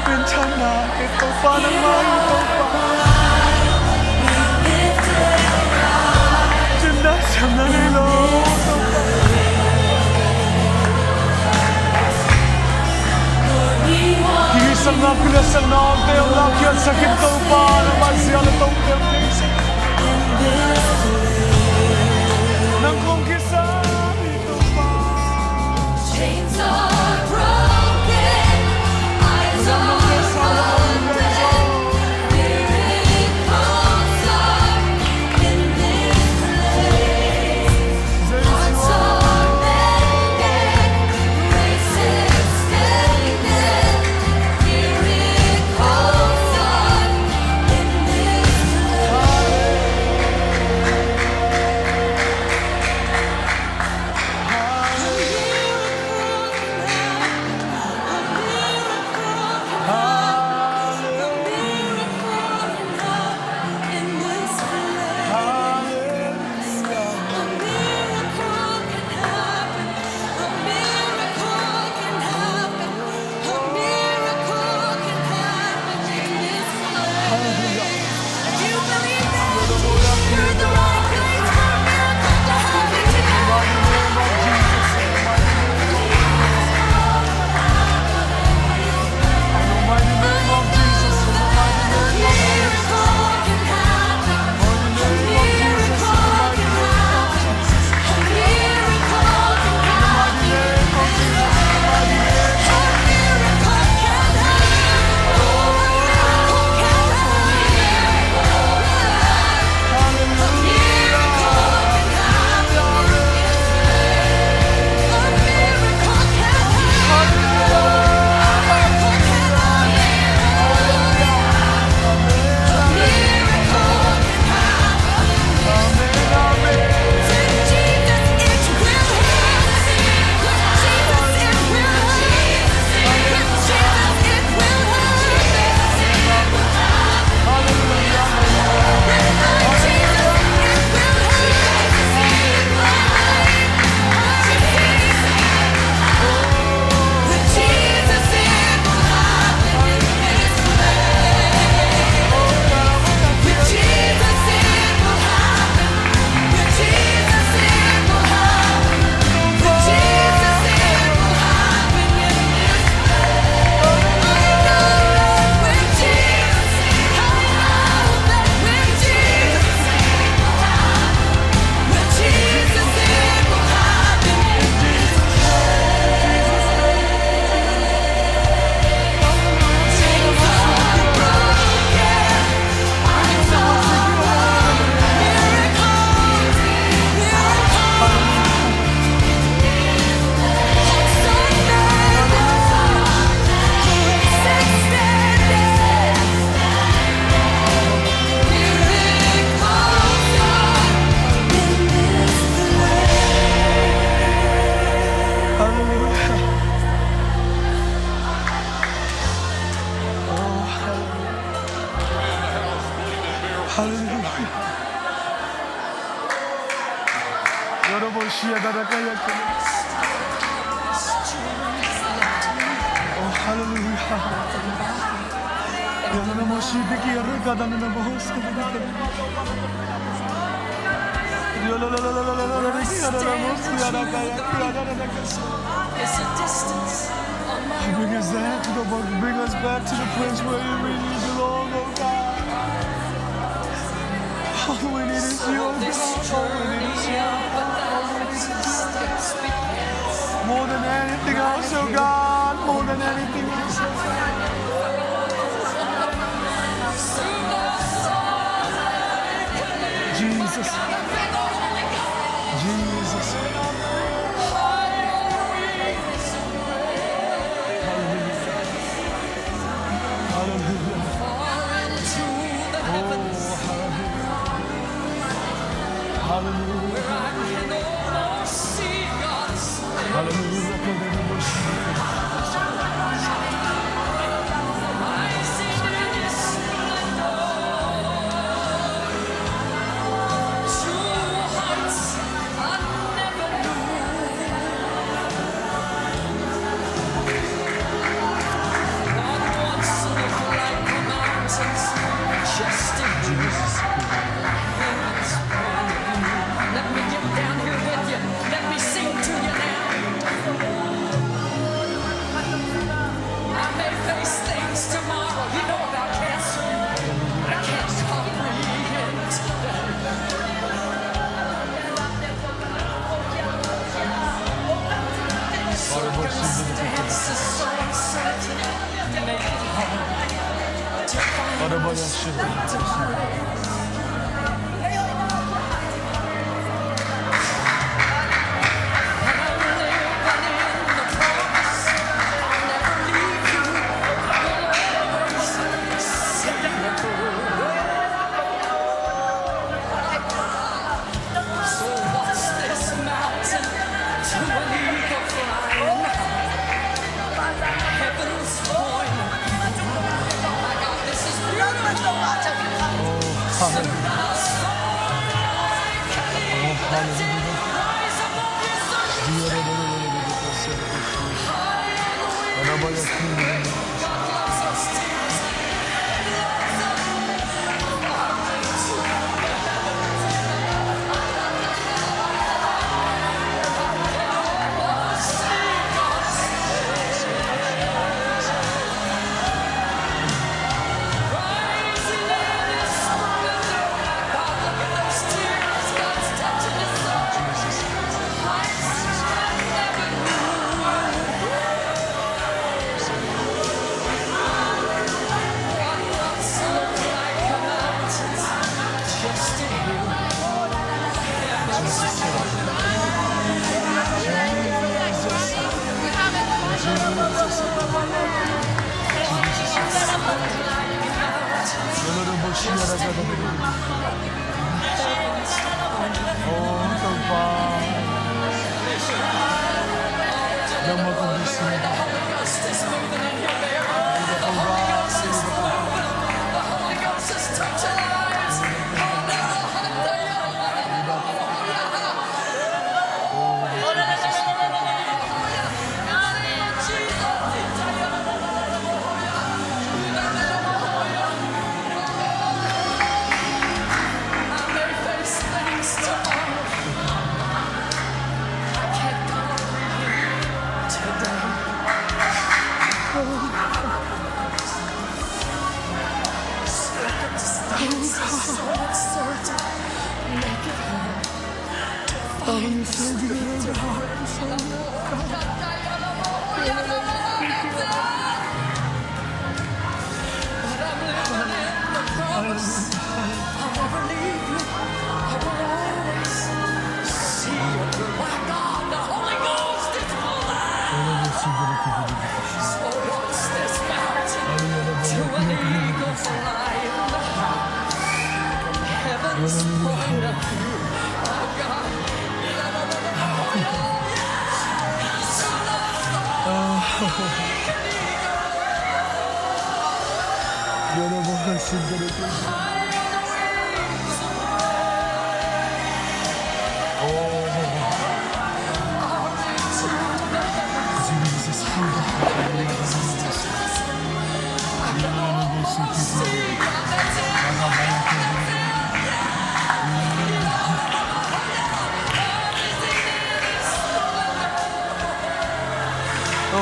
minthanna, kei Topa nangmah hi Topa. Cin na siam na nei lo Topa. Hi sakna, pila sakna, omte om la khiatsak in Topa, nangmah zia le Topa, nang kong kisam hi Topa. Chains are broken, eyes are open, miracles are in this place. Hearts are mended, grace extended, miracles are in this place. Halleluijah. Oh, halleluijah. Bring us back to the, bring us back to the place where you really belong, oh God. All we need is you, oh God. All we need is you. More than anything else, oh God. More than anything else, oh God. Jesus. Jesus. Hallelujah. Hallelujah. Oh, hallelujah. Hallelujah. Hallelujah. Let me get down here with you. Let me sing to you now. I may face things tomorrow. You know about cancer. I can't comprehend today. Circumstances so uncertain make it hard to find the strength to praise. Oh,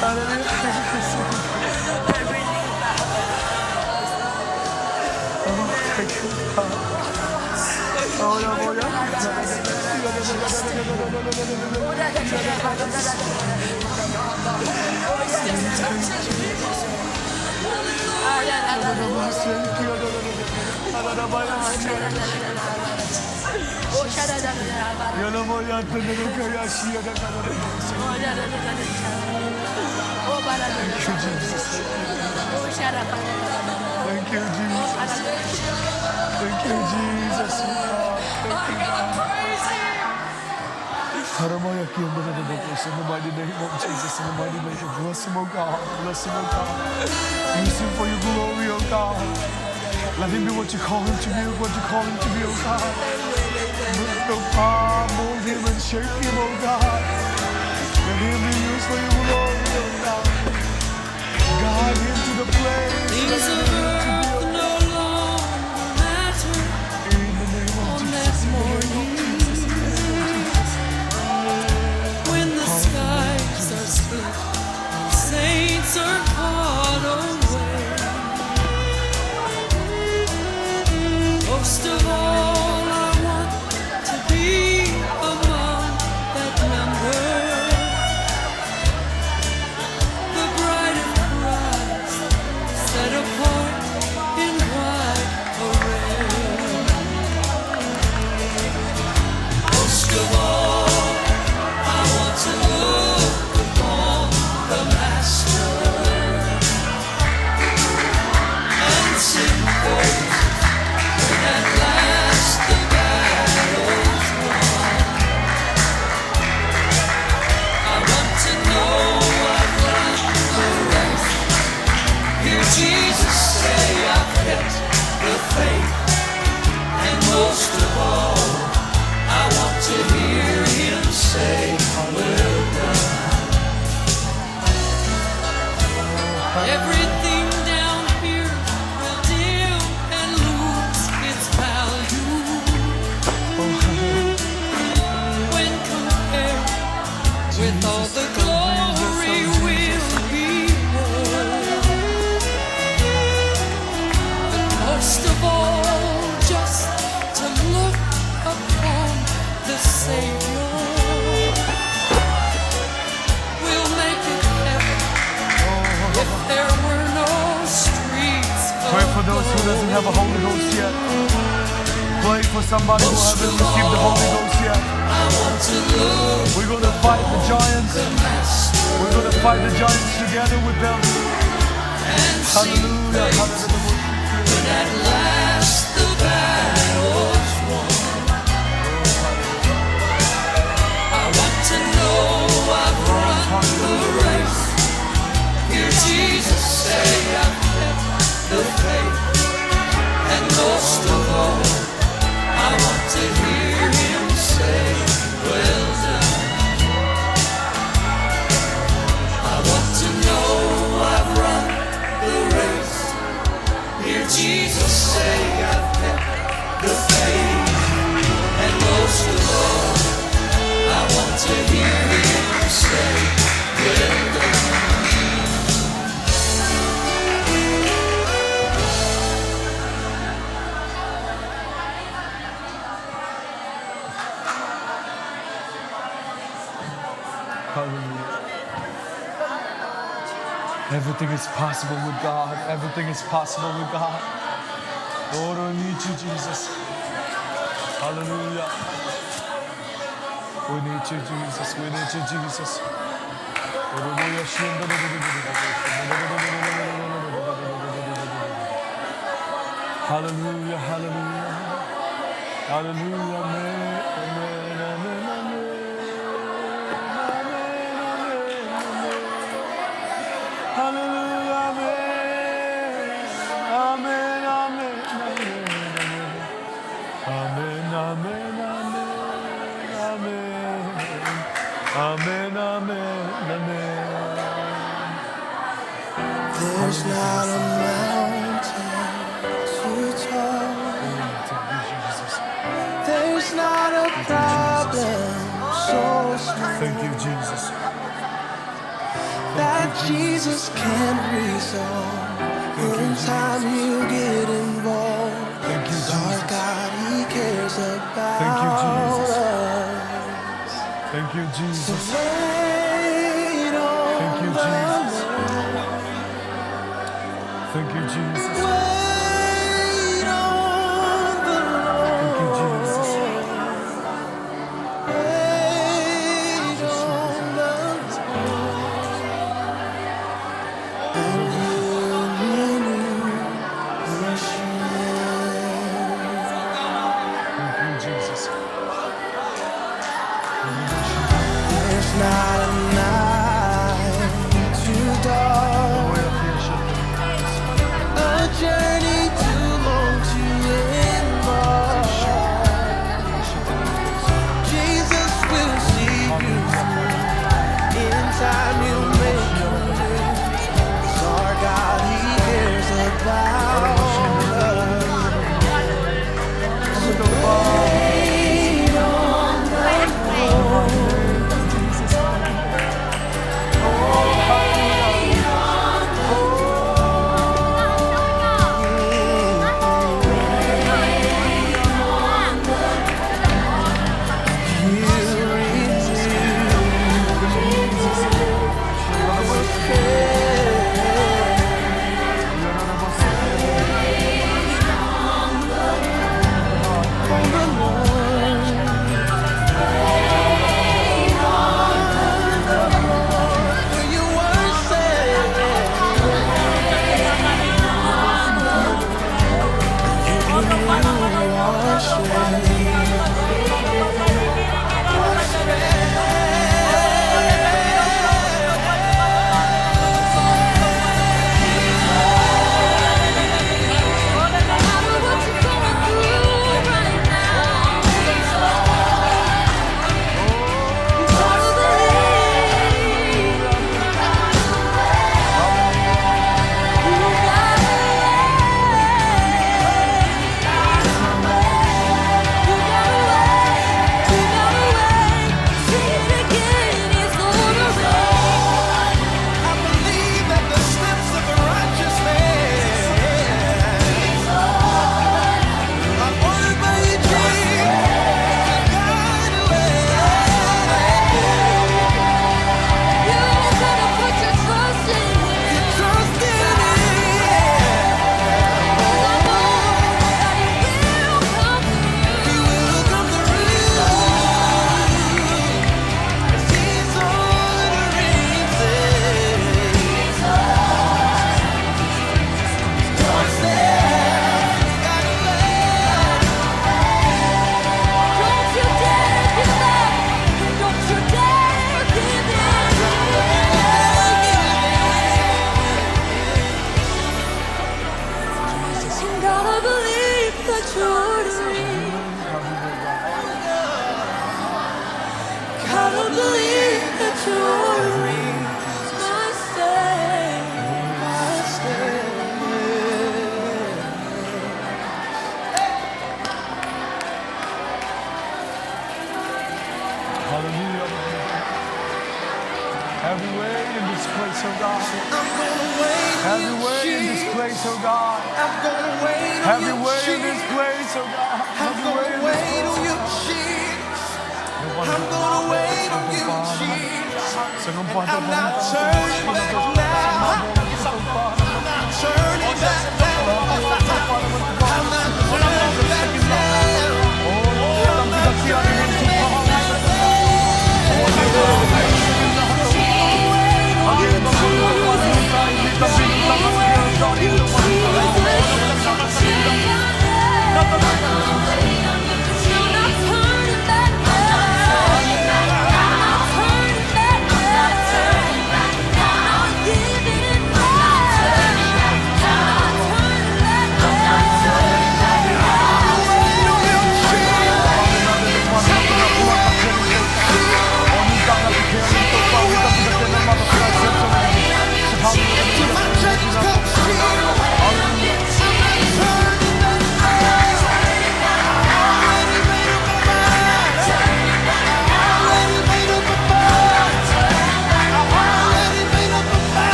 hallelujah. Oh, thank you, God. Oh, yeah, oh, yeah. Thank you, Jesus. Thank you, Jesus. Thank you, Jesus. Thank you, God. In the mighty name of Jesus, in the mighty name of, bless him, oh God, bless him, oh God. Use him for your glory, oh God. Let him be what you call him to be, what you call him to be, oh God. Move the power, mold him and shape him, oh God. Let him be used for your glory, oh God. Guide him to the place that you need him to be, oh God. In the name of Jesus, in the name of Jesus, in the name of Jesus. When the skies are split, saints are caught away. Most of all, I want to be among that number, the bride of Christ, set apart in white array. Most of all, I want to look upon the Master and sing praise when at last the battle's won. I want to know I've run the race. Hear Jesus say, "I've kept the faith." And most of all, I want to hear him say, "Well done." Everything down here will dim and lose its value when compared with all the glory we'll behold. But most of all, just to look upon the Savior will make it heaven if there were no streets of glory. Pray for those who doesn't have a Holy Ghost yet. Pray for somebody who hasn't received the Holy Ghost yet. We're gonna fight the giants. We're gonna fight the giants together with them. Hallelujah, hallelujah. When at last the battle's won, I want to know I've run the race. Hear Jesus say, "I've kept the faith." And most of all, I want to hear him say, "Well done." I want to know I've run the race. Hear Jesus say, "I've kept the faith." And most of all, I want to hear him say, "Well done." Hallelujah. Everything is possible with God. Everything is possible with God. Lord, we need you, Jesus. Hallelujah. We need you, Jesus. We need you, Jesus. Hallelujah, hallelujah. Hallelujah, amen, amen, amen, amen. Hallelujah, amen. Amen, amen, amen, amen. Amen, amen, amen, amen. Amen, amen, amen, amen. There's not a mountain too tall. There's not a problem so Thank you, Jesus. That Jesus can resolve. Anytime you get involved, 'cause our God, He cares about us. Thank you, Jesus. Thank you, Jesus. Thank you, Jesus. Thank you, Jesus. Thank you, Jesus. There's not a night too dark, a journey too long to embark. Jesus will see you through. In time you'll make your way. 'Cause our God, He cares about us. Gotta believe that you're real. Gotta believe that you're real. My Savior, my Savior. Hallelujah. Have your way in this place, oh God. Have your way in this place, oh God. Have your way in this place, oh God. Have your way in this place, oh God. I'm gonna wait on you, Jesus. And I'm not turning back now. I'm not turning back now. I'm not turning back now. I'm not turning back now.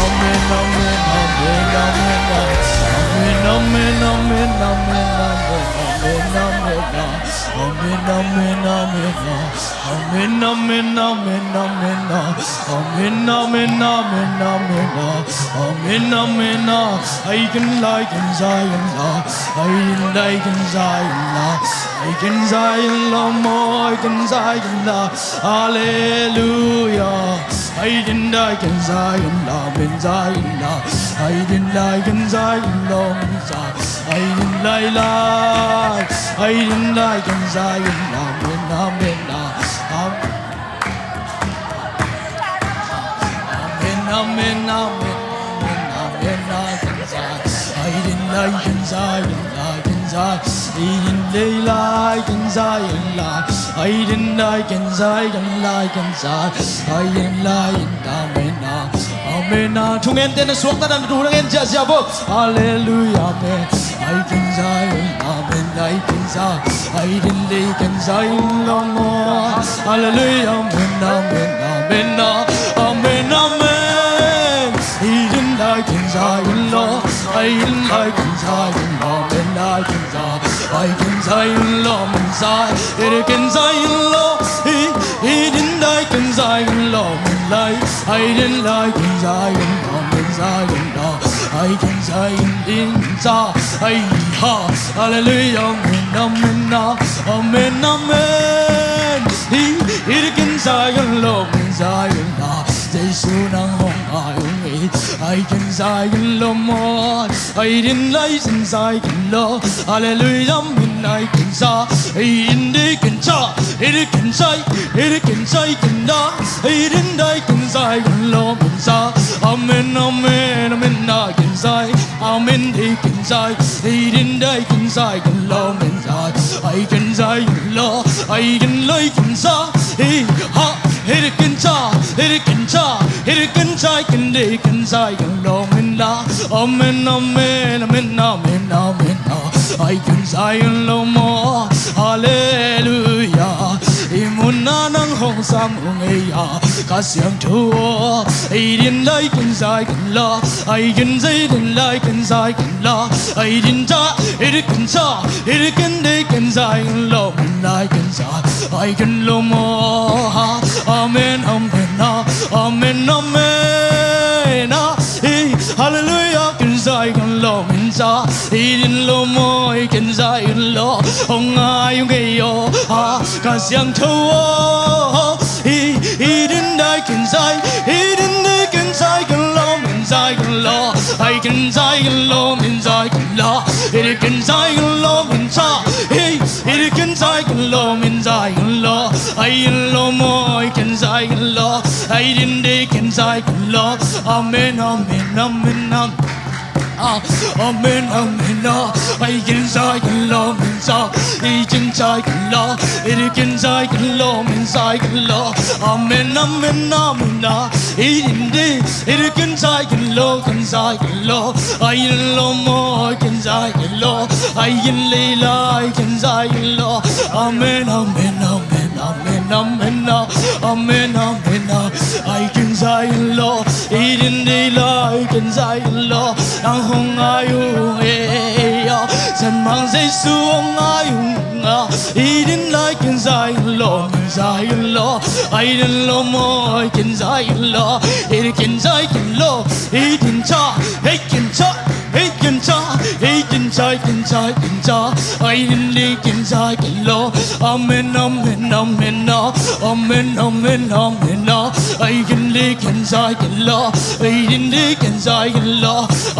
Amen, amen, amen, amen, amen. Amen, amen, amen, amen, amen, amen, amen, amen. Amen, amen, amen, amen. Amen, amen, amen, amen, ah. Amen, amen, amen, amen, ah. Amen, amen, ah. Ai ken dai ken zai ken la. Ai ken dai ken zai ken la. Ai ken zai ken la mo, ai ken zai ken la. Halleluia. Ai ken dai ken zai ken la, men zai ken la. Ai ken dai ken zai ken la, men zai. Ai ken dai lai. Ai ken dai ken zai ken la, men, amen, ah. Amen, amen, amen, amen, amen, amen, amen, amen. Ai kin zai, kin zai, kin zai, i din dei lai kin zai, kin lai, ai din dai kin zai, kin lai kin zai, ai din lai in, amen, amen. Thungen te na suak ta dan tu na ngen cia cia bo. Hallelujah, amen. Ai kin zai, amen, ai kin zai, ai din dei kin zai lo mo. Hallelujah, amen, amen, amen, amen, amen. I din dai kin zai lo, ai din dai kin zai lo, amen, ai kin zai, ai kin zai lo, amen, zai, i din kin zai lo, i, i din dai kin zai lo, amen, lai, ai din dai kin zai lo, amen, zai lo, ai kin zai din za, ai ha, hallelujah, amen, amen, amen, amen. I, i din kin zai lo, amen, zai lo, Jesu nang hong ai ung e, ai kin zai lo mo. Ai din lai kin zai kin lo. Hallelujah, amen, ai kin zai. Ai din dei kin zai, ai din kin zai, ai din kin zai kin da. Ai din dai kin zai kin lo, amen, zai. Amen, amen, amen, ai kin zai. Amen, dei kin zai. Ai din dai kin zai kin lo, amen, zai. Ai kin zai kin lo. Ai din lai kin zai. Ai ha, ai din kin zai, ai din kin zai, ai din kin zai kin dei kin zai kin lo, amen, la. Amen, amen, amen, amen, amen, a. Ai kin zai kin lo mo. Hallelujah. I mun ah nang hong sam ung e a, Kha Siangtho aw. Ai din lai kin zai kin lo, ai kin zai din lai kin zai kin lo, ai din za, ai din kin za, ai din kin dei kin zai kin lo, amen, lai kin zai, ai kin lo mo, ha. Amen, amen, a. Amen, amen, a. Ei, hallelujah, kin zai kin lo, amen, za. Ai din lo mo, ai kin zai kin lo. Hong ai ung e aw, ha. Kha Siangtho aw. Ei, ai din dai kin zai, ai din dei kin zai kin lo, amen, zai kin lo. Ai kin zai kin lo, amen, zai kin lo. Ai din kin zai kin lo, amen, za. Ei, ai din kin zai kin lo, amen, zai kin lo. Ai din lo mo, ai kin zai kin lo. Ai din dei kin zai kin lo. Amen, amen, amen, amen. Ah, amen, amen, ah. Ai kin zai kin lo, amen, za. Ai kin zai kin lo, ai din kin zai kin lo, amen, zai kin lo. Amen, amen, amen, ah. Ai din dei, ai din kin zai kin lo, kin zai kin lo. Ai din lo mo, ai kin zai kin lo. Ai din lei lai, kin zai kin lo. Amen, amen, amen, amen, amen, ah. Amen, amen, ah. Ai kin zai kin lo, ai din dei lai, kin zai kin lo. Nang hong ai ung e, ah. Zan mang Jesu hong ai ung a. Ai din lai kin zai kin lo, amen, zai kin lo. Ai din lo mo, ai kin zai kin lo. Ai din kin zai kin lo. Ai din za, ai kin za, ai kin za, ai din zai kin zai kin za. Ai din dei kin zai kin lo. Amen, amen, amen, ah. Amen, amen, amen, ah. Ai kin dei kin zai kin lo. Ai din dei kin zai kin lo.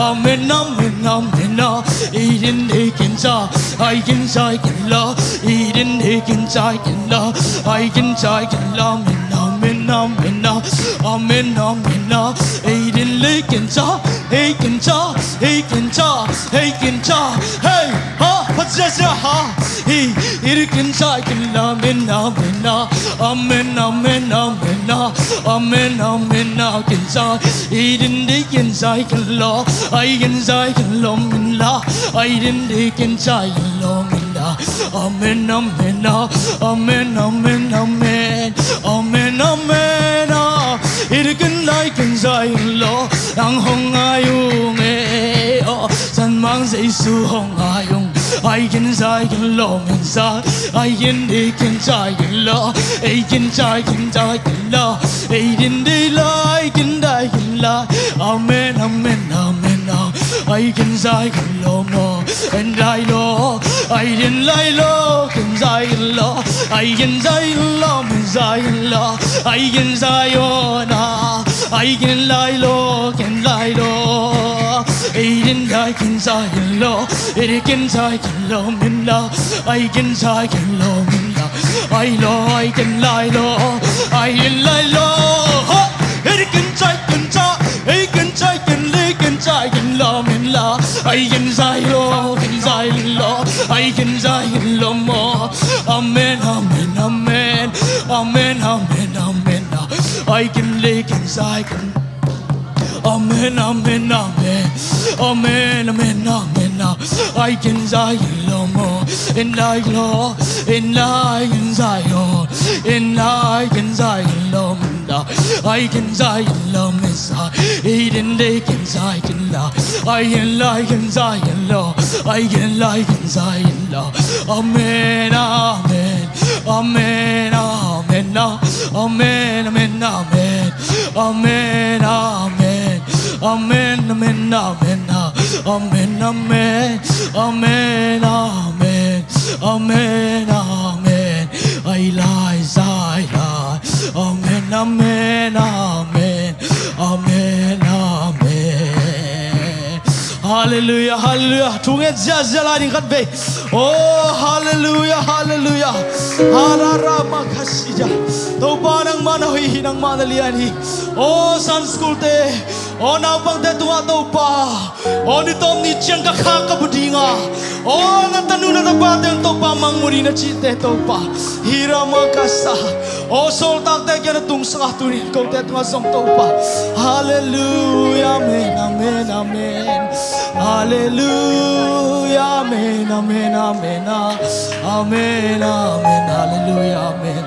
Amen, amen, amen, ah. Ai din dei kin za, ai kin zai kin lo. Ai din dei kin zai kin lo. Ai kin zai kin lo, amen, amen, amen, ah. Amen, amen, ah. Ai din lei kin za, ai kin za, ai kin za, ai kin za. Hei, ha, ha, za, za, ha. Ei, ai din kin zai kin lo, amen, amen, ah. Amen, amen, amen, ah. Amen, amen, ah, kin zai. Ai din dei kin zai kin lo. Ai kin zai kin lo, amen, la. Ai din dei kin zai kin lo, amen, la. Amen, amen, ah. Amen, amen, amen. Amen, amen, ah. Ai din kin lai kin zai kin lo. Nang hong ai ung e, oh. Zan mang Jesu hong ai ung. Ai kin zai kin lo, amen, zai. Ai din dei kin zai kin lo. Ai kin zai kin zai kin lo. Ai din dei lai kin dai kin lai. Amen, amen, amen, ah. Ai kin zai kin lo mo, kin lai lo. Ai din lai lo, kin zai kin lo. Ai kin zai kin lo, amen, zai kin lo. Ai kin zai o na. Ai kin lai lo, kin lai lo. Ai din lai kin zai kin lo. Ai din kin zai kin lo, amen, la. Ai kin zai kin lo, amen, la. Ai lo, ai kin lai lo. Ai din lai lo. Ho! Ai din kin zai kin za. Ai kin zai kin li kin zai kin lo, amen, la. Ai kin zai lo. Zion. Amen, amen, amen. Amen, amen, amen. I can Zion, Lord. And I, Lord, and I can Zion. And I can Zion, Lord. I can Zion, Lord, Messiah. Eden, they can Zion, Lord. I can, I can Zion, Lord. I can, I can Zion, Lord. Amen, amen. Amen, amen, ah. Amen, amen, amen, amen. Amen, amen. Amen, amen, amen, ah. Amen, amen. Amen, amen. Amen, amen. Ai lai, zai lai. Amen, amen, amen. Amen, amen. Halleluiah, halleluiah. Thu ngen ziahziah lai ding khat vei. Oh, halleluiah, halleluiah. Harara makasija. Topa nangmah na hoih hi, nangmah na lian hi. Oh, Sunday school te, oh, naupangte tungah Topa, oh, ni tawm ni ciang ka khak ka bu dinga, oh, na tanu na tapate un Topa mangmuh ding na cihte Topa, hira makasa. Oh, sawltakte kiang na tungsaka tunin kote tungah zong Topa. Halleluiah, amen, amen, amen. Halleluiah, amen, amen, amen, ah. Amen, amen, halleluiah, amen.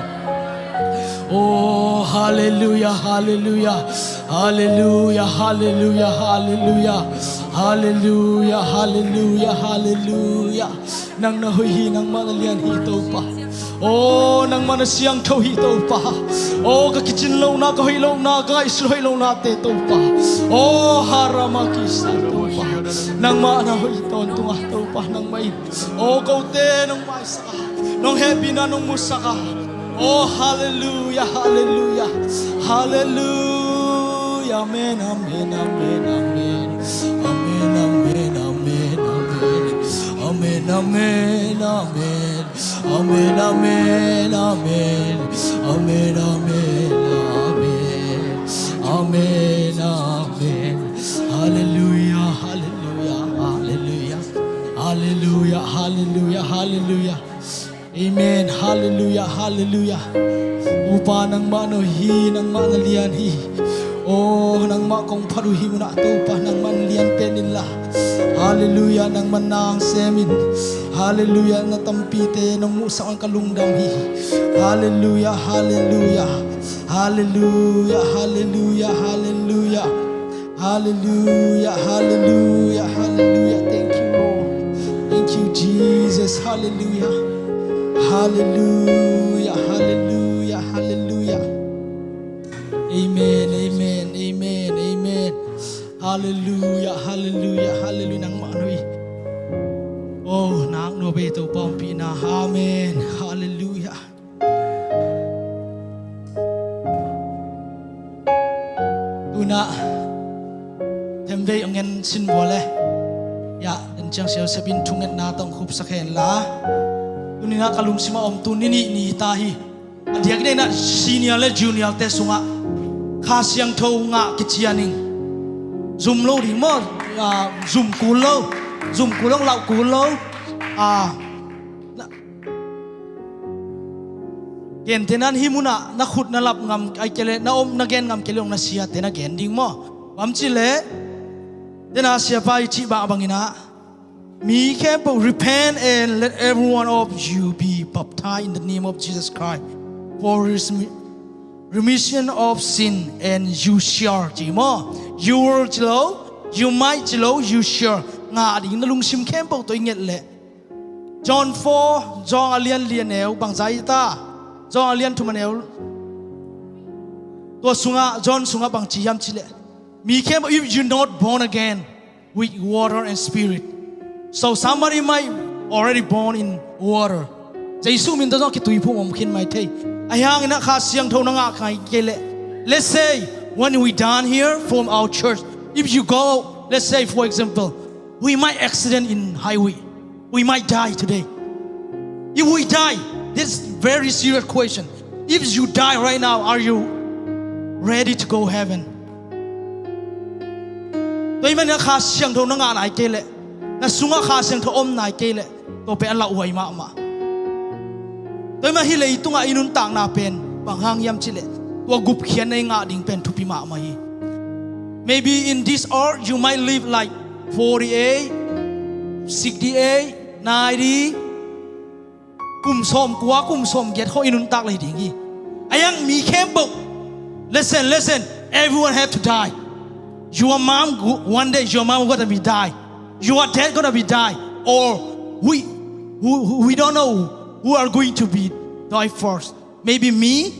Oh, halleluiah, halleluiah. Halleluiah, halleluiah, halleluiah. Halleluiah, halleluiah, halleluiah. Nang na hoih hi, nangmah na lian hi Topa. Oh, nangmah na siangtho hi Topa. Oh, ka kicin lohna, ka hoih lohna, ka ngaihsut hoih lohnate Topa. Oh, harama kisa Topa. Nangmah na hoih tawntungah Topa, nangmah in, oh, kote nong maisaka, nong hehpihna nong musaka. Oh, halleluiah, halleluiah. Halleluiah, amen, amen, amen, amen. Amen, amen, amen, amen. Amen, amen, amen. Amen, amen, amen. Amen, amen, amen. Amen, amen. Halleluiah, halleluiah, halleluiah. Halleluiah, halleluiah, halleluiah. Amen. Halleluiah, halleluiah. Topa nangmah na hoih hi, nangmah na lian hi. Oh, nangmah kong phat uh hih munah Topa nangmah na lian pen inla. Halleluiah, nangmah na hong sem in. Halleluiah, na tampite nong muhsak hang ka lungdam hi. Halleluiah, halleluiah. Halleluiah, halleluiah, halleluiah. Halleluiah, halleluiah, halleluiah. Thank you, Lord. Thank you, Jesus. Halleluiah. Halleluiah, halleluiah, halleluiah. Amen, amen, amen, amen. Halleluiah, halleluiah, halleluiah. Nangmah na hoih. Oh, nak no be Topa ompihna. Amen. Halleluiah. Tunah themvei a ngen sin vua le. Ya, den ciang siasep in thungetna tawh khupsak hen la. Tuninah ka lungsimah om tu ni nih ni ta hi. A diak inah senior le junior te sungah Kha Siangtho ngah kician ing. Zum lo ding maw? Ah, zum kul lo. Zum kul lo, lauh kul lo. Ah, na, Gentehna in hih munah na khut na lap ngam ai kei leh, na om na gen ngam kei leh, na siate na gen ding maw? Bang ci leh, tena siapa i cih bang banginah, mi khempeuh repent and let every one of you be baptized in the name of Jesus Christ for remission of sin and you shall, ci maw? You will ci lo, you might ci lo, you shall. Ngah ding na lungsim khempeuh tawh i nget leh. John four, John a lian li a neu, bangzah i ta. John a lian thum a neu. Tua sungah, John sungah bang ci hiam cih leh, mi khempeuh, if you not born again with water and spirit. So somebody might already born in water. Jesu min tawh zong kituiphum om khin mai thei. Ahi hanginah Kha Siangtho na ngah kha kei leh. Let's say, when we done here from our church, if you go, let's say, for example, we might accident in highway. We might die today. If we die, this is very serious question. If you die right now, are you ready to go heaven? Tua ahih manin Kha Siangtho na ngah nai kei leh, na sungah Kha Siangtho om nai kei leh, tua pen a lauhuai mahmah. Tua ahih manin hih leitungah i nuntakna pen bang hang hiam cih leh, Tua gupkhiatna i ngah ding pen thupi mahmah hi. Maybe in this earth you might live like forty-eight, sixty-eight, ninety. Kum sawmkua, kum sawmgiat khawng i nuntak lai ding hi. A hiang mi khempeuh. Listen, listen. Everyone have to die. Your mom, one day your mom gonna be die. Your dad gonna be die. Or we, who, who, we don't know who are going to be die first. Maybe me,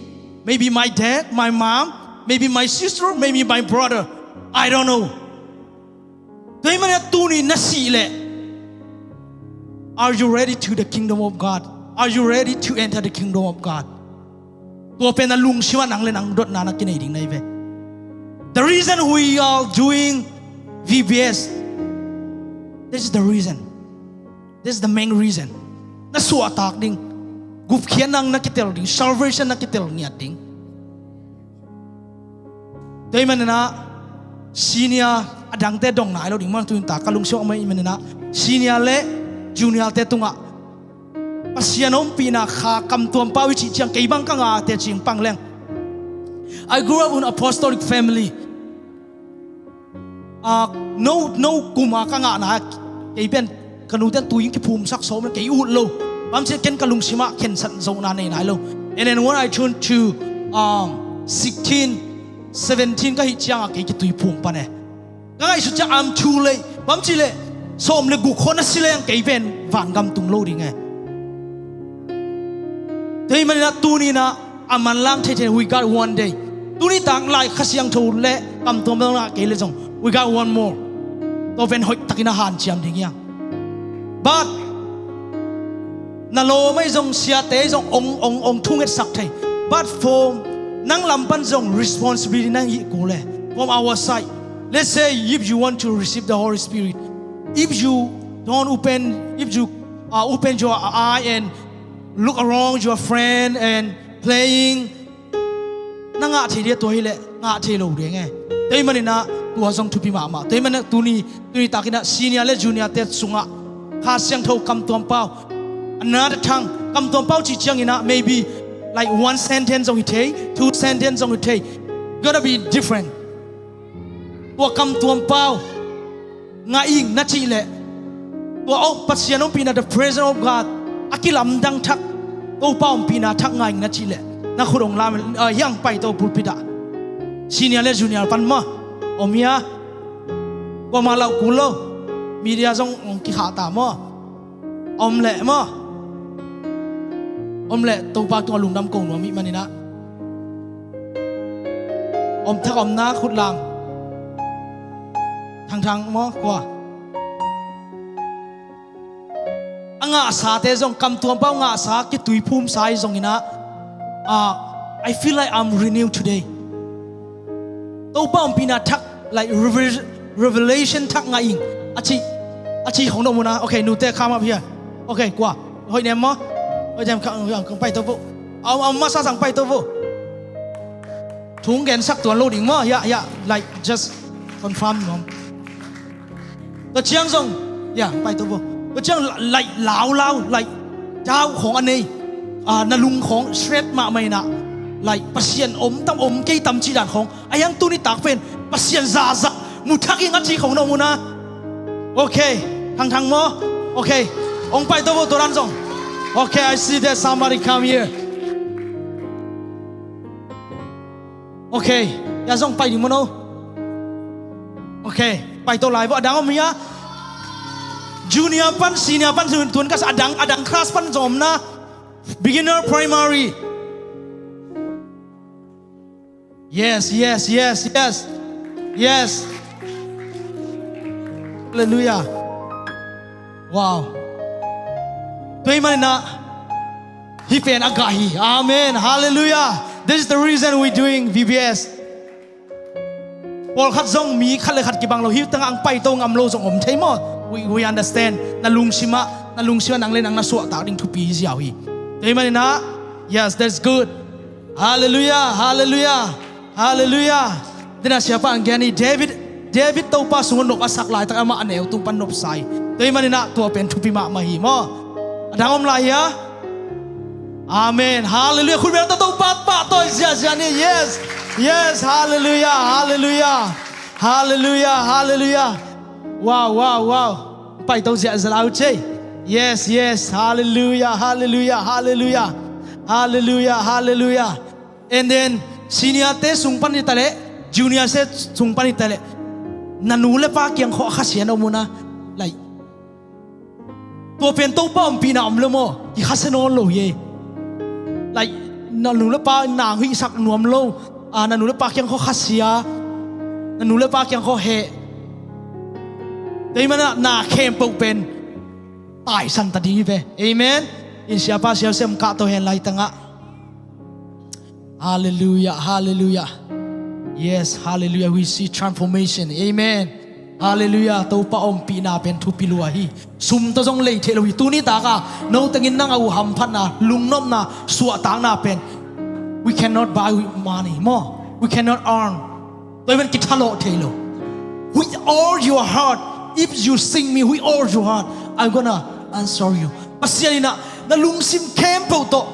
maybe my dad, my mom, maybe my sister, maybe my brother. I don't know. Tua ahih manin tuni na sih leh, are you ready to the kingdom of God? Are you ready to enter the kingdom of God? Tua pen na lungsim ah nang le nang dotna na kinei ding na hi ve. The reason we are doing V B S, this is the reason. This is the main reason. Na suahtak ding. Gupkhiatna na kitel ding. Salvation na kitel ngiat ding. Tua ahih manin ah senior a dangte dong nai lo ding maw, tu in tak ka lungsim ah om ahih manin ah senior le junior te tungah Pasian ompihna kha kamtuam pau i cih ciang kei bang ka ngah teh cing pang leng. I grew up in apostolic family. Ah, no, no kum a ka ngahna kei pen ka nute in tui in kiphumsak sawm in kei ut lo. Bang ci ken ka lungsim ah khensat zohna nei nai lo. And then when I turn to, um, sixteen, seventeen ka hih ciang a kei kitui phum pan e. Ka ngaihsut ciang I'm too late. Bang ci leh sawm le guk khawng na si leng kei pen vangam tung lo ding e. Tua ahih manin ah tuni in ah a manlang theithei, we got one day. Tuni tak lai Kha Siangtho le kamtuam bel ngah kei leh zong we got one more. Tua pen hoih takin a hanciam ding hi hang. But na lawm ahi zong, siate ahi zong ong, ong, ong thungetsak thei. But from nang lam pan zong responsibility nang hih kul e. From our side, let's say if you want to receive the Holy Spirit, if you don't open, if you, uh, open your eye and look around your friend and playing, na ngah thei dia tua hi leh ngah thei lo ding e. Tua ahih manin ah tua zong thupi mahmah. Tua ahih manin ah tuni, tuni takin ah senior le junior te sungah Kha Siangtho kamtuam pau, another tongue kamtuam pau cih ciangin ah maybe like one sentence zong hi thei, two sentence zong hi thei. Gotta be different. Tua kamtuam pau ngah ing na cih leh, tua, oh, Pasian ompihna, the presence of God, a kilamdang thak, Topa ompihna thak ngah ing na cih leh, na khut ong lam, ah, hiang paito pulpit ah. Senior le junior pan maw, om hia? Kuamah lau kul lo. Media zong ong kikhah ta maw? Om leh maw? Om leh Topa tungah lungdam ko nuam ahih manin ah. Om thak om na khut lam. Thangthang maw, kua? A ngahsate zong, kamtuam pau ngahsa, kituiphumsa ahi zongin ah, ah, I feel like I'm renewed today. Topa ompihna thak, like, revel-, revelation thak ngah ing a ci, a ci khong na om uh na. Okay, nute, come up here. Okay, kua? Hoih nem maw? Hoih nem, ka, ka, ka paito vo. A, a masa sang paito vo. Thu hong gensak tuan lo ding maw? Ya, ya, like, just confirm nuam. Tua ciang zong, ya, paito vo. Tua ciang, like, laulau, like, doubt khong a nei, ah, na lung khong straight mahmah in ah, like, Pasian om tam om kei tam cih dan khong, a hiang tuni tak pen Pasian zahzah mu thak ing a ci khong na om uh na. Okay, Thangthang maw? Okay, hong paito vo tua dan zong. Okay, I see that somebody come here. Okay, ya zong pai ding maw no? Okay, paito lai vo. A dang om hia? Junior pan, senior pan, tun, tun ka sa, a dang, a dang class pan zong om na. Beginner, primary. Yes, yes, yes, yes. Yes. Hallelujah. Wow. Tua ahih manin ah hih pen a gah hi. Amen. Hallelujah. This is the reason we doing V B S. Pawlkhat zong mi khat le khat kibang lo, hih tangah ang paito ngam lo zong om thei maw? We, we understand. Na lungsim ah, na lungsim ah nang le nang na suahtak ding thupi ziau hi. Tua ahih manin ah, yes, that's good. Hallelujah, hallelujah, hallelujah. Tua ahih manin ah siapa ang gen hi, David, David Topa sungah nop a sak laitak amah a neu tung pan nopsa hi. Tua ahih manin ah tua pen thupi mahmah hi maw? A dang om lai hia? Amen. Halleluiah. Khut beng tawh Topa pahtawi ziahziah ni. Yes. Yes. Halleluiah. Halleluiah. Halleluiah. Halleluiah. Wow, wow, wow. Paito ziahziah lai uh cei. Yes, yes. Halleluiah. Halleluiah. Halleluiah. Halleluiah. Halleluiah. And then senior te sung pan hi ta leh, junior te sung pan hi ta leh, na nu le pa kiang khawh khasia na om uh na, like, tua pen Topa ompihna om lo maw? Kikhasia nawn lo hi. Like, na nu le pa nang hihsak nuam lo. Ah, na nu le pa kiang khawh khasia. Na nu le pa kiang khawh heh. Tua ahih manin ah na khempeuh pen taisan ta ding hi ve. Amen. In siapa siasia om kah to hen laitangah. Halleluiah, halleluiah. Yes, halleluiah. We see transformation. Amen. Halleluiah. Topa ompihna pen thupi lua hi. Sum tawh zong lei theih lo hi. Tuni taka no tengin nang a uh hamphatna, lungnopna, suahtakna pen we cannot buy with money. Maw, we cannot earn. Tua ahih manin kithalawh thei lo. With all your heart, if you seek me with all your heart, I'm gonna answer you. Pasian in ah na lungsim khempeuh tawh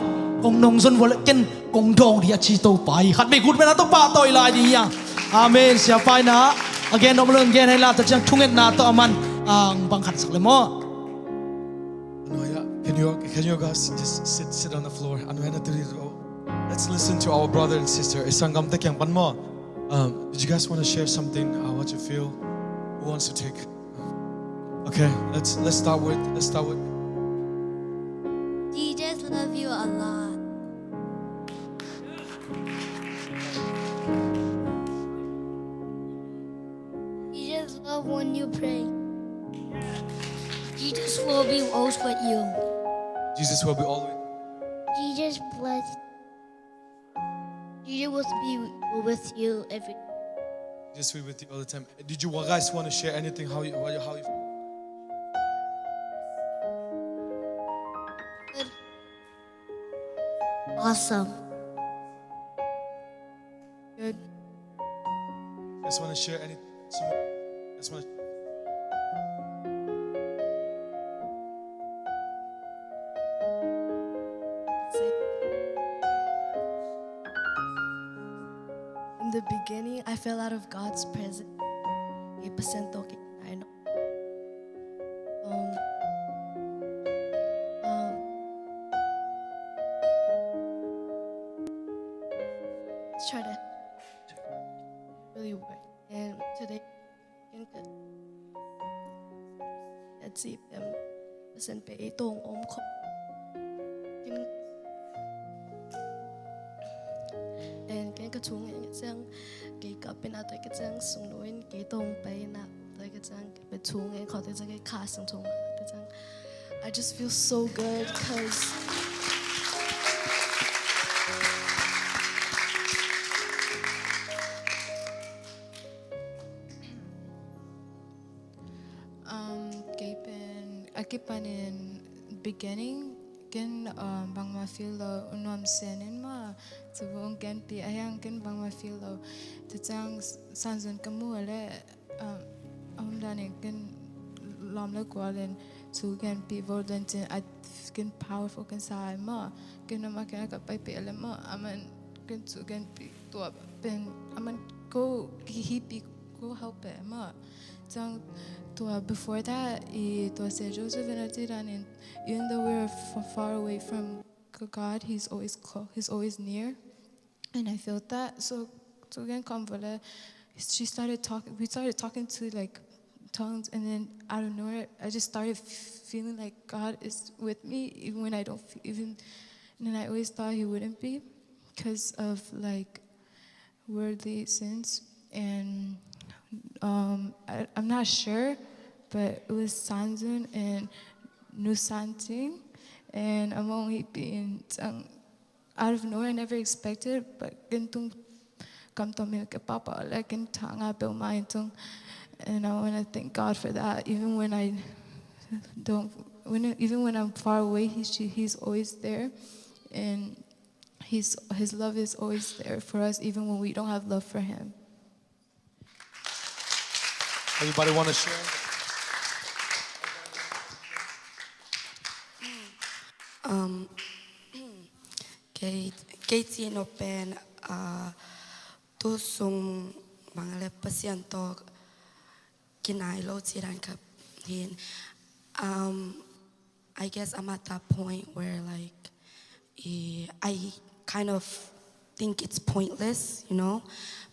kong nong zon vua leh ken kong dawng ding a ci Topa hi. Khat vei khut beng tawh pahtawi lai ding hi hang. Amen. Siapa in ah a gen nop lo in gen hen la, tua ciang thungetna tawh a man, ah, bang khat sak le maw. Anoya, can you, can you guys just sit, sit on the floor? Anoya na tiri ro. Let's listen to our brother and sister. I sanggamte kiang pan maw. Um, did you guys want to share something? Uh, what you feel? Who wants to take? Okay, let's, let's start with, let's start with. Jesus love you a lot. Jesus love when you pray. Jesus will be always with you. Jesus will be always. Jesus bless. Jesus will be with you every. Jesus will be with you all the time. Did you guys want to share anything? How you, what you, how you? Good. Awesome. Good. Just want to share any. Just want. In the beginning, I fell out of God's presence. Eight percent talking. I know. Um, um, let's try to really work. And today, ken ka, let's see, um, percent pe ei tong om khop. Ken, and ken ka chung eng sang, kei ka pen a toi ka sang sung nuin kei tong pe na toi ka sang. But two ngei khawh te zang kei kha sing thong te zang. I just feel so good 'cause, um, kei pen a kipan in beginning ken, um, bangma feel lo, u nuam sen in ma, so vung ken pi a hiang ken bangma feel lo. Te zang Sanzun ka mu le, um, a hun dan in ken lawm le gual in cu genpi vo dan cin a ken powerful ken sa ai maw. Ken nama ken a ka pai peh le maw. A man ken cu genpi tua pen a man ko ki hipi ko hau peh maw. Cang tua before that i tua Saint Joseph in a ci dan in, even though we're f-, far away from God, he's always close, he's always near. And I felt that. So, so again, Kamvala, she started talking, we started talking to, like, tongues, and then out of nowhere, I just started f-, feeling like God is with me, even when I don't f-, even, and I always thought he wouldn't be 'cause of, like, worldly sins. And, um, I, I'm not sure, but it was Sanzun and Nusanting, and among he being, um, out of nowhere, I never expected, but ken tung kam tom hi ke papa le ken thanga pe ma in tung. And I wanna thank God for that. Even when I don't, when, even when I'm far away, he, she, he's always there. And he's, his love is always there for us, even when we don't have love for him. Anybody wanna share? Um, Kei, kei cih nop pen, uh, tu sung bang le Pasian tawh kinai lo cih dan khat hi in. Um, I guess I'm at that point where, like, eh, I kind of think it's pointless, you know.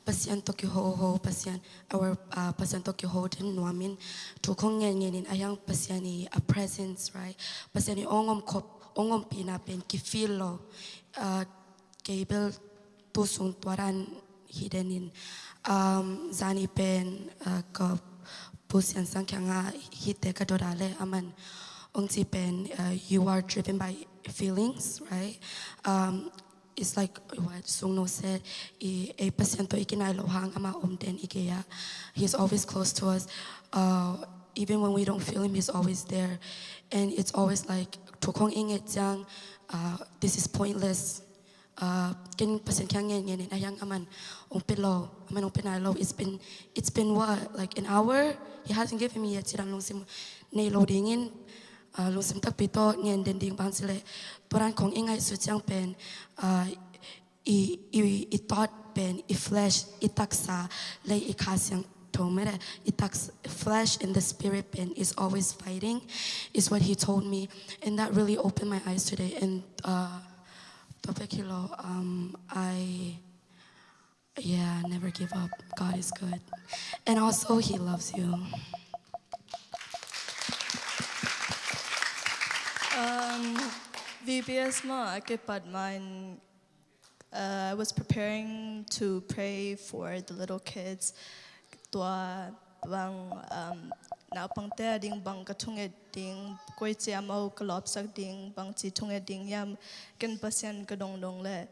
Pasian tawh kiho ho, Pasian, our, uh, Pasian tawh kiho den nuam in, thu khong ngen ngen in, a hiang Pasian i a presence, right? Pasian i ong om khop, ong ompihna pen ki feel lo. Uh, kei bel tu sung tua dan hi den in, um, zani pen, uh, ka Pu Sian Sang kiangah hihte ka dot a le, aman ong ci pen, uh, you are driven by feelings, right? Um, it's like what Sung No said, i, ei Pasian tawh i kinai lo hang ama om den i gei ah. He's always close to us. Uh, even when we don't feel him, he's always there. And it's always like, thu khong i nget ciang, uh, this is pointless. Uh, ken Pasian kiang ngen ngen in, a hiang aman ong pe lo, aman ong pe nai lo. It's been, it's been what, like, an hour? He hasn't given me yet, cih dan lungsim nei lo ding in, uh, lungsim takpi tawh ngen den ding bang ci le. Tua dan khong i ngaihsut ciang pen, uh, i, i, i thought pen, i flesh, i taksa le i Kha Siangtho mede, i taks-, flesh and the spirit pen is always fighting, is what he told me. And that really opened my eyes today. And, uh, tua bek hi lo, um, I, yeah, never give up. God is good. And also, he loves you. Um, V B S mah a kipat ma in, uh, I was preparing to pray for the little kids. Tua bang, um, naupangte a ding bang ka thunget ding, koici amau ka lawpsak ding, bangci thunget ding hiam, ken Pasian ka dong dong le.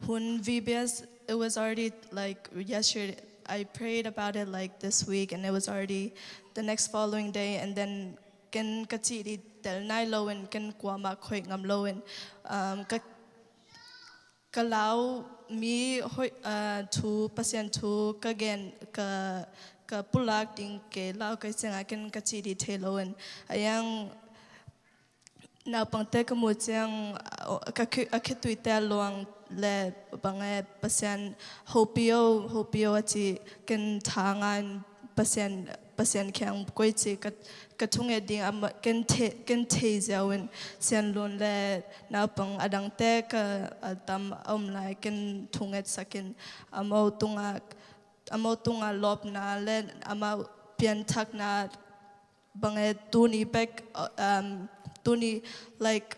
Hun V B S, it was already, like, yesterday. I prayed about it, like, this week, and it was already the next following day, and then ken ka cih ding tel nai lo in, ken kuamah khoih ngam lo in, um, ka, ka lau mi hoih, uh, thu, Pasian thu ka gen, ka, ka pulak ding kei lau ka hih ciangah ken ka cih ding thei lo in. A hiang naupangte ka muh ciang, uh, ka khi-, a khituite a luang le bang e, Pasian hopih o, hopih o a ci, ken tha nga in Pasian, Pasian kiang koici ka, ka thunget ding a ma-, ken thei, ken thei ziau in Sian Lun le naupang a dangte ka, a tam a om lai ken thungetsak in amau tungah, amau tungah lawpna le amau pianthakna bang e tuni bek, uh, um, tuni, like,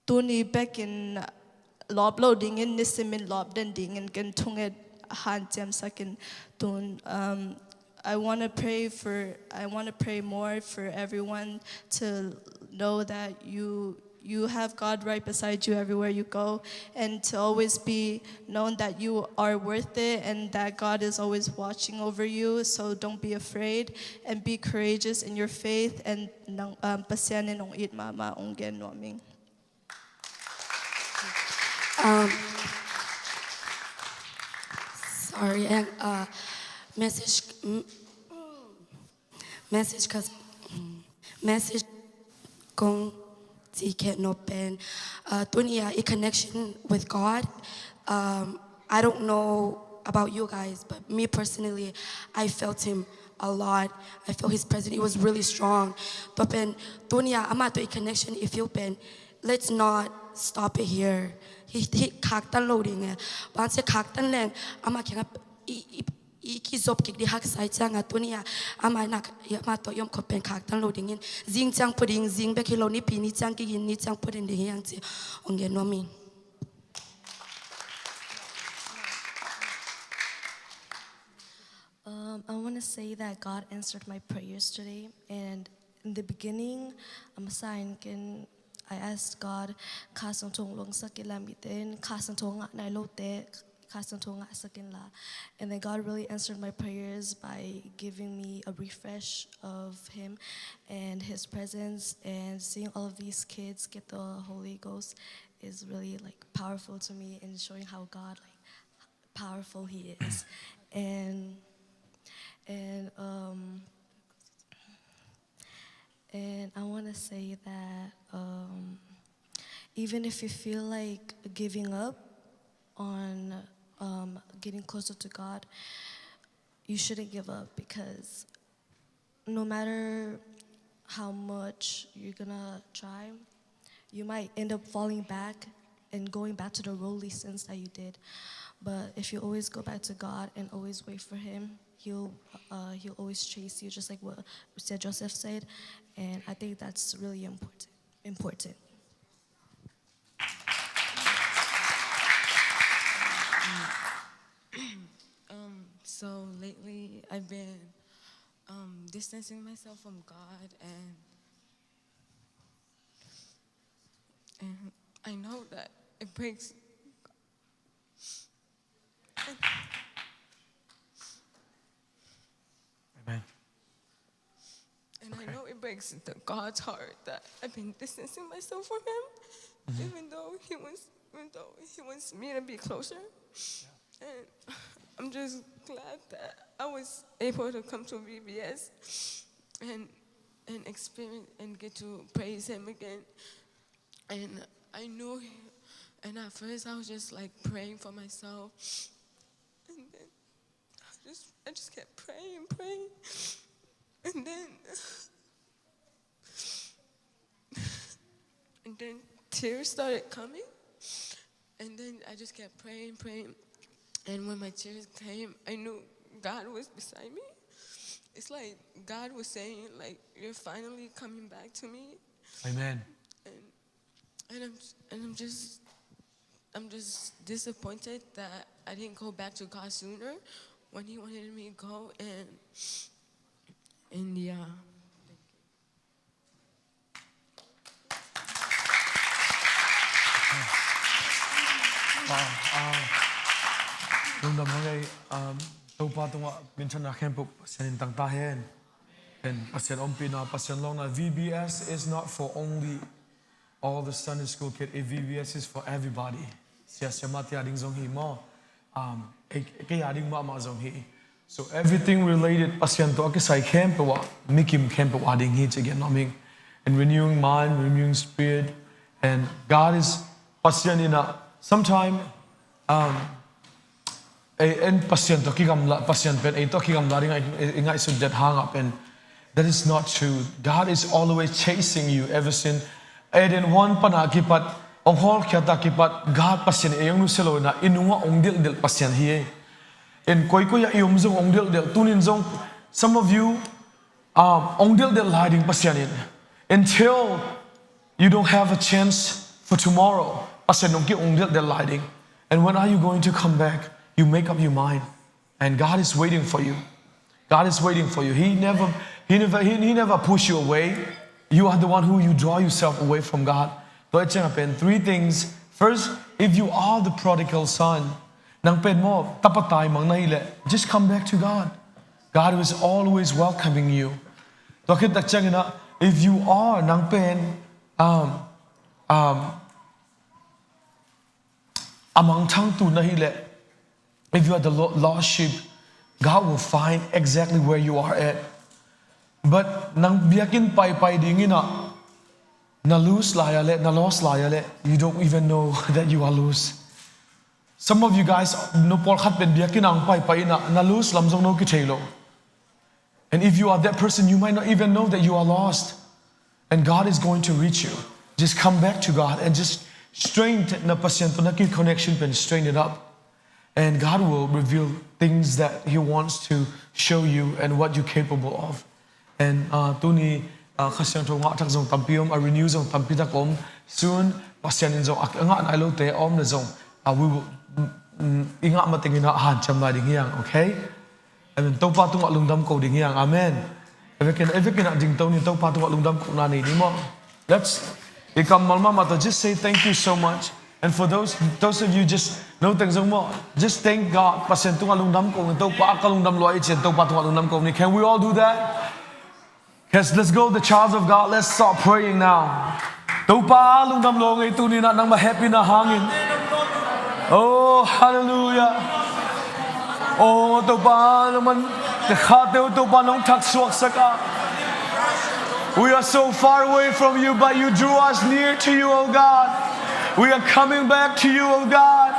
tuni bek in lawp lo ding in, nisim in lawp den ding in ken thunget hanciamsak in tun, um, I wanna pray for, I wanna pray more for everyone to know that you, you have God right beside you everywhere you go, and to always be known that you are worth it and that God is always watching over you. So don't be afraid and be courageous in your faith, and nang, um, Pasian in ong it mahmah, ong gen nuam ing. Um, sorry, and, uh, message, mm, message, 'cause, mm, message kong ci khe no pen, uh, tuni a i connection with God. Um, I don't know about you guys, but me personally, I felt him a lot. I felt his presence. It was really strong. Tua pen, tuni a ama tawh i connection i feel pen, let's not stop it here. Hi, hi khaktan lo ding e. Bang ci khaktan leng, ama kiangah i, i, i kizop kik ding haksa i ciangah tuni a, ama nak, ama tawh i om khop pen khaktan lo ding in. Zing ciang pua ding, zing bek hi lo, Nipi ni ciang kigin, ni ciang pua ding ding hi hang ci ong gen nuam ing. Um, I wanna say that God answered my prayers today, and in the beginning, um, sign ken, I asked God, Kha Siangtho lawngsak in la, mite in Kha Siangtho ngah nai lote, Kha Siangtho ngahsak in la. And then God really answered my prayers by giving me a refresh of Him and His presence, and seeing all of these kids get the Holy Ghost is really, like, powerful to me and showing how God, like, powerful He is. And, and, um, and I wanna say that, um, even if you feel like giving up on, um, getting closer to God, you shouldn't give up, because no matter how much you're gonna try, you might end up falling back and going back to the worldly sins that you did. But if you always go back to God and always wait for Him, He'll, uh, He'll always chase you, just like what Sir Joseph said. And I think that's really important. Important. Um, so lately, I've been, um, distancing myself from God, and, and I know that it breaks. Amen. And I know it breaks the God's heart that I've been distancing myself from Him, even though He wants, even though He wants me to be closer. And I'm just glad that I was able to come to V B S and and experience and get to praise Him again. And I know, and at first I was just, like, praying for myself, and then I just I just kept praying and praying, and then and then tears started coming, and then I just kept praying, praying, and when my tears came, I knew God was beside me. It's like God was saying, like, "You're finally coming back to me." Amen. And and I'm and I'm just I'm just disappointed that I didn't go back to God sooner when He wanted me to go. And and yeah. Lungdam hang ei. Topa tungah minthanna khempeuh Pasian in tang ta hen. Pasian ompihna, Pasian lawngna. V B S is not for only all the Sunday school kid. If V B S is for everybody, sia sia mah tia ding zong hi maw? Kei a ding mahmah zong hi. So everything related Pasian tawh a kisai khempeuh ah, mikim khempeuh a ding hi ci gen nuam ing. And renewing mind, renewing spirit, and God is, Pasian in a sometime ei en Pasian tawh kigamla, Pasian pen ei tawh kigamla ding i ngaihsut det hangah pen, that is not true. God is always chasing you ever since Eden huan pana kipat, hong hawlkhiata kipat, God Pasian ei hong nusia lo inah i nungah hong delhdelh Pasian hi ei. En koikoi ah i om zong hong delhdelh, tunin zong some of you, um, hong delhdelh lai ding Pasian in. Until you don't have a chance for tomorrow, Pasian hong ki hong delhdelh lai ding. And when are you going to come back? You make up your mind. And God is waiting for you. God is waiting for you. He never, he never, he, he never push you away. You are the one who you draw yourself away from God. Tua ciang pen three things. First, if you are the prodigal son, nang pen maw tapa taimang na hi leh, just come back to God. God is always welcoming you. Tua khit tak ciangin ah, if you are, nang pen, um, um, a mangthangtu na hi leh, if you are the lo- lost sheep, God will find exactly where you are at. But nang biakinn paipai dingin ah, na lose lai a leh, na lost lai a leh, you don't even know that you are lost. Some of you guys, no pawlkhat pen biakinn ang paipai inah, na lose lam zong no kithei lo. And if you are that person, you might not even know that you are lost. And God is going to reach you. Just come back to God and just strengthen na Pasian tawh na ki connection pen, strengthen it up. And God will reveal things that He wants to show you and what you're capable of. And uh, tuni uh, Kha Siangtho ngah thak zong tampi om, a renew zong tampi tak om. Soon Pasian in zong a ngah nai lote a om le zong, uh, we will, mm, mm, i ngah matengin ah hanciam lai ding hi hang, okay? Amen. Topa tungah lungdam ko ding hi hang. Amen. Evekin, evekin ah ding to ni, Topa tungah lungdam ko na nei ni maw. Let's, i kammal mahmah tawh just say thank you so much. And for those, those of you just no teng zong maw, just thank God. Pasian tungah lungdam ko ni, Topa a ka lungdam lua i cian Topa tungah lungdam ko ni. Can we all do that? Yes, let's go, the child of God. Let's start praying now. Topa lungdam lua ngei tuni na nangmah hehpihna hangin. Oh, hallelujah. Oh, Topa, nangman ka khate uh Topa nong thaksuaksak a. We are so far away from you, but you drew us near to you, oh God. We are coming back to you, oh God.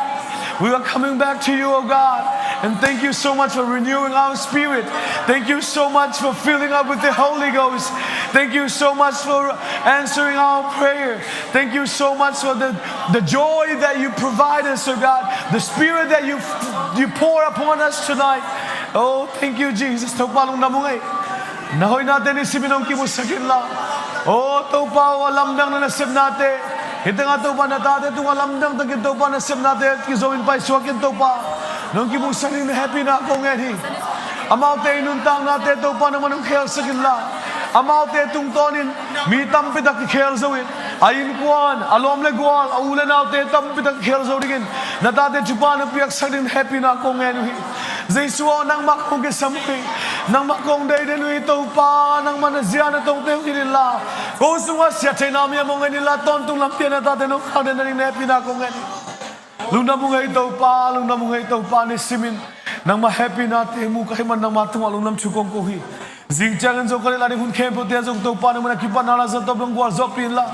We are coming back to you, oh God. And thank you so much for renewing our spirit. Thank you so much for filling up with the Holy Ghost. Thank you so much for answering our prayer. Thank you so much for the, the joy that you provide us, oh God. The spirit that you, you pour upon us tonight. Oh, thank you, Jesus. Topa, lungdam ung ei. Na hoihnate ni simin hong kimusak inla. Oh, Topa, oh, a lamdang na nasepnate. Hih tengah Topa, na tate tungah lamdang takin Topa, nasepnate kizom in paisuak in Topa. Nong kimusak ding na hehpihna kong ngen hi. Amaute i nuntaknate Topa, nangman hong khelsak inla. Amaute tungtawnin mi tampi tak kikhel zo in, a innkuan, a lawm le gual, a u le naute tampi tak kikhel zo dingin na tate thupha na piaksak ding na hehpihna kong ngen uh hi. Jesu aw, nangmah kong kisam uh hi. Nangmah kong deiden uh hi Topa, nangmah na zia na tongte hong hilh inla. Ko sungah siattheihna mi a mong en inla, tawntung lampi ah na tate nong khakden nading na hehpihna kong ngen hi. Lungdam ung ei Topa, lungdam ung ei Topa, ni simin nangmah hehpihnate mu ka hih man nangmah tungah lungdam thu kong ko hi. Zing ciangin zong ka neih lai ding hun khempeuhte ah zong Topa nangmah na kipatna la zatawp dong gualzawhpih inla.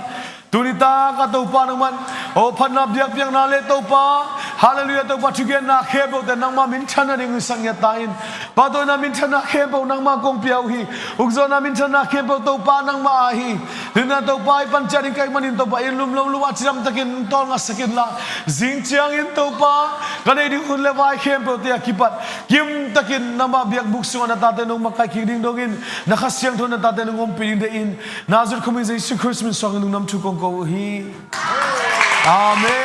Tuni tak a Topa nangmah, oh, phatna biakpiakna le Topa, halleluiah, Topa thugenna khempeuhte nangmah minthanna ding hong sak ngiat ta in. Pahtawina minthanna khempeuh nangmah kong pia uh hi. Ukzawhna minthanna khempeuh Topa nangmah aa hi. Tuni-in Topa i pan ciat ding ka hih manin Topa inn lum lo lum ah cidam takin tawlnga sak inla. Zing ciangin Topa ka neih ding hun le vai khempeuhte a kipat kim takin nangmah biakbuk sungah na tate nong makaih kik ding dongin na Kha Siangtho na tate nong ompih ding deih in. Nazareth khuami Jesu Khrist min suangin lungdam thu kong ko uh hi. Amen.